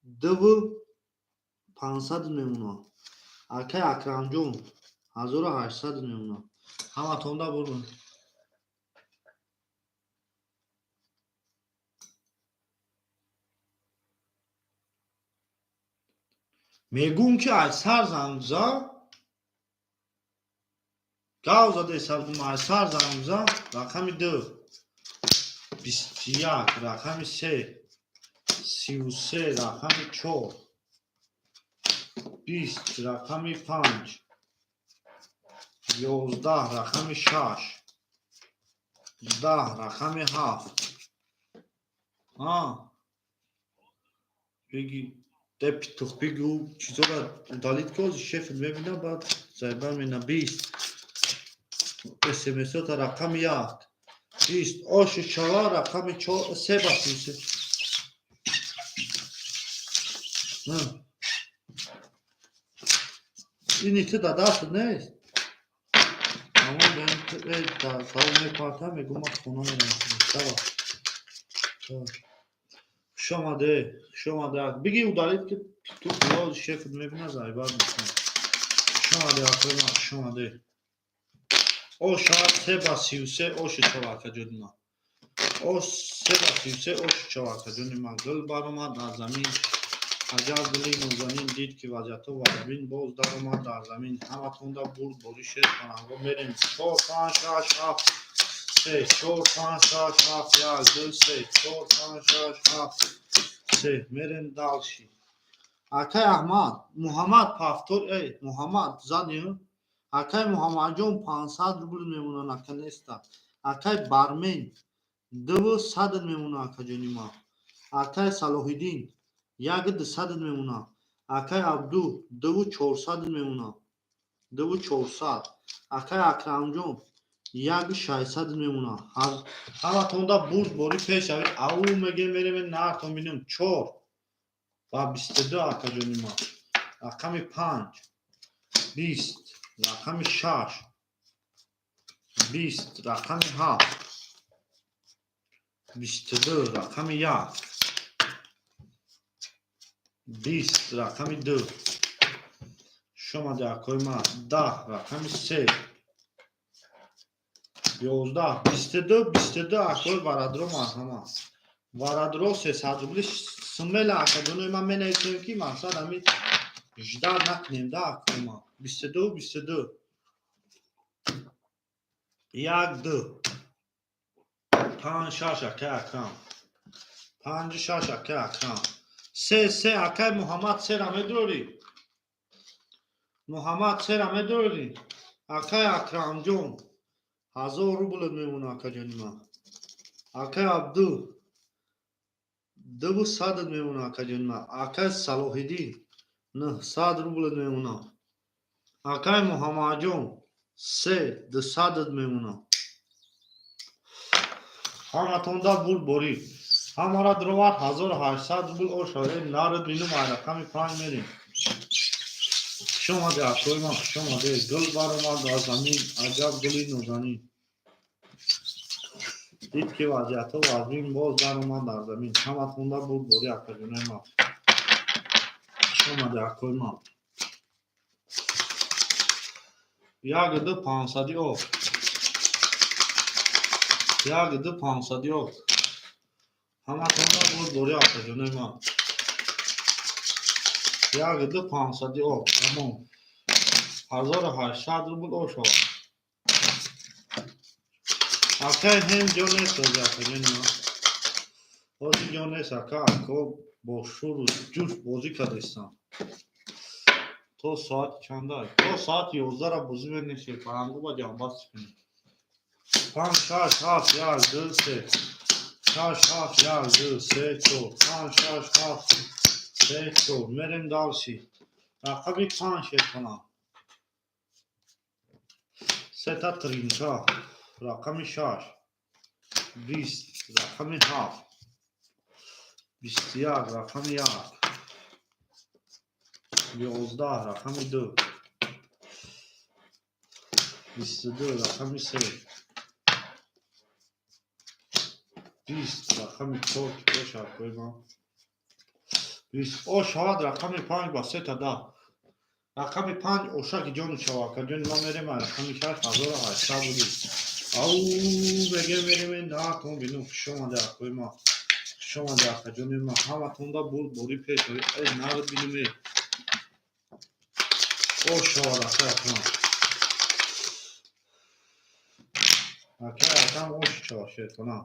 2500 мемонад. Акай Акрамҷон, 1800 мемонад. Ҳаматонда бурдум. Мегӯм ки аз сар зангза, гав задеса будум, аз сар зангза, рақами ду, 21, рақами се, 33, рақами чор, 20, рақами панҷ, 11, рақами шаш, 10, рақами ҳафт. А? Биги, де питух, бигӯ, чизора удалить ки, ҳозир шефт мебинам, баъд зайба мена. 20, смсота, рақами як, 20, ошу чава, рақами чор, се ба 33. Ини ту да дастат нест? Ҳамон савол мепартам, мегӯм, ман хона мерам. Давай. Хуш омаде, хуш омаде. Биги, удалить ки, питух, ҳозир шефт мебина, зайбат мекунам. Хуш омаде, акои ман, хуш омаде. Ош шавад се ба 33, оши чава, акаҷони ман. Ош се ба 33, оши чава, акаҷони ман. Гул баромад аз замин. Аҷаб гули нозанин, дид ки вазъиятҳо вазнин, боз даромад дар замин. Ҳаматонда бурд бори, шер паланго мерем. Чор, панҷ, шаш, ҳафт, се, чор, панҷ, шаш, ҳафт, як, ду, се, чор, панҷ, шаш, ҳафт, се. Мерем дальше. Акай Аҳмад, Муҳаммад, повтор, эй, Муҳаммад, зани, акай Муҳаммадҷон, 500 рубл мемонад, наконец-то. Акай Бармен, дуву сад мемонад, акаҷони ман. Акай Салоҳиддин, як дусад мемонад. Акай Абду, дуву чорсад мемонад. Дуву чорсад. Акай Акрамҷон, як шашсад мемонад. Ҳаматонда бурд бори, пеш авед. Ау мегем, мерем, нартон бинем. Чор ба 22, акаҷони ман. Рақами панҷ, 20. Рақами 6, 20, рақами 7, 22, рақами 1, 20, рақами 2. Шомади, акои ман. 10, рақами 3, 11, 22, 22. Акои барадро, марҳамат. Барадро, 300 рубли. Смело, акаҷонои ман, менависем, ки мақсад ҳами ждать накунем да, акои ман. 22, 22, 1, 2, 5, 6, акай Акрам. 5, 6, акай Акрам. 3, 3, акай Муҳаммад. Сера медорӣ, Муҳаммад? Сера медорӣ, акай Акрамҷон? 1000 рублат мемона, акаҷони ман. Акай Абду, дуву садат мемона, акаҷони ман. Акай Салоҳиддин, 900 рублат мемона. Акай Муҳаммадҷон, се, дусадат мемона. Ҳаматонда бурдборӣ. Ҳамара дровард, 1800 рубл ошавед. Нарад бинум, ай рақами 5 мерем. Хушомаде, акои ман, хушомаде. Гул баромад аз замин, аҷаб гули нозанин. Дид, ки вазъиятҳо вазмин, боз даромад дар замин. Ҳаматонда бурдборӣ, акаҷонои ман. Хушомаде, акои ман. 1, 2, 500-и об. 1, 2, 500-и об. Ҳаматонда бурдборӣ, акаҷонои ман. 1, 2, 500-и об, тамом. 1800 рубл ошавад. Акай ҳем ҷо нест ҳозир, акаҷони ман. Ҳозир ҷо нест, ака. Ако бо шуру ҷӯш бозӣ кардистам. То соати чанда? То соати 11-ра бозӣ менешем. Парангу ба ҷамъбаст кунем. 5, 6, 7, 1, 2, 3, 6, 7, 1, 2, 3, 4, 5, 6, 7, 3, 4. Мерем дальше. Рақами 5, шерхона. Сета тринка. Рақами 6, 20, рақами 7, 21, рақами 1, 11, рақами 2, 22, рақами 3, 20, рақами 4, ки боша, акои ман. 20 о шавад. Рақами 5 ба сета 10. Рақами 5 ошаки ҷону шава, акаҷони ман. Мерем рақами 6, 1800 рубл. Ау мегем, мерем натон бинум. Хушомаде, акои ман, хушомаде, акаҷони ман. Ҳаматонда бурдборӣ пеш. Эй, нард бинуме. О шавад, акай Акрам. Акай Акрам, ош шава, шерхона.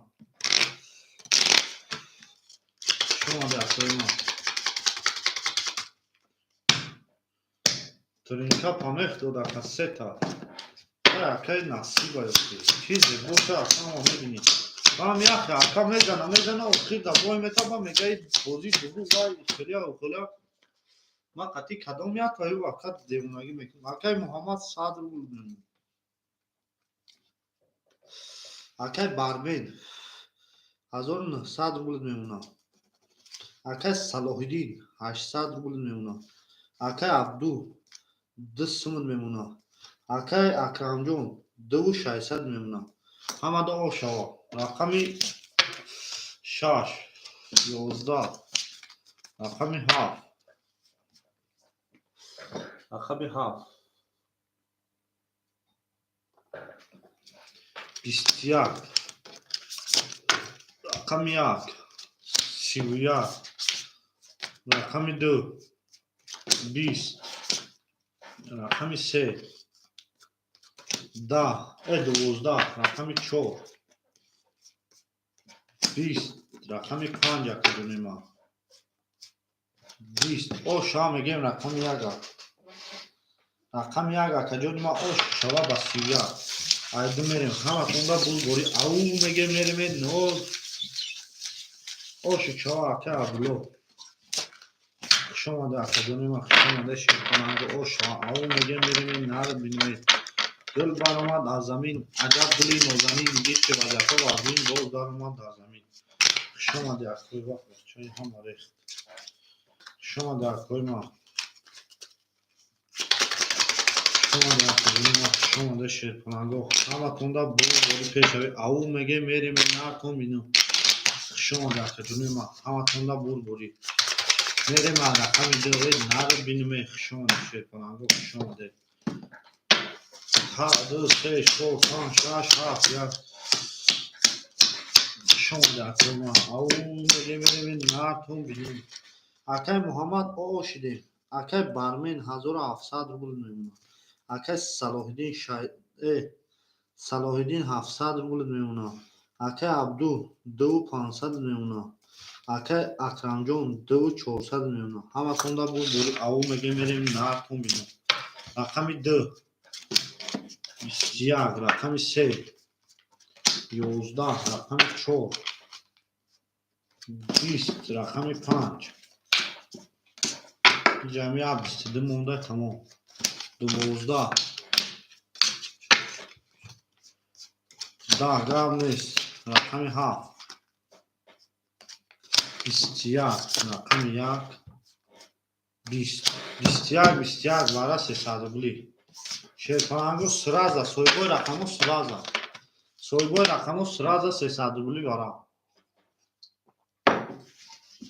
Хушомаде, акои ман. Тринка памех дод, ака, сета. Акай, насиба ёфти. Чизе боша, акама мебинӣ. Ман яхе ака мезана, мезана, охир да бой метаба, мегаи бозӣ дурӯғ, вай хелия хелия. Ман қатъи кадом як ваю ака девонагӣ мекунам. Акай Муҳаммад, 100 рубл мемон. Акай Барбен, 1900 рубл мемонам. Акай Салоҳиддин, 800 рубл мемонам. Акай Абду, 2 сумон мемонам. Акай Акрамҷон, дуву 600 мемонам. Ҳамада ошава. Рақами 6, 11, рақами 7, рақами 7, 21, рақами 1, 31, рақами 2, 20, рақами 3, 10, 12, рақами 4, 20, рақами 5, акаҷони ман. 20 о шава, мегӯем рақами 1, рақами 1, акаҷони ман. Ош шава ба 31. Айду мерем. Ҳаматонда бурдборӣ. Ау мегӯем, мерем ноз. Ошу чава, ака Абдулло. Хушомаде, акаҷони ман, хушомаде, ширконанго. Ош шава. Ау мегӯем, мерем, нард бинем. Гул баромад аз замин, аҷаб гули нозанин. Дид, ки вазъиятҳо вазмин, боз даромад дар замин. Хушомаде, акои. Вақт чои ҳама рехт. Хушомаде, акои ман. Шумо шумо шерпаланго, ҳаматонда бори пешави ау меге мерем нартон бину. Шумо акаҷони ма, ҳаматонда бурборӣ мерем рақами ду нар бинуме. Шумо шерпаланго, шумо ду, се, чор, панҷ, шаш, ҳафт, як. Шумо акаҷони ма, ау меге мерем нартон бинем. Акай Муҳаммад, оо шидем. Акай Бармен, 1700 рубл мемонад. Акай Салоҳиддин, Салоҳиддин, 700 рубл мемонад. Акай Абду, 2500 мемонад. Акай Акрамҷон, 2400 мемонад. Ҳаматонда бори ау меге мерем нартон бинем. Рақами ду, 21, рақами се, 11, рақами чор, 20, рақами панҷ. Ҷамъи 22 монда, тамом. 12, 10, гап нест. Рақами ҳафт, 21, рақами як, 20, 21, 21 вара, 300 рубли. Шерпаланго, сразу соҳибои рақамо, сразу соҳибои рақамо, сразу 300 рубли вара.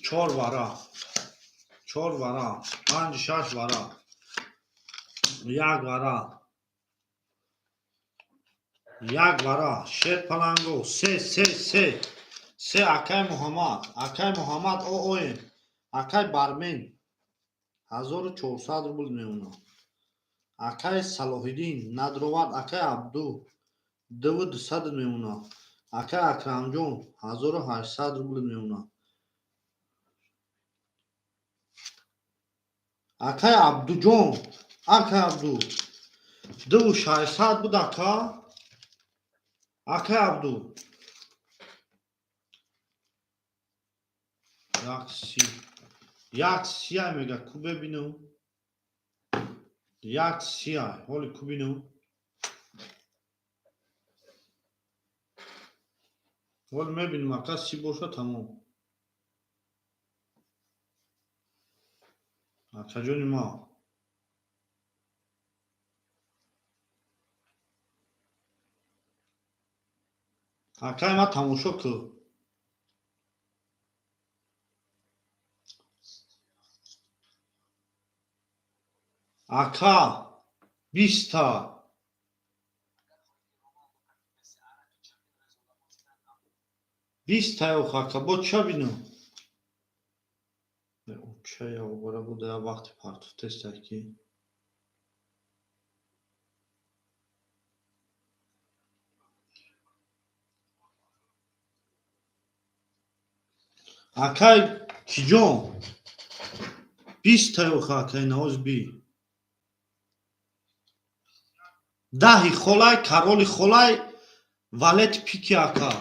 Чор вара, чор вара, панҷ, шаш вара, як вара, як вара. Шерпаланго, се, се, се, се. Акай Муҳаммад, акай Муҳаммад, ооем. Акай Бармен, 1400 рубл мемонад. Акай Салоҳиддин надровад. Акай Абду, 2200 мемонад. Акай Акрамҷон, 1800 рубл мемонад. Акай Абдуҷон, акай Абду, 2600 буд, ака. Акай Абду, як си, як сияй мега, ку бибину. Як сияй ҳоли, ку бину, ҳоли мебинем. Ака, си боша, тамом. Акаҷони ма, акай ма, тамошо кӯ. Ака, 20-та. 20-та ёх, ака, бо ча бину? Чая бора буда, вақти партофтеста ки. Акай киҷон, 20-та ёх, акай, навоз би. Даҳи холай, кароли холай, валети пики, ака.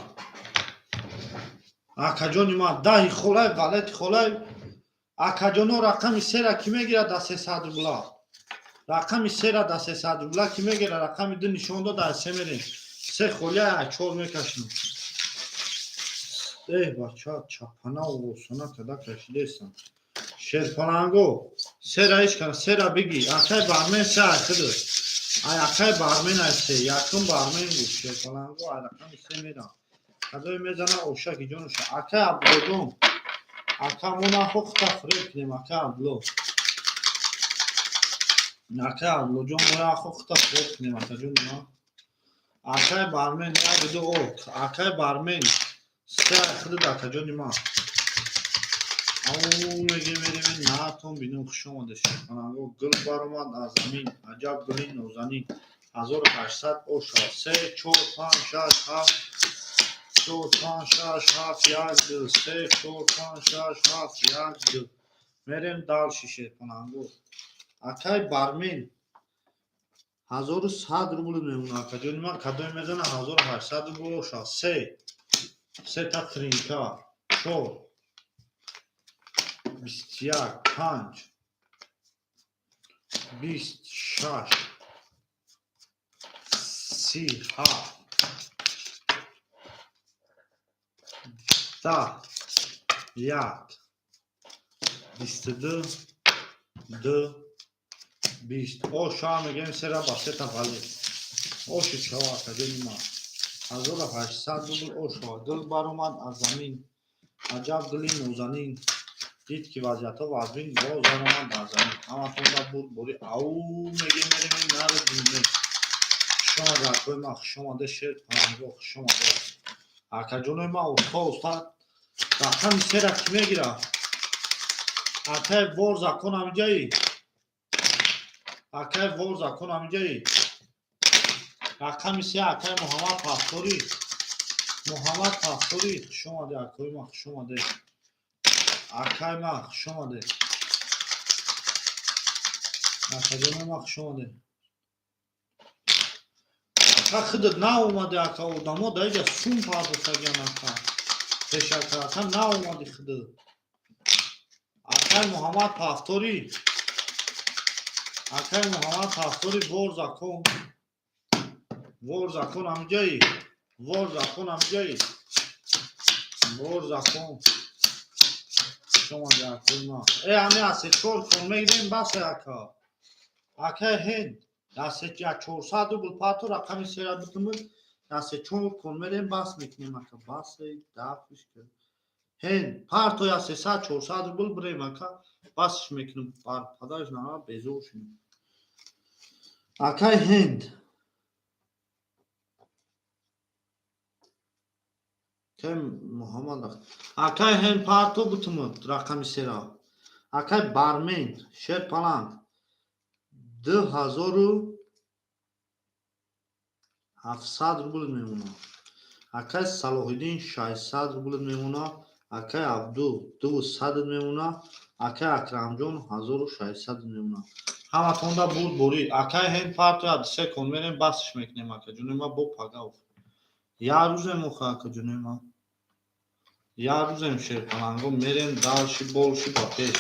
Акаҷони ман, даҳи холай, валети холай. Акаҷоно, рақами сера кӣ мегирад да 300 рубла? Рақами сера да 300 рубла кӣ мегирад? Рақами ду нишон дод, аз се мерем. Се холия, чор мекашем. Эҳ, бача, чапана овосона када кашидестам. Шерпаланго, сера ишкан, сера биги. Акай Бармен, се айхиду. Ай, акай Бармен, ай се, якум Бармен гуфт. Шерпаланго, ай рақами се мерам. Кадое мезана, ошаки ҷонуша. Акай Абдулоҷон, ака, мо нахо хута фиреб кунем, ака Абдуло. Акай Абдулоҷон, мо нахо хута фиреб кунем, акаҷони ман. Акай Бармен, як, ду, ок. Акай Бармен, се айхидуд, акаҷони ман. Ау меге мерем наатон бинем. Хуш омадед, шерпаланго. Гул баромад аз замин, аҷаб гули нозанин. 1800 оша. Се, чор, панҷ, шаш, ҳафт, чор, панҷ, шаш, ҳафт, як, ду, се, чор, панҷ, шаш, ҳафт, як, ду. Мерем дальше, шерпаланго. Акай Бармен, 1100 рубл мемонад, акаҷони ман. Кадоме мезана, 1800 рубл оша. Се, сета тринка, чор, 21, панҷ, 20, шаш, 30, ҳафт, 10, як, 22, ду, 20. Оша мегем, сера ба сета вале. Оши шава, акаҷони ман. 1800 рубл ошава. Гул баромад аз замин. Аҷаб гули нозанин. Дид ки вазъиятҳо вазмин, боз баромад дар замин. Ҳаматонда буд бори ау мегем, меремем нари дунме. Хушомаде, акои ман, хушомаде, шер панҷо, хушомаде. Акаҷонои ман, уста, уста, рақами сера кӣ мегира? Акай вор закон ҳамиҷаи? Акай вор закон ҳамиҷаи? Рақами се, акай Муҳаммад Пасторӣ. Муҳаммад Пасторӣ, хушомаде, акои ман, хушомаде. Акай ман, хушомаде. Акаҷонои ман, хушомаде. Ака, худат наомаде, ака, одамо дар иҷа сум пардохтагиан, ака. Пешака, ака, наомади худат. Акай Муҳаммад Пафторӣ. Акай Муҳаммад Пафторӣ, вор закон. Вор закон ҳамиҷаи? Вор закон ҳамиҷаи? Вор закон. Хушомаде, акои ман. Э, ҳами аз се чор кон мегирем, басе, ака. Акай Ҳенд, аз се як 400 рубл пато, рақами сера битумуд, аз се чор кон мерем, бас мекунем, ака. Басе, дафиш кар. Ҳенд, парто я 300 400 рубл бирем, ака. Басш мекунем, бар падарш нара безор шунем. Акай Ҳенд. Акай Муҳаммад, акай Ҳенд, парто бутумуд рақами сера. Акай Бармен, шер паланг. 2700 рубл мемонад. Акай Салоҳиддин, 600 рубл мемонад. Акай Абду, 200 мемонад. Акай Акрамҷон, 1600 мемонад. Ҳаматонда буд борӣ. Акай Ҳенд, парто я се кон мерем, басш мекунем, акаҷони ман, бо пага. Як рӯзем охо, акаҷони ман. Як рӯзем, шерпаланго, мерем дальше, больше, ба пеш.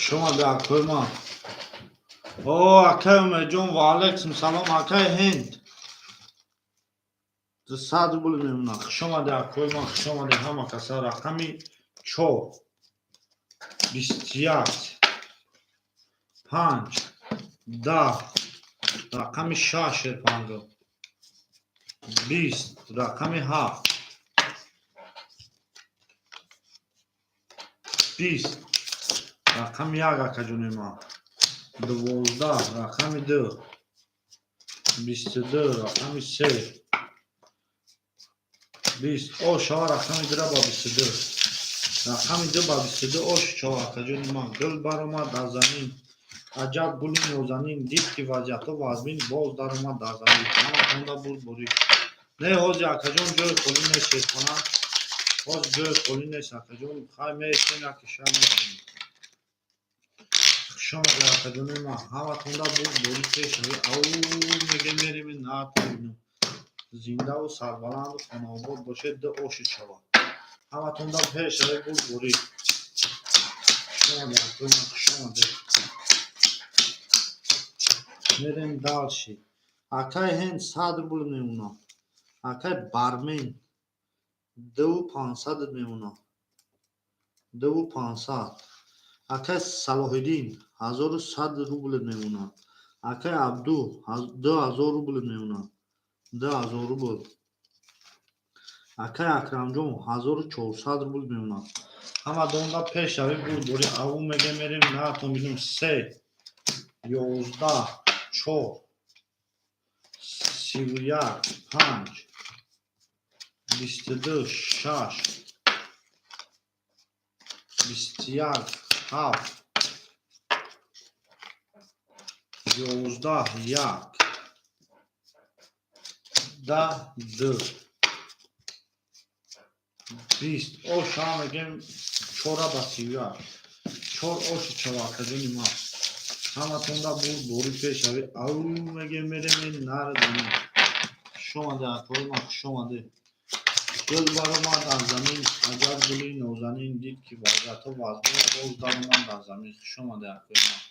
Шумо акои ман. О, акай Умедҷон, ва алайкум салом, акай Ҳинд. 200 рубл мемонад. Хуш омаде, акои ман, хуш омаде ҳама каса. Рақами чор, 21, панҷ, 10, рақами шаш, шерпанго. 20, рақами ҳафт, 20, рақами як, акаҷони ман. 12, рақами ду, 22, рақами се, 20. О, шава, рақами дура ба 22. Рақами ду ба 22 ош шава, акаҷони ман. Гул баромад дар замин. Аҷаб гули нозанин. Дид ки вазъиятҳо вазмин, боз даромад дар замин. Ҳама хонда буд борӣ. Не, ҳозир, акаҷон, ҷои холӣ нест, шерхона. Ҳозир ҷои холӣ нест, акаҷон. Хай, меистем, яке шаб мекунем. Хуш омаде, акаҷони ман. Ҳаматонда буд борӣ, пешави. Ау мегем, мерем натабинем. Зиндаву сарбаланду хонаобод бошед, ду оши шава. Ҳаматонда пешави, буд борӣ. Хуш омаде, акои ман, хуш омаде. Мерем дальше. Акай Ҳенд, 100 рубл мемонад. Акай Бармен, дуву пансад мемонад. Дуву пансад. Акай Салоҳиддин, 1100 рубл мемонад. Акай Абду, 2000 рубл мемонад. 2000 рубл. Акай Акрамҷон, 1400 рубл мемонад. Ҳама донда пешави, буд бори. Аву мегем, мерем наатон бинем. Се, 11, чор, 31, панҷ, 22, шаш, 21, 7, 11, 1, 10, 2, 20. Оша мегем, чора ба 31, чор оши чава, акаҷони ман. Ҳаматонда бурд бори пешави. Ау мегем, мерем нарадем. Хушомаде, акои ман, хушомаде. Гул баромад аз замин, аҷаб гули нозанин, дид ки вазъиятҳо вазнин, боз даромад аз замин. Хушомаде, акои ман.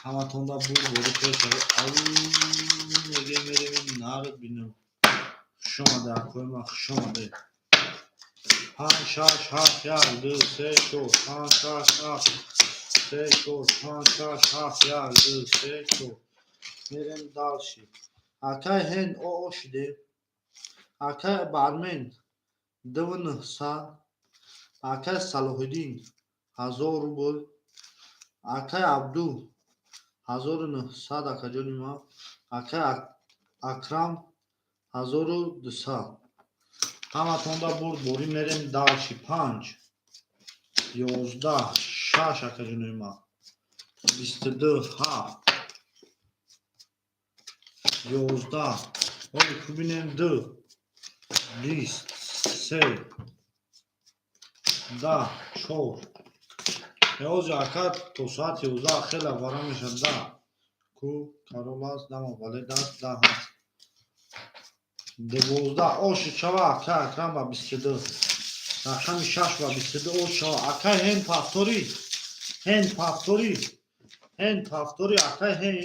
Ҳаматонда бурд бори пешави. Ау мегем, мерем нарад бинем. Хушомаде, акои ман, хушомаде. Панҷ, шаш, ҳафт, як, ду, се, чор, панҷ, шаш, ҳафт, се, чор, панҷ, шаш, ҳафт, як, ду, се, чор. Мерем дальше. Акай ҳен оо шидем. Акай Бармен 2900, акай Салоҳиддин 1000 рубл, акай Абду 1900, акаҷони ман, акай Акрам 1200. Ҳаматонда бурд борӣ. Мерем дальше. Панҷ, 11, шаш, акаҷонои ман, 22, ҳафт, 11, оли кубинем, ду, 20, се, 10, чор. Ҳозир, ака, то соати 11 хеле вара мешавад. Да ку король аст, дама вале даст 10 ҳаст, 12 оши чава. Ака Акрам ба 22, рақами шаш ба 22 ош чава. Акай ҳен повтори, ҳен повтори, ҳен повтори, акай ҳен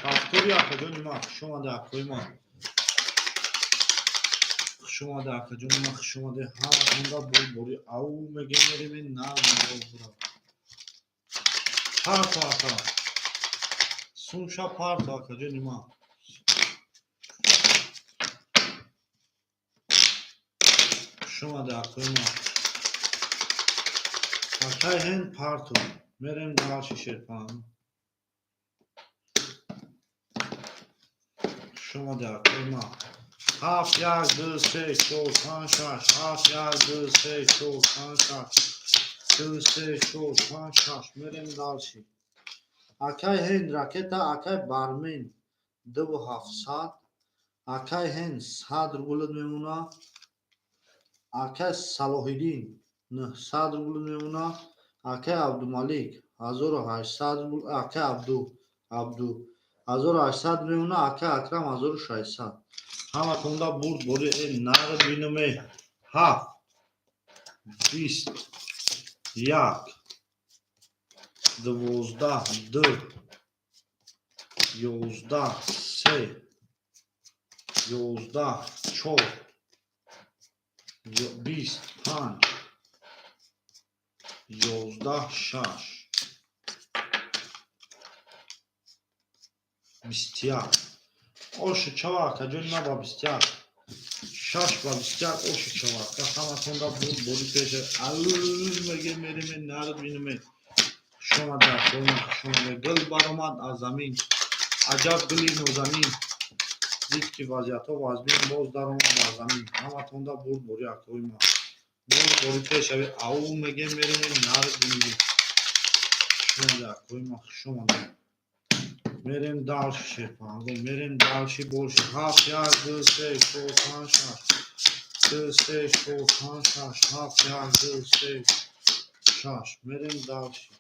повтори. Акаҷони ман, хушомаде, акои ман, хушомаде, акаҷони ман, хушомаде. Ҳаматонда бурбори. Ау мегем, мерем на парто, ака сумша парто, акаҷони ман. Хушомаде, акои ман. Акай ҳен парто. Мерем дальше, шерпан. Хушомаде, акои ман. Ҳафт, як, ду, се, чор, панҷ, шаш, ҳафт, як, ду, се, чор, панҷ, шаш, ду, се, чор, панҷ, шаш. Мерем дальше. Акай ҳен ракета, акай Бармен 2700, акай ҳен 100 рублат мемонад, акай Салоҳиддин 900 рубл мемонад, акай Абдумалик 1800 рубл, акай Абду 1800 мемонад, акай Акрам 1600. Ҳаматонда бурд бори. Э нар бинуме. Ҳафт, 21, 12, ду, 11, се, 11, чор, 20, панҷ, 11, шаш, 21 оши чава, акаҷони ман, ба 21, шаш ба 21 оши чава, ака. Ҳаматонда бурд бори пеша. Меге, мереме нард бинуме. Хушомаде, акои, хушомаде. Гул баромад аз замин, аҷаб гули нозанин, дид ки вазъиятҳо вазмин, боз даромад аз замин. Ҳаматонда бурд бори, акои ман, бурд бори пешави. Ау мегем, мереме нард бинуме. Хушомаде, акои ман, хушомаде. Мерем дальше, шерпанго, мерем дальше больше. Ҳафт, як, ду, се, чор, панҷ, шаш, ду, се, чор, панҷ, шаш, ҳафт, як, ду, се, шаш. Мерем дальше.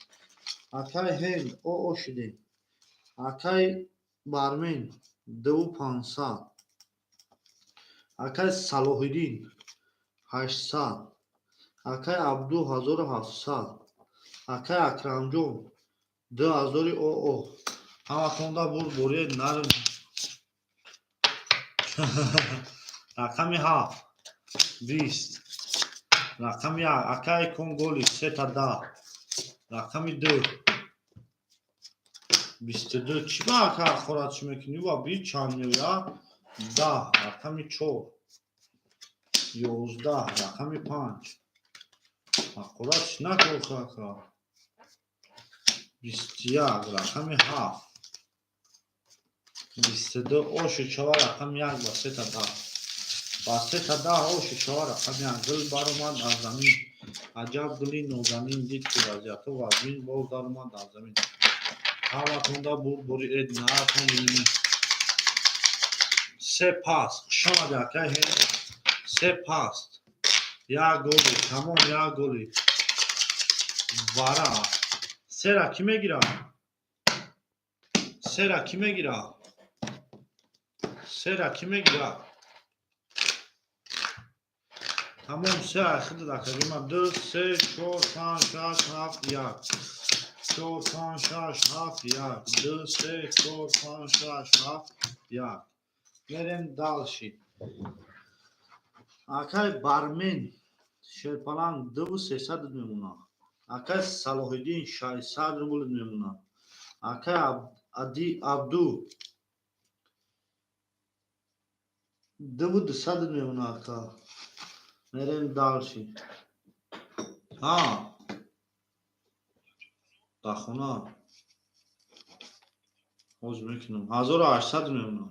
Акай ҳен оо шидем. Акай Бармен 2500, акай Салоҳиддин 800, акай Абду 1700, акай Акрамҷон 2000 оо. Ҳаматонда бурд бори нар. Рақами ҳафт, 20, рақами як, акай Конголи сета 10, рақами ду, 22. Чӣ ба, ака, ҳақорат чӣ мекунӣ? Ва би чанд меояд? 10, рақами чор, 11, рақами панҷ. Ҳақорат чӣ накун, ака. 21, рақами ҳафт, 22 оши чава, рақами як ба сета 10, ба сета 10 оши чава, рақами як. Гул баромад аз замин. Аҷаб гули нозанин, дид ки вазъиятҳо вазмин, боз даромад дар замин. Ҳаматонда бурдбори эд наатон бинем. Се пас. Хушомади, акай. Се паст. Як голи. Тамом, як голи. Вара. Сера кӣ мегира? Сера кӣ мегира? Сера кӣ мегира? Тамом, се айхида академа. Ду, се, чор, панҷ, шаш, ҳафт, як. Чор, панҷ, шаш, ҳафт, як. Ду, се, чор, панҷ, шаш, ҳафт, як. Мерем дальше. Акай Бармен Шерпаланг дуву сесад мемона. Акай Салоҳиддин 600 рубл мемона. Акай Ади Абду 2200 мемона, ака. Мерем дальше. Ҳа, дар хона ҳозир мекунам. 1800 мемона.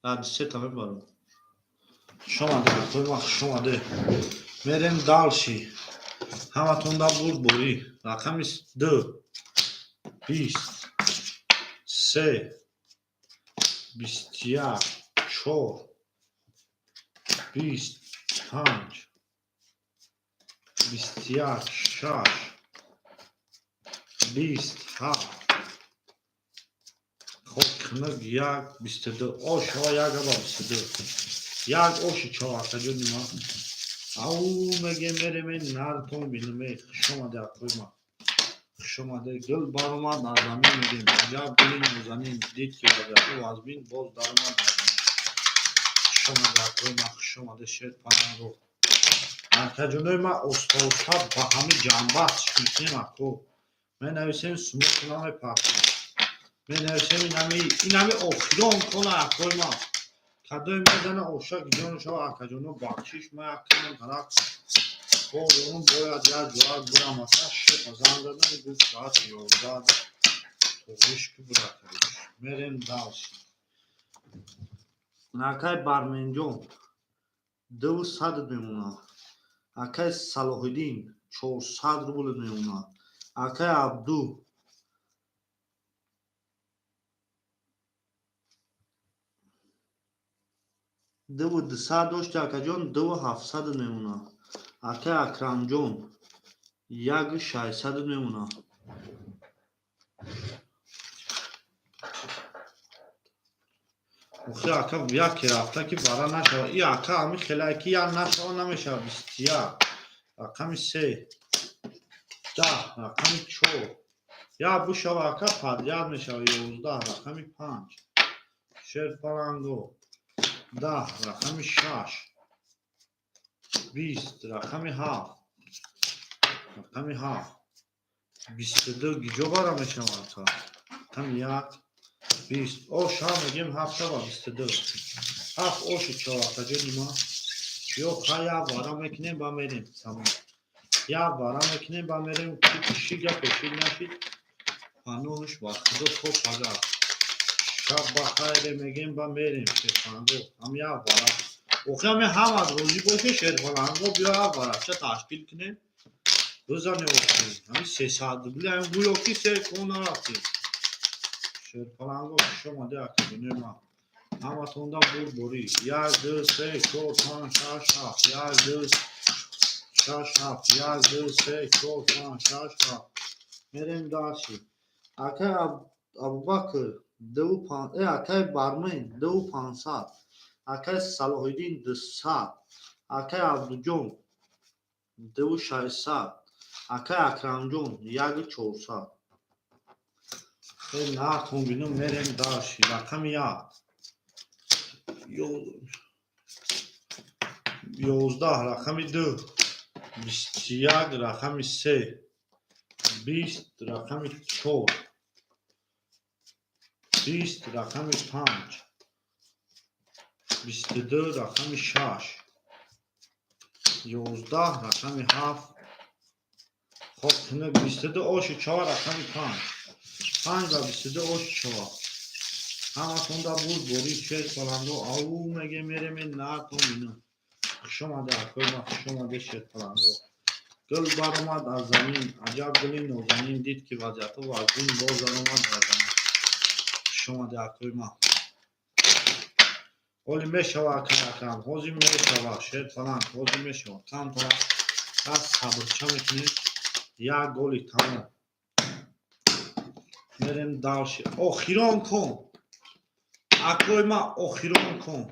Сад сета мебарам. Хушомаде, акои ман, хушомаде. Мерем дальше. Ҳаматонда бурдборӣ. Рақами ду, 20, 3, 21, чор, 20, панҷ, 21, шаш, 20, ҳафт. Хоб, хунук, як, 22. Ош шава, як аба 22. Як оши чав, акаҷони ман. Ау мегем, мереме, нартон бинаме. Хушомаде, акои ман. Хушомаде. Гул баромад аз замин, мегем. Аҷаб гули нозанин, дид ки вазъияту вазмин, боз даромад дар замин. Хушомаде, акои ман, хушомаде, шер паланго. Акаҷонои ман, оста оста ба ҳами ҷанбаст мекунем, ако. Менависем, сумоту намепартем. Менависем, инами охирон кона, акои ман. Кадои мезана, оша гиҷон шава, акаҷоно, бахшиш, ман як камам тараф кор дорам, бояд як ҷоак бурам, ака. Шепа занг задан, гуфт, соати 11 тоғриш ки бура кариш. Мерем дальше. Акай Барменҷон дуву сад мемона. Акай Салоҳиддин 400 рубл мемона. Акай Абду 2200 дошти, акаҷон, 2700 мемона. Акай Акрамҷон 1600 мемона. Охи, ака, яке рафта ки бара нашава. И ака ами хелае ки як нашава, намешава. 21, рақами се, 10, рақами чор. Як бишава, ака, подряд мешава. 11, рақами панҷ. Шерпаланго 10, рақами шаш, 20, рақами ҳафт, рақами ҳафт, 22. Гиҷо бара мешава, ака? Рақами як, 20. Оша мегем, ҳафта ба 22. Ҳафт оши чор, акаҷони ман. Ё ха, як вара мекунем, ба мерем. Тамом, як вара мекунем, ба мерем. Шид я пешид нашид, паноҳш ба Худо, то пагар. Шаб ба хайре мегем, ба мерем. Шерпаланго ҳам як вара. Охи, ҳами ҳамат розӣ боше, шерпаланго, биё як варача ташкил кунем, бизане. Охи, ҳами 300 рубли ҳами гӯё ки се кон нарафтем. Шерпаланго, хушомаде, акаҷони ман. Ҳаматонда бурдборӣ. Як, ду, се, чор, панҷ, шаш, ҳафт. Як, ду, шаш, ҳафт. Як, ду, се, чор, панҷ, шаш, ҳафт. Мерем дальше. Акай Абубакр дуву пан, акай Бармен 2500. Акай Салоҳиддин 200. Акай Абдуҷон 2600. Акай Акрамҷон 1400. Нартон бинум, мерем дальше. Рақами як, 11, рақами ду, 21, рақами се, 20, рақами чор, 20, рақами панҷ, 22, рақами шаш, 11, рақами ҳафт. Хоб, 22 оши чор, рақами панҷ, панҷ ба 22 оши чор. Ҳаматонда бурдборӣ, шер паландо. Ау меге, мереме, нартон бинум. Хушомаде, акои ма, хушомаде, шерпаланго. Гул баромад аз замин, аҷаб гули нозанин, дид ки вазъиятҳо вазнин, боз даромад бар замин. Хушомаде, акои ма. Ҳоли мешава, акай Акрам, ҳозир мешава, шерпаланг, ҳозир мешава. Камтара аз сабрча мекунем, як голи тамом. Мерем дальше. Охирон кун. Акои ма, охирон кун.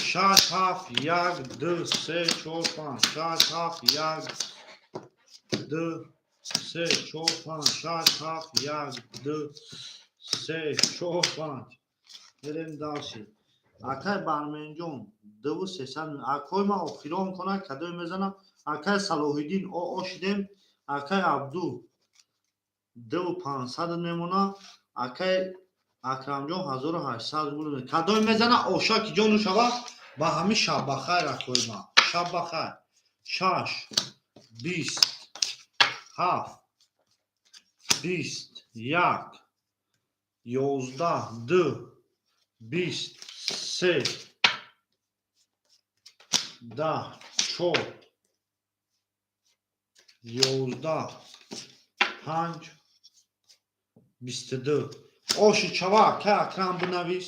Шаш, ҳафт, як, ду, се, чор, панҷ, шаш, ҳафт, як, ду, се, чор, панҷ, шаш, ҳафт, як, ду, се, чор, панҷ. Мерем дальше. Акай Барменҷон, дуву сесад. Акои ма, охирон кона, кадое мезанам? Акай Салоҳиддин, о шидем. Акай Абду, дуву пансад мемона. Акай Акрамҷон, 1800 рубл. Кадое мезана, оша ки ҷону шава. Ба ҳамин шаб бахайр, акои ма, шаб бахайр. Шаш, 20, ҳафт, 20, як, 11, ду, 20, се, 10, чор, 11, панҷ, 22. Оши чава, акай Акрам, бинавис.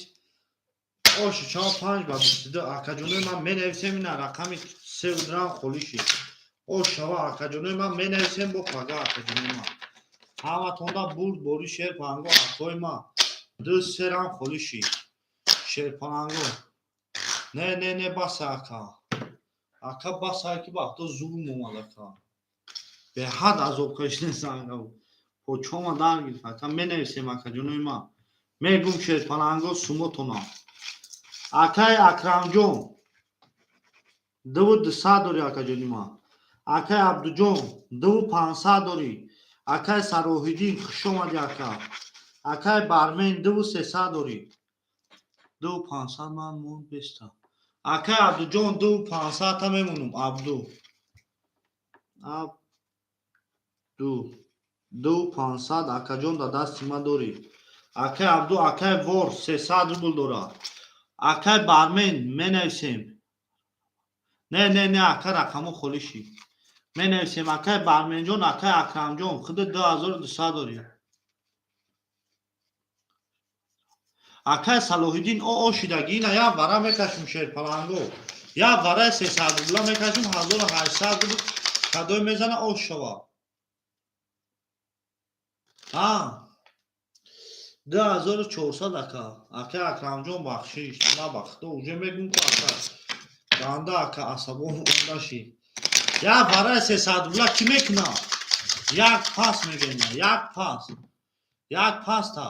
Оши чава, 5 ба 22. Акаҷонои ман, менависем, ина рақами сеудрам холӣ шид. Ош шава, акаҷонои ман, менависем бо пага. Акаҷонои ман, ҳаматонда бурд бори шерпаланго. Акои ман, ду серам холӣ шид, шерпаланго. Не, не, не, баса, ака, ака, баса, ки вақто зулм омад, ака, беҳад азоб кашидасан, ака, почома дар гирифт, ака. Менависем, акаҷонои ман, мегум, шерпаланго, сумотона. Акай Акрамҷон, дуву дусад дорӣ, акаҷони ман. Акай Абдуҷон, дуву пансад дорӣ. Акай Сароҳиддин, хушомадӣ, ака. Акай Бармен, дуву сесад дорӣ. Дуву пансад ман монд беста. Акай Абдуҷон, дуву пансадта мемонум. Абду, Абду, дуву пансад, акаҷон, дар дасти ман дорӣ, акай Абду. Акай Вор 300 рубл дорад. Акай Бармен, менависем. Не, не, не, ака, рақамо холӣ шид. Менависем, акай Барменҷон. Акай Акрамҷон, худи 2200 дорӣ. Акай Салоҳиддин, о шидаги, ина як вара мекашем, шерпаланго, як вараи 300 рубла мекашем, 1800 рубл. Кадое мезана, ош шава? А 2400, ака. Акай Акрамҷон, бахшиш, набахто, уже мегум ку, ака, ганда, ака, асабон онда шид. Як вараи 300 рубла кӣ мекуна? Як пас мегӯем, як пас, як паста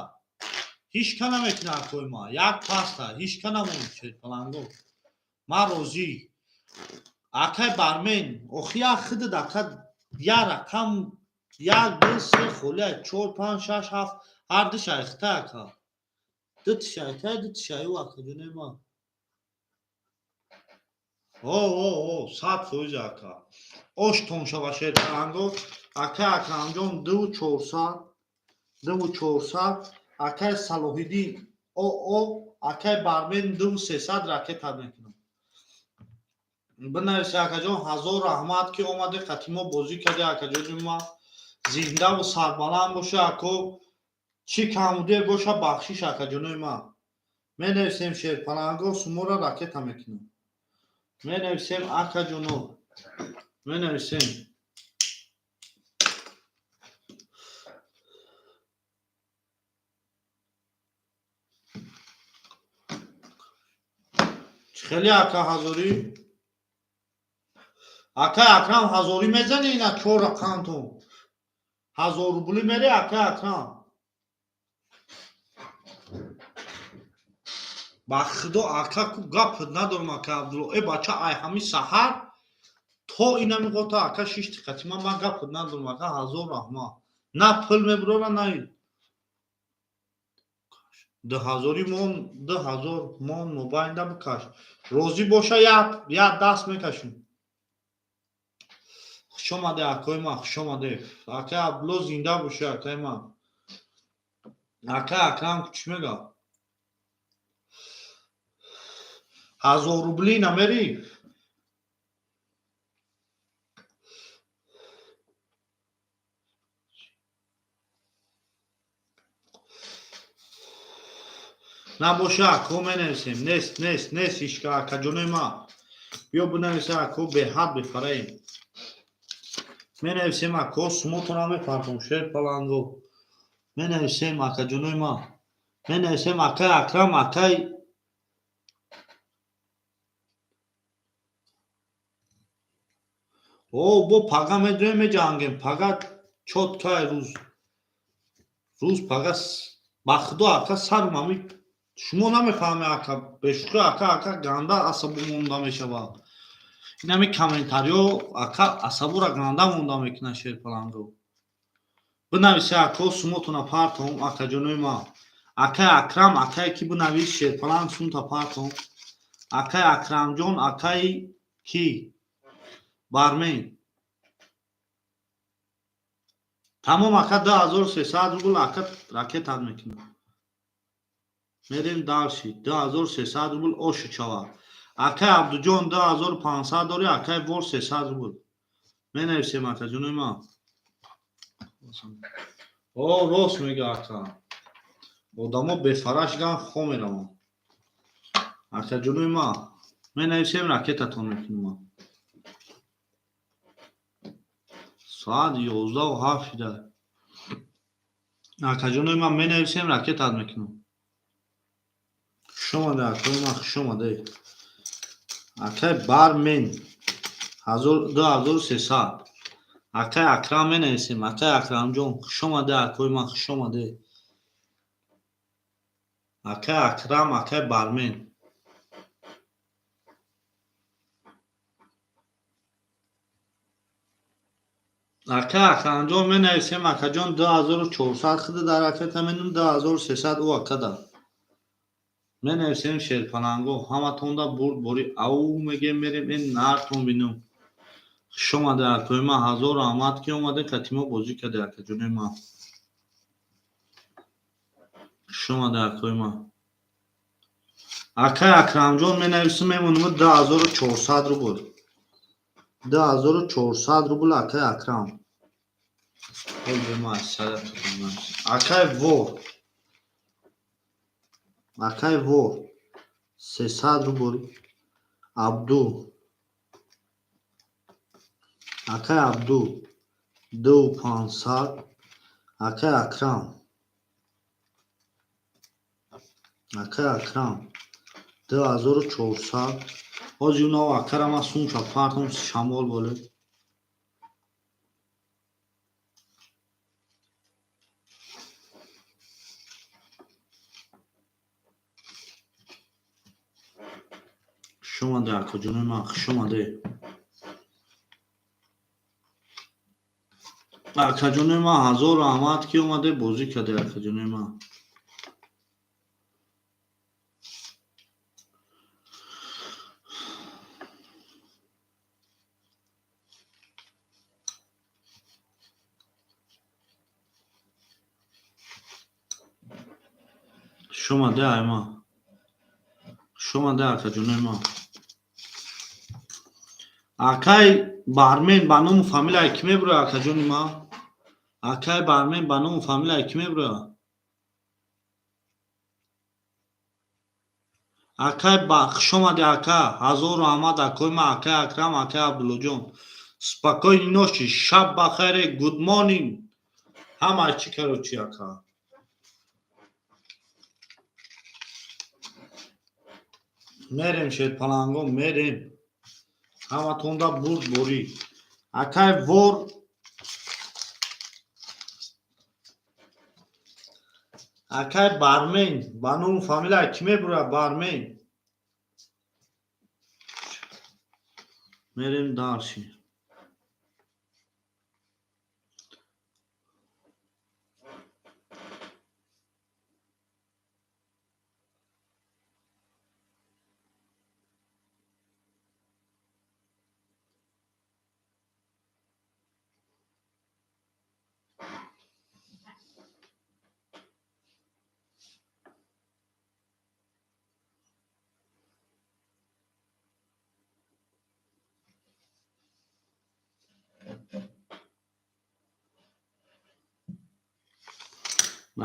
ҳеҷ ка намекуна. Акои ма, як паста ҳеҷ ка намонад, шерпаланго, ман розӣ. Акай Бармен, охи як хидид, ака, як рақам, як, ду, се холия, чор, панҷ, шаш, ҳафт, ҳар ду шайхта, ака, ду тишайхта, ду тишаю, акаҷонои ман. О, о, о, 100%, ака, оштон шава, шерпаланго. Акай Акрамҷон, дуву чорсад, дуву чорсад. Акай Салоҳиддин, о о. Акай Бармен, дуву сесад, ракета мекунам. Бинависи, акаҷон. Ҳазор раҳмат, ки омаде, қати мо бозӣ кардӣ, акаҷони ман. Зиндаву сарбаланд боша, ако. Чӣ камудие боша, бахшиш, акаҷонои ман. Менависем, шерпаланго, сумора ракета мекунам. Менависем, акаҷоно, менависем. Хеле, ака, ҳазорӣ. Акай Акрам, ҳазорӣ мезанӣ? Ина чор рақамтон 1000 рубли мере, акай Акрам. Ба худо, ака, ку гап надорам. Ака Абдулло, э бача, ай ҳами саҳар то ина миқота, ака, шишти қатима, ман гап надорам, ака. Ҳазор раҳмат. На пул мебурора, на дуҳазори мон, 2000 мон мобайнда бикаш. Розӣ боша, як даст мекашем. Хушомаде, акои ман, хушомаде, акай Абдулло. Зинда бошӣ, акаи ман. Акай Акрам чӣ мега? 1000 рубли намерӣ? Набоша, ако, менависем. Нест, нест, нест ҳичка, акаҷонои ма. Биё бинависа, ако, беҳад бефараем. Менависем, ако, сумотона мепартом, шер паланго. Менависем, акаҷонои ма. Менависем, акай Акрам, акай О, бо пага медоем, меҷангем. Пага чоткай рӯз. Рӯз пага ба худо, ака, сарум ами шумо намефаҳме, ака, бешӯхӣ, ака, ганда асабу монда мешавад. Ин ҳами комментариҳо, ака, асабура ганда монда мекунад, шерпаланго. Бинависе, ако, сумотона партом, акаҷонои ма. Акай Акрам, акае ки бинавис, шерпаланг сумта партом. Акай Акрамҷон, акаи ки? Бармен. Тамом, ака, 2300 рубл, ака, ракетат мекунам. Мерем дальше. 2300 рубл оши чава. Акай Абдуҷон 2500 дори, акай Вор 300 рубл. Менависем, акаҷонои ма. О, рост мега, ака. Одамо бефараш ган хо мераванд. Акаҷонои ма, менависем, ракетатон мекунам. Соат 11:07 шуда. Акаҷонои ман, менависем, ракетат мекунам. Хуш омаде, акои ман, хуш омаде. Акай Бармен 2300. Акай Акрам менависем, акай Акрамҷон, хуш омаде, акои ман, хуш омаде. Акай Акрам, акай Бармен. Ака Акрамҷон, менависем, акаҷон, 2400 хида дар ракета менум, 2300 ӯ акада. Менависем, шерпаланго, ҳаматонда бурд бори ау мегем, мерем ин нартон бинум. Хуш омаде, акои ман, ҳазор раҳмат, ки омаде, кати мо бозӣ карде, акаҷонои ман. Хуш омаде, акои ман. Акай Акрамҷон, менависем, мемонем 2400 рубл. 2400 рубл, акай Акрам. Акай Вор. Акай Вор 300 рубл. Абду. Акай Абду 2500. Акай Акрам. Акай Акрам 2400. Ҳозир юнав акара ман сумша партом шамол боле. Хуш омаде, акаҷонои ман, хуш омаде. Акаҷонои ман, ҳазор раҳмат, ки омаде, бозӣ карде, акаҷонои ман. Хуш омаде, ай ман. Хуш омаде, акаҷонои ман. Акай Бармен ба ному фамилияи кӣ мебурояд, акаҷони ман? Акай Бармен ба ному фамилияи кӣ мебурояд? Акай хуш омадӣ, ака, ҳазор раҳмат, акои ман, акай Акрам, акай Абдуллоҷон. Спокойной ночи, шаб бахайре, good morning. Ҳама чӣ, короче, ака. Мерем, шерпаланго, мерем. Ҳаматонда бурд борӣ. Акай Вор, акай Бармен ба ному фамилияи кӣ мебурояд, Бармен? Мерем дальше.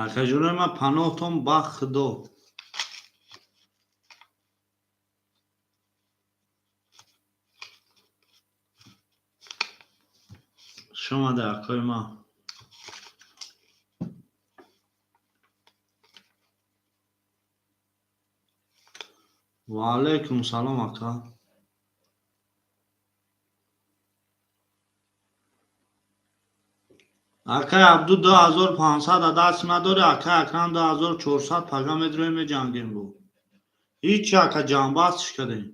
Акаҷонои ман, паноҳтон ба Худо. Хуш омадед, акои ман. Ва алайкум салом, ака. Акай Абду, 2500 даст надори, акай Акрам, 2400. Пага медроем, меҷангем бо. Ҳичи, ака, ҷамъбастш кардем.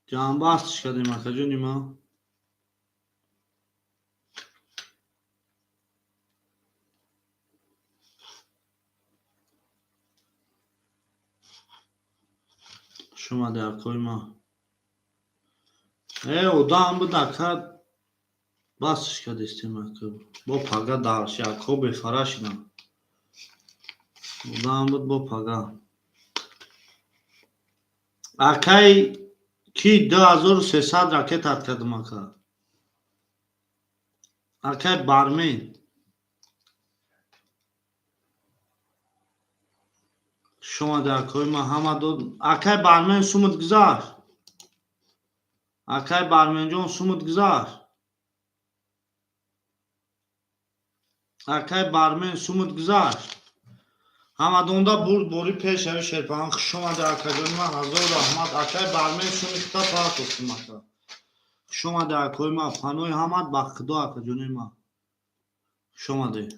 Ҷамъбастш кардем, акаҷони ман. Хуш омадед, акои ман. Одам буд, ака, басш кардистем, ака. Бо пага дарши, акҳо бефара шиданд. Одам буд, бо пага. Акай ки 2300 ракетат кардам, ака. Акай Бармен. Хуш омадед, акои ман, ҳама дод. Акай Бармен, сумат гузашт. Акай Барменҷон, сумат гузашт. Акай Бармен, сумат гузашт. Ҳамадонда бурд бори пешави шерпаҳан. Хуш омадед, акаҷони ман, ҳазор раҳмат. Акай Бармен, суми хита партофтим, ака. Хуш омадед, акои ман, паноҳи ҳамат ба Худо, акаҷони ман. Хуш омадед.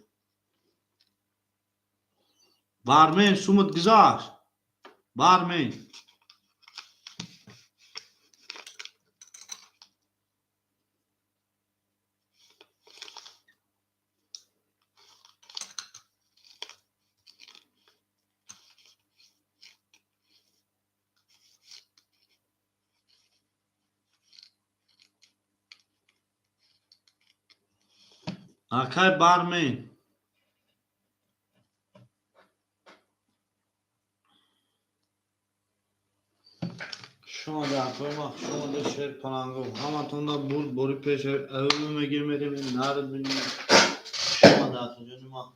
Бармен, сумат гузашт. Бармен. Акай Бармен. Хуш омадед, акои ман, хуш омадед, шер палангов. Ҳаматонда бурд бори пеш мегирем, мерем, нард бинем. Хуш омадед, акаҷони ман.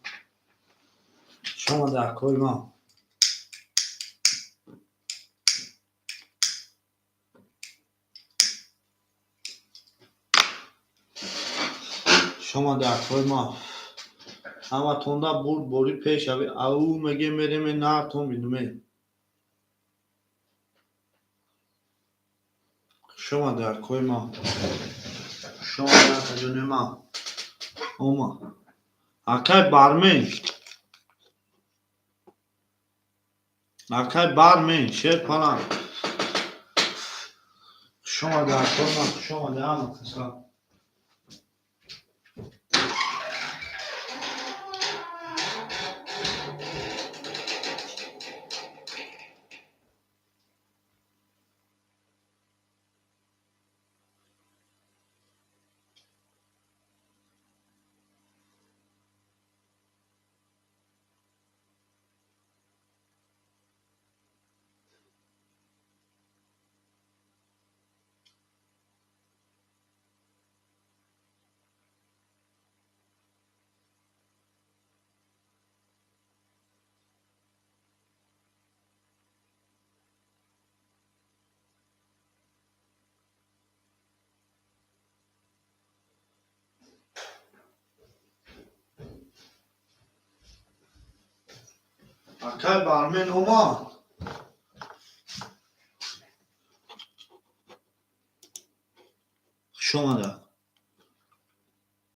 Хуш омадед, акои ман. Хуш омадед, акои ман. Ҳаматонда бурд бори пеш ав мегирем, мерем, нардтон бинем. Хуш омадед, акои ман. Хуш омадед, акаҷони ман. Ома. Акай Бармен. Акай Бармен, шер паланг. Хуш омадед, акои ман, хуш омадед, ҳама каса. Акай Бармен омад. Хуш омадед.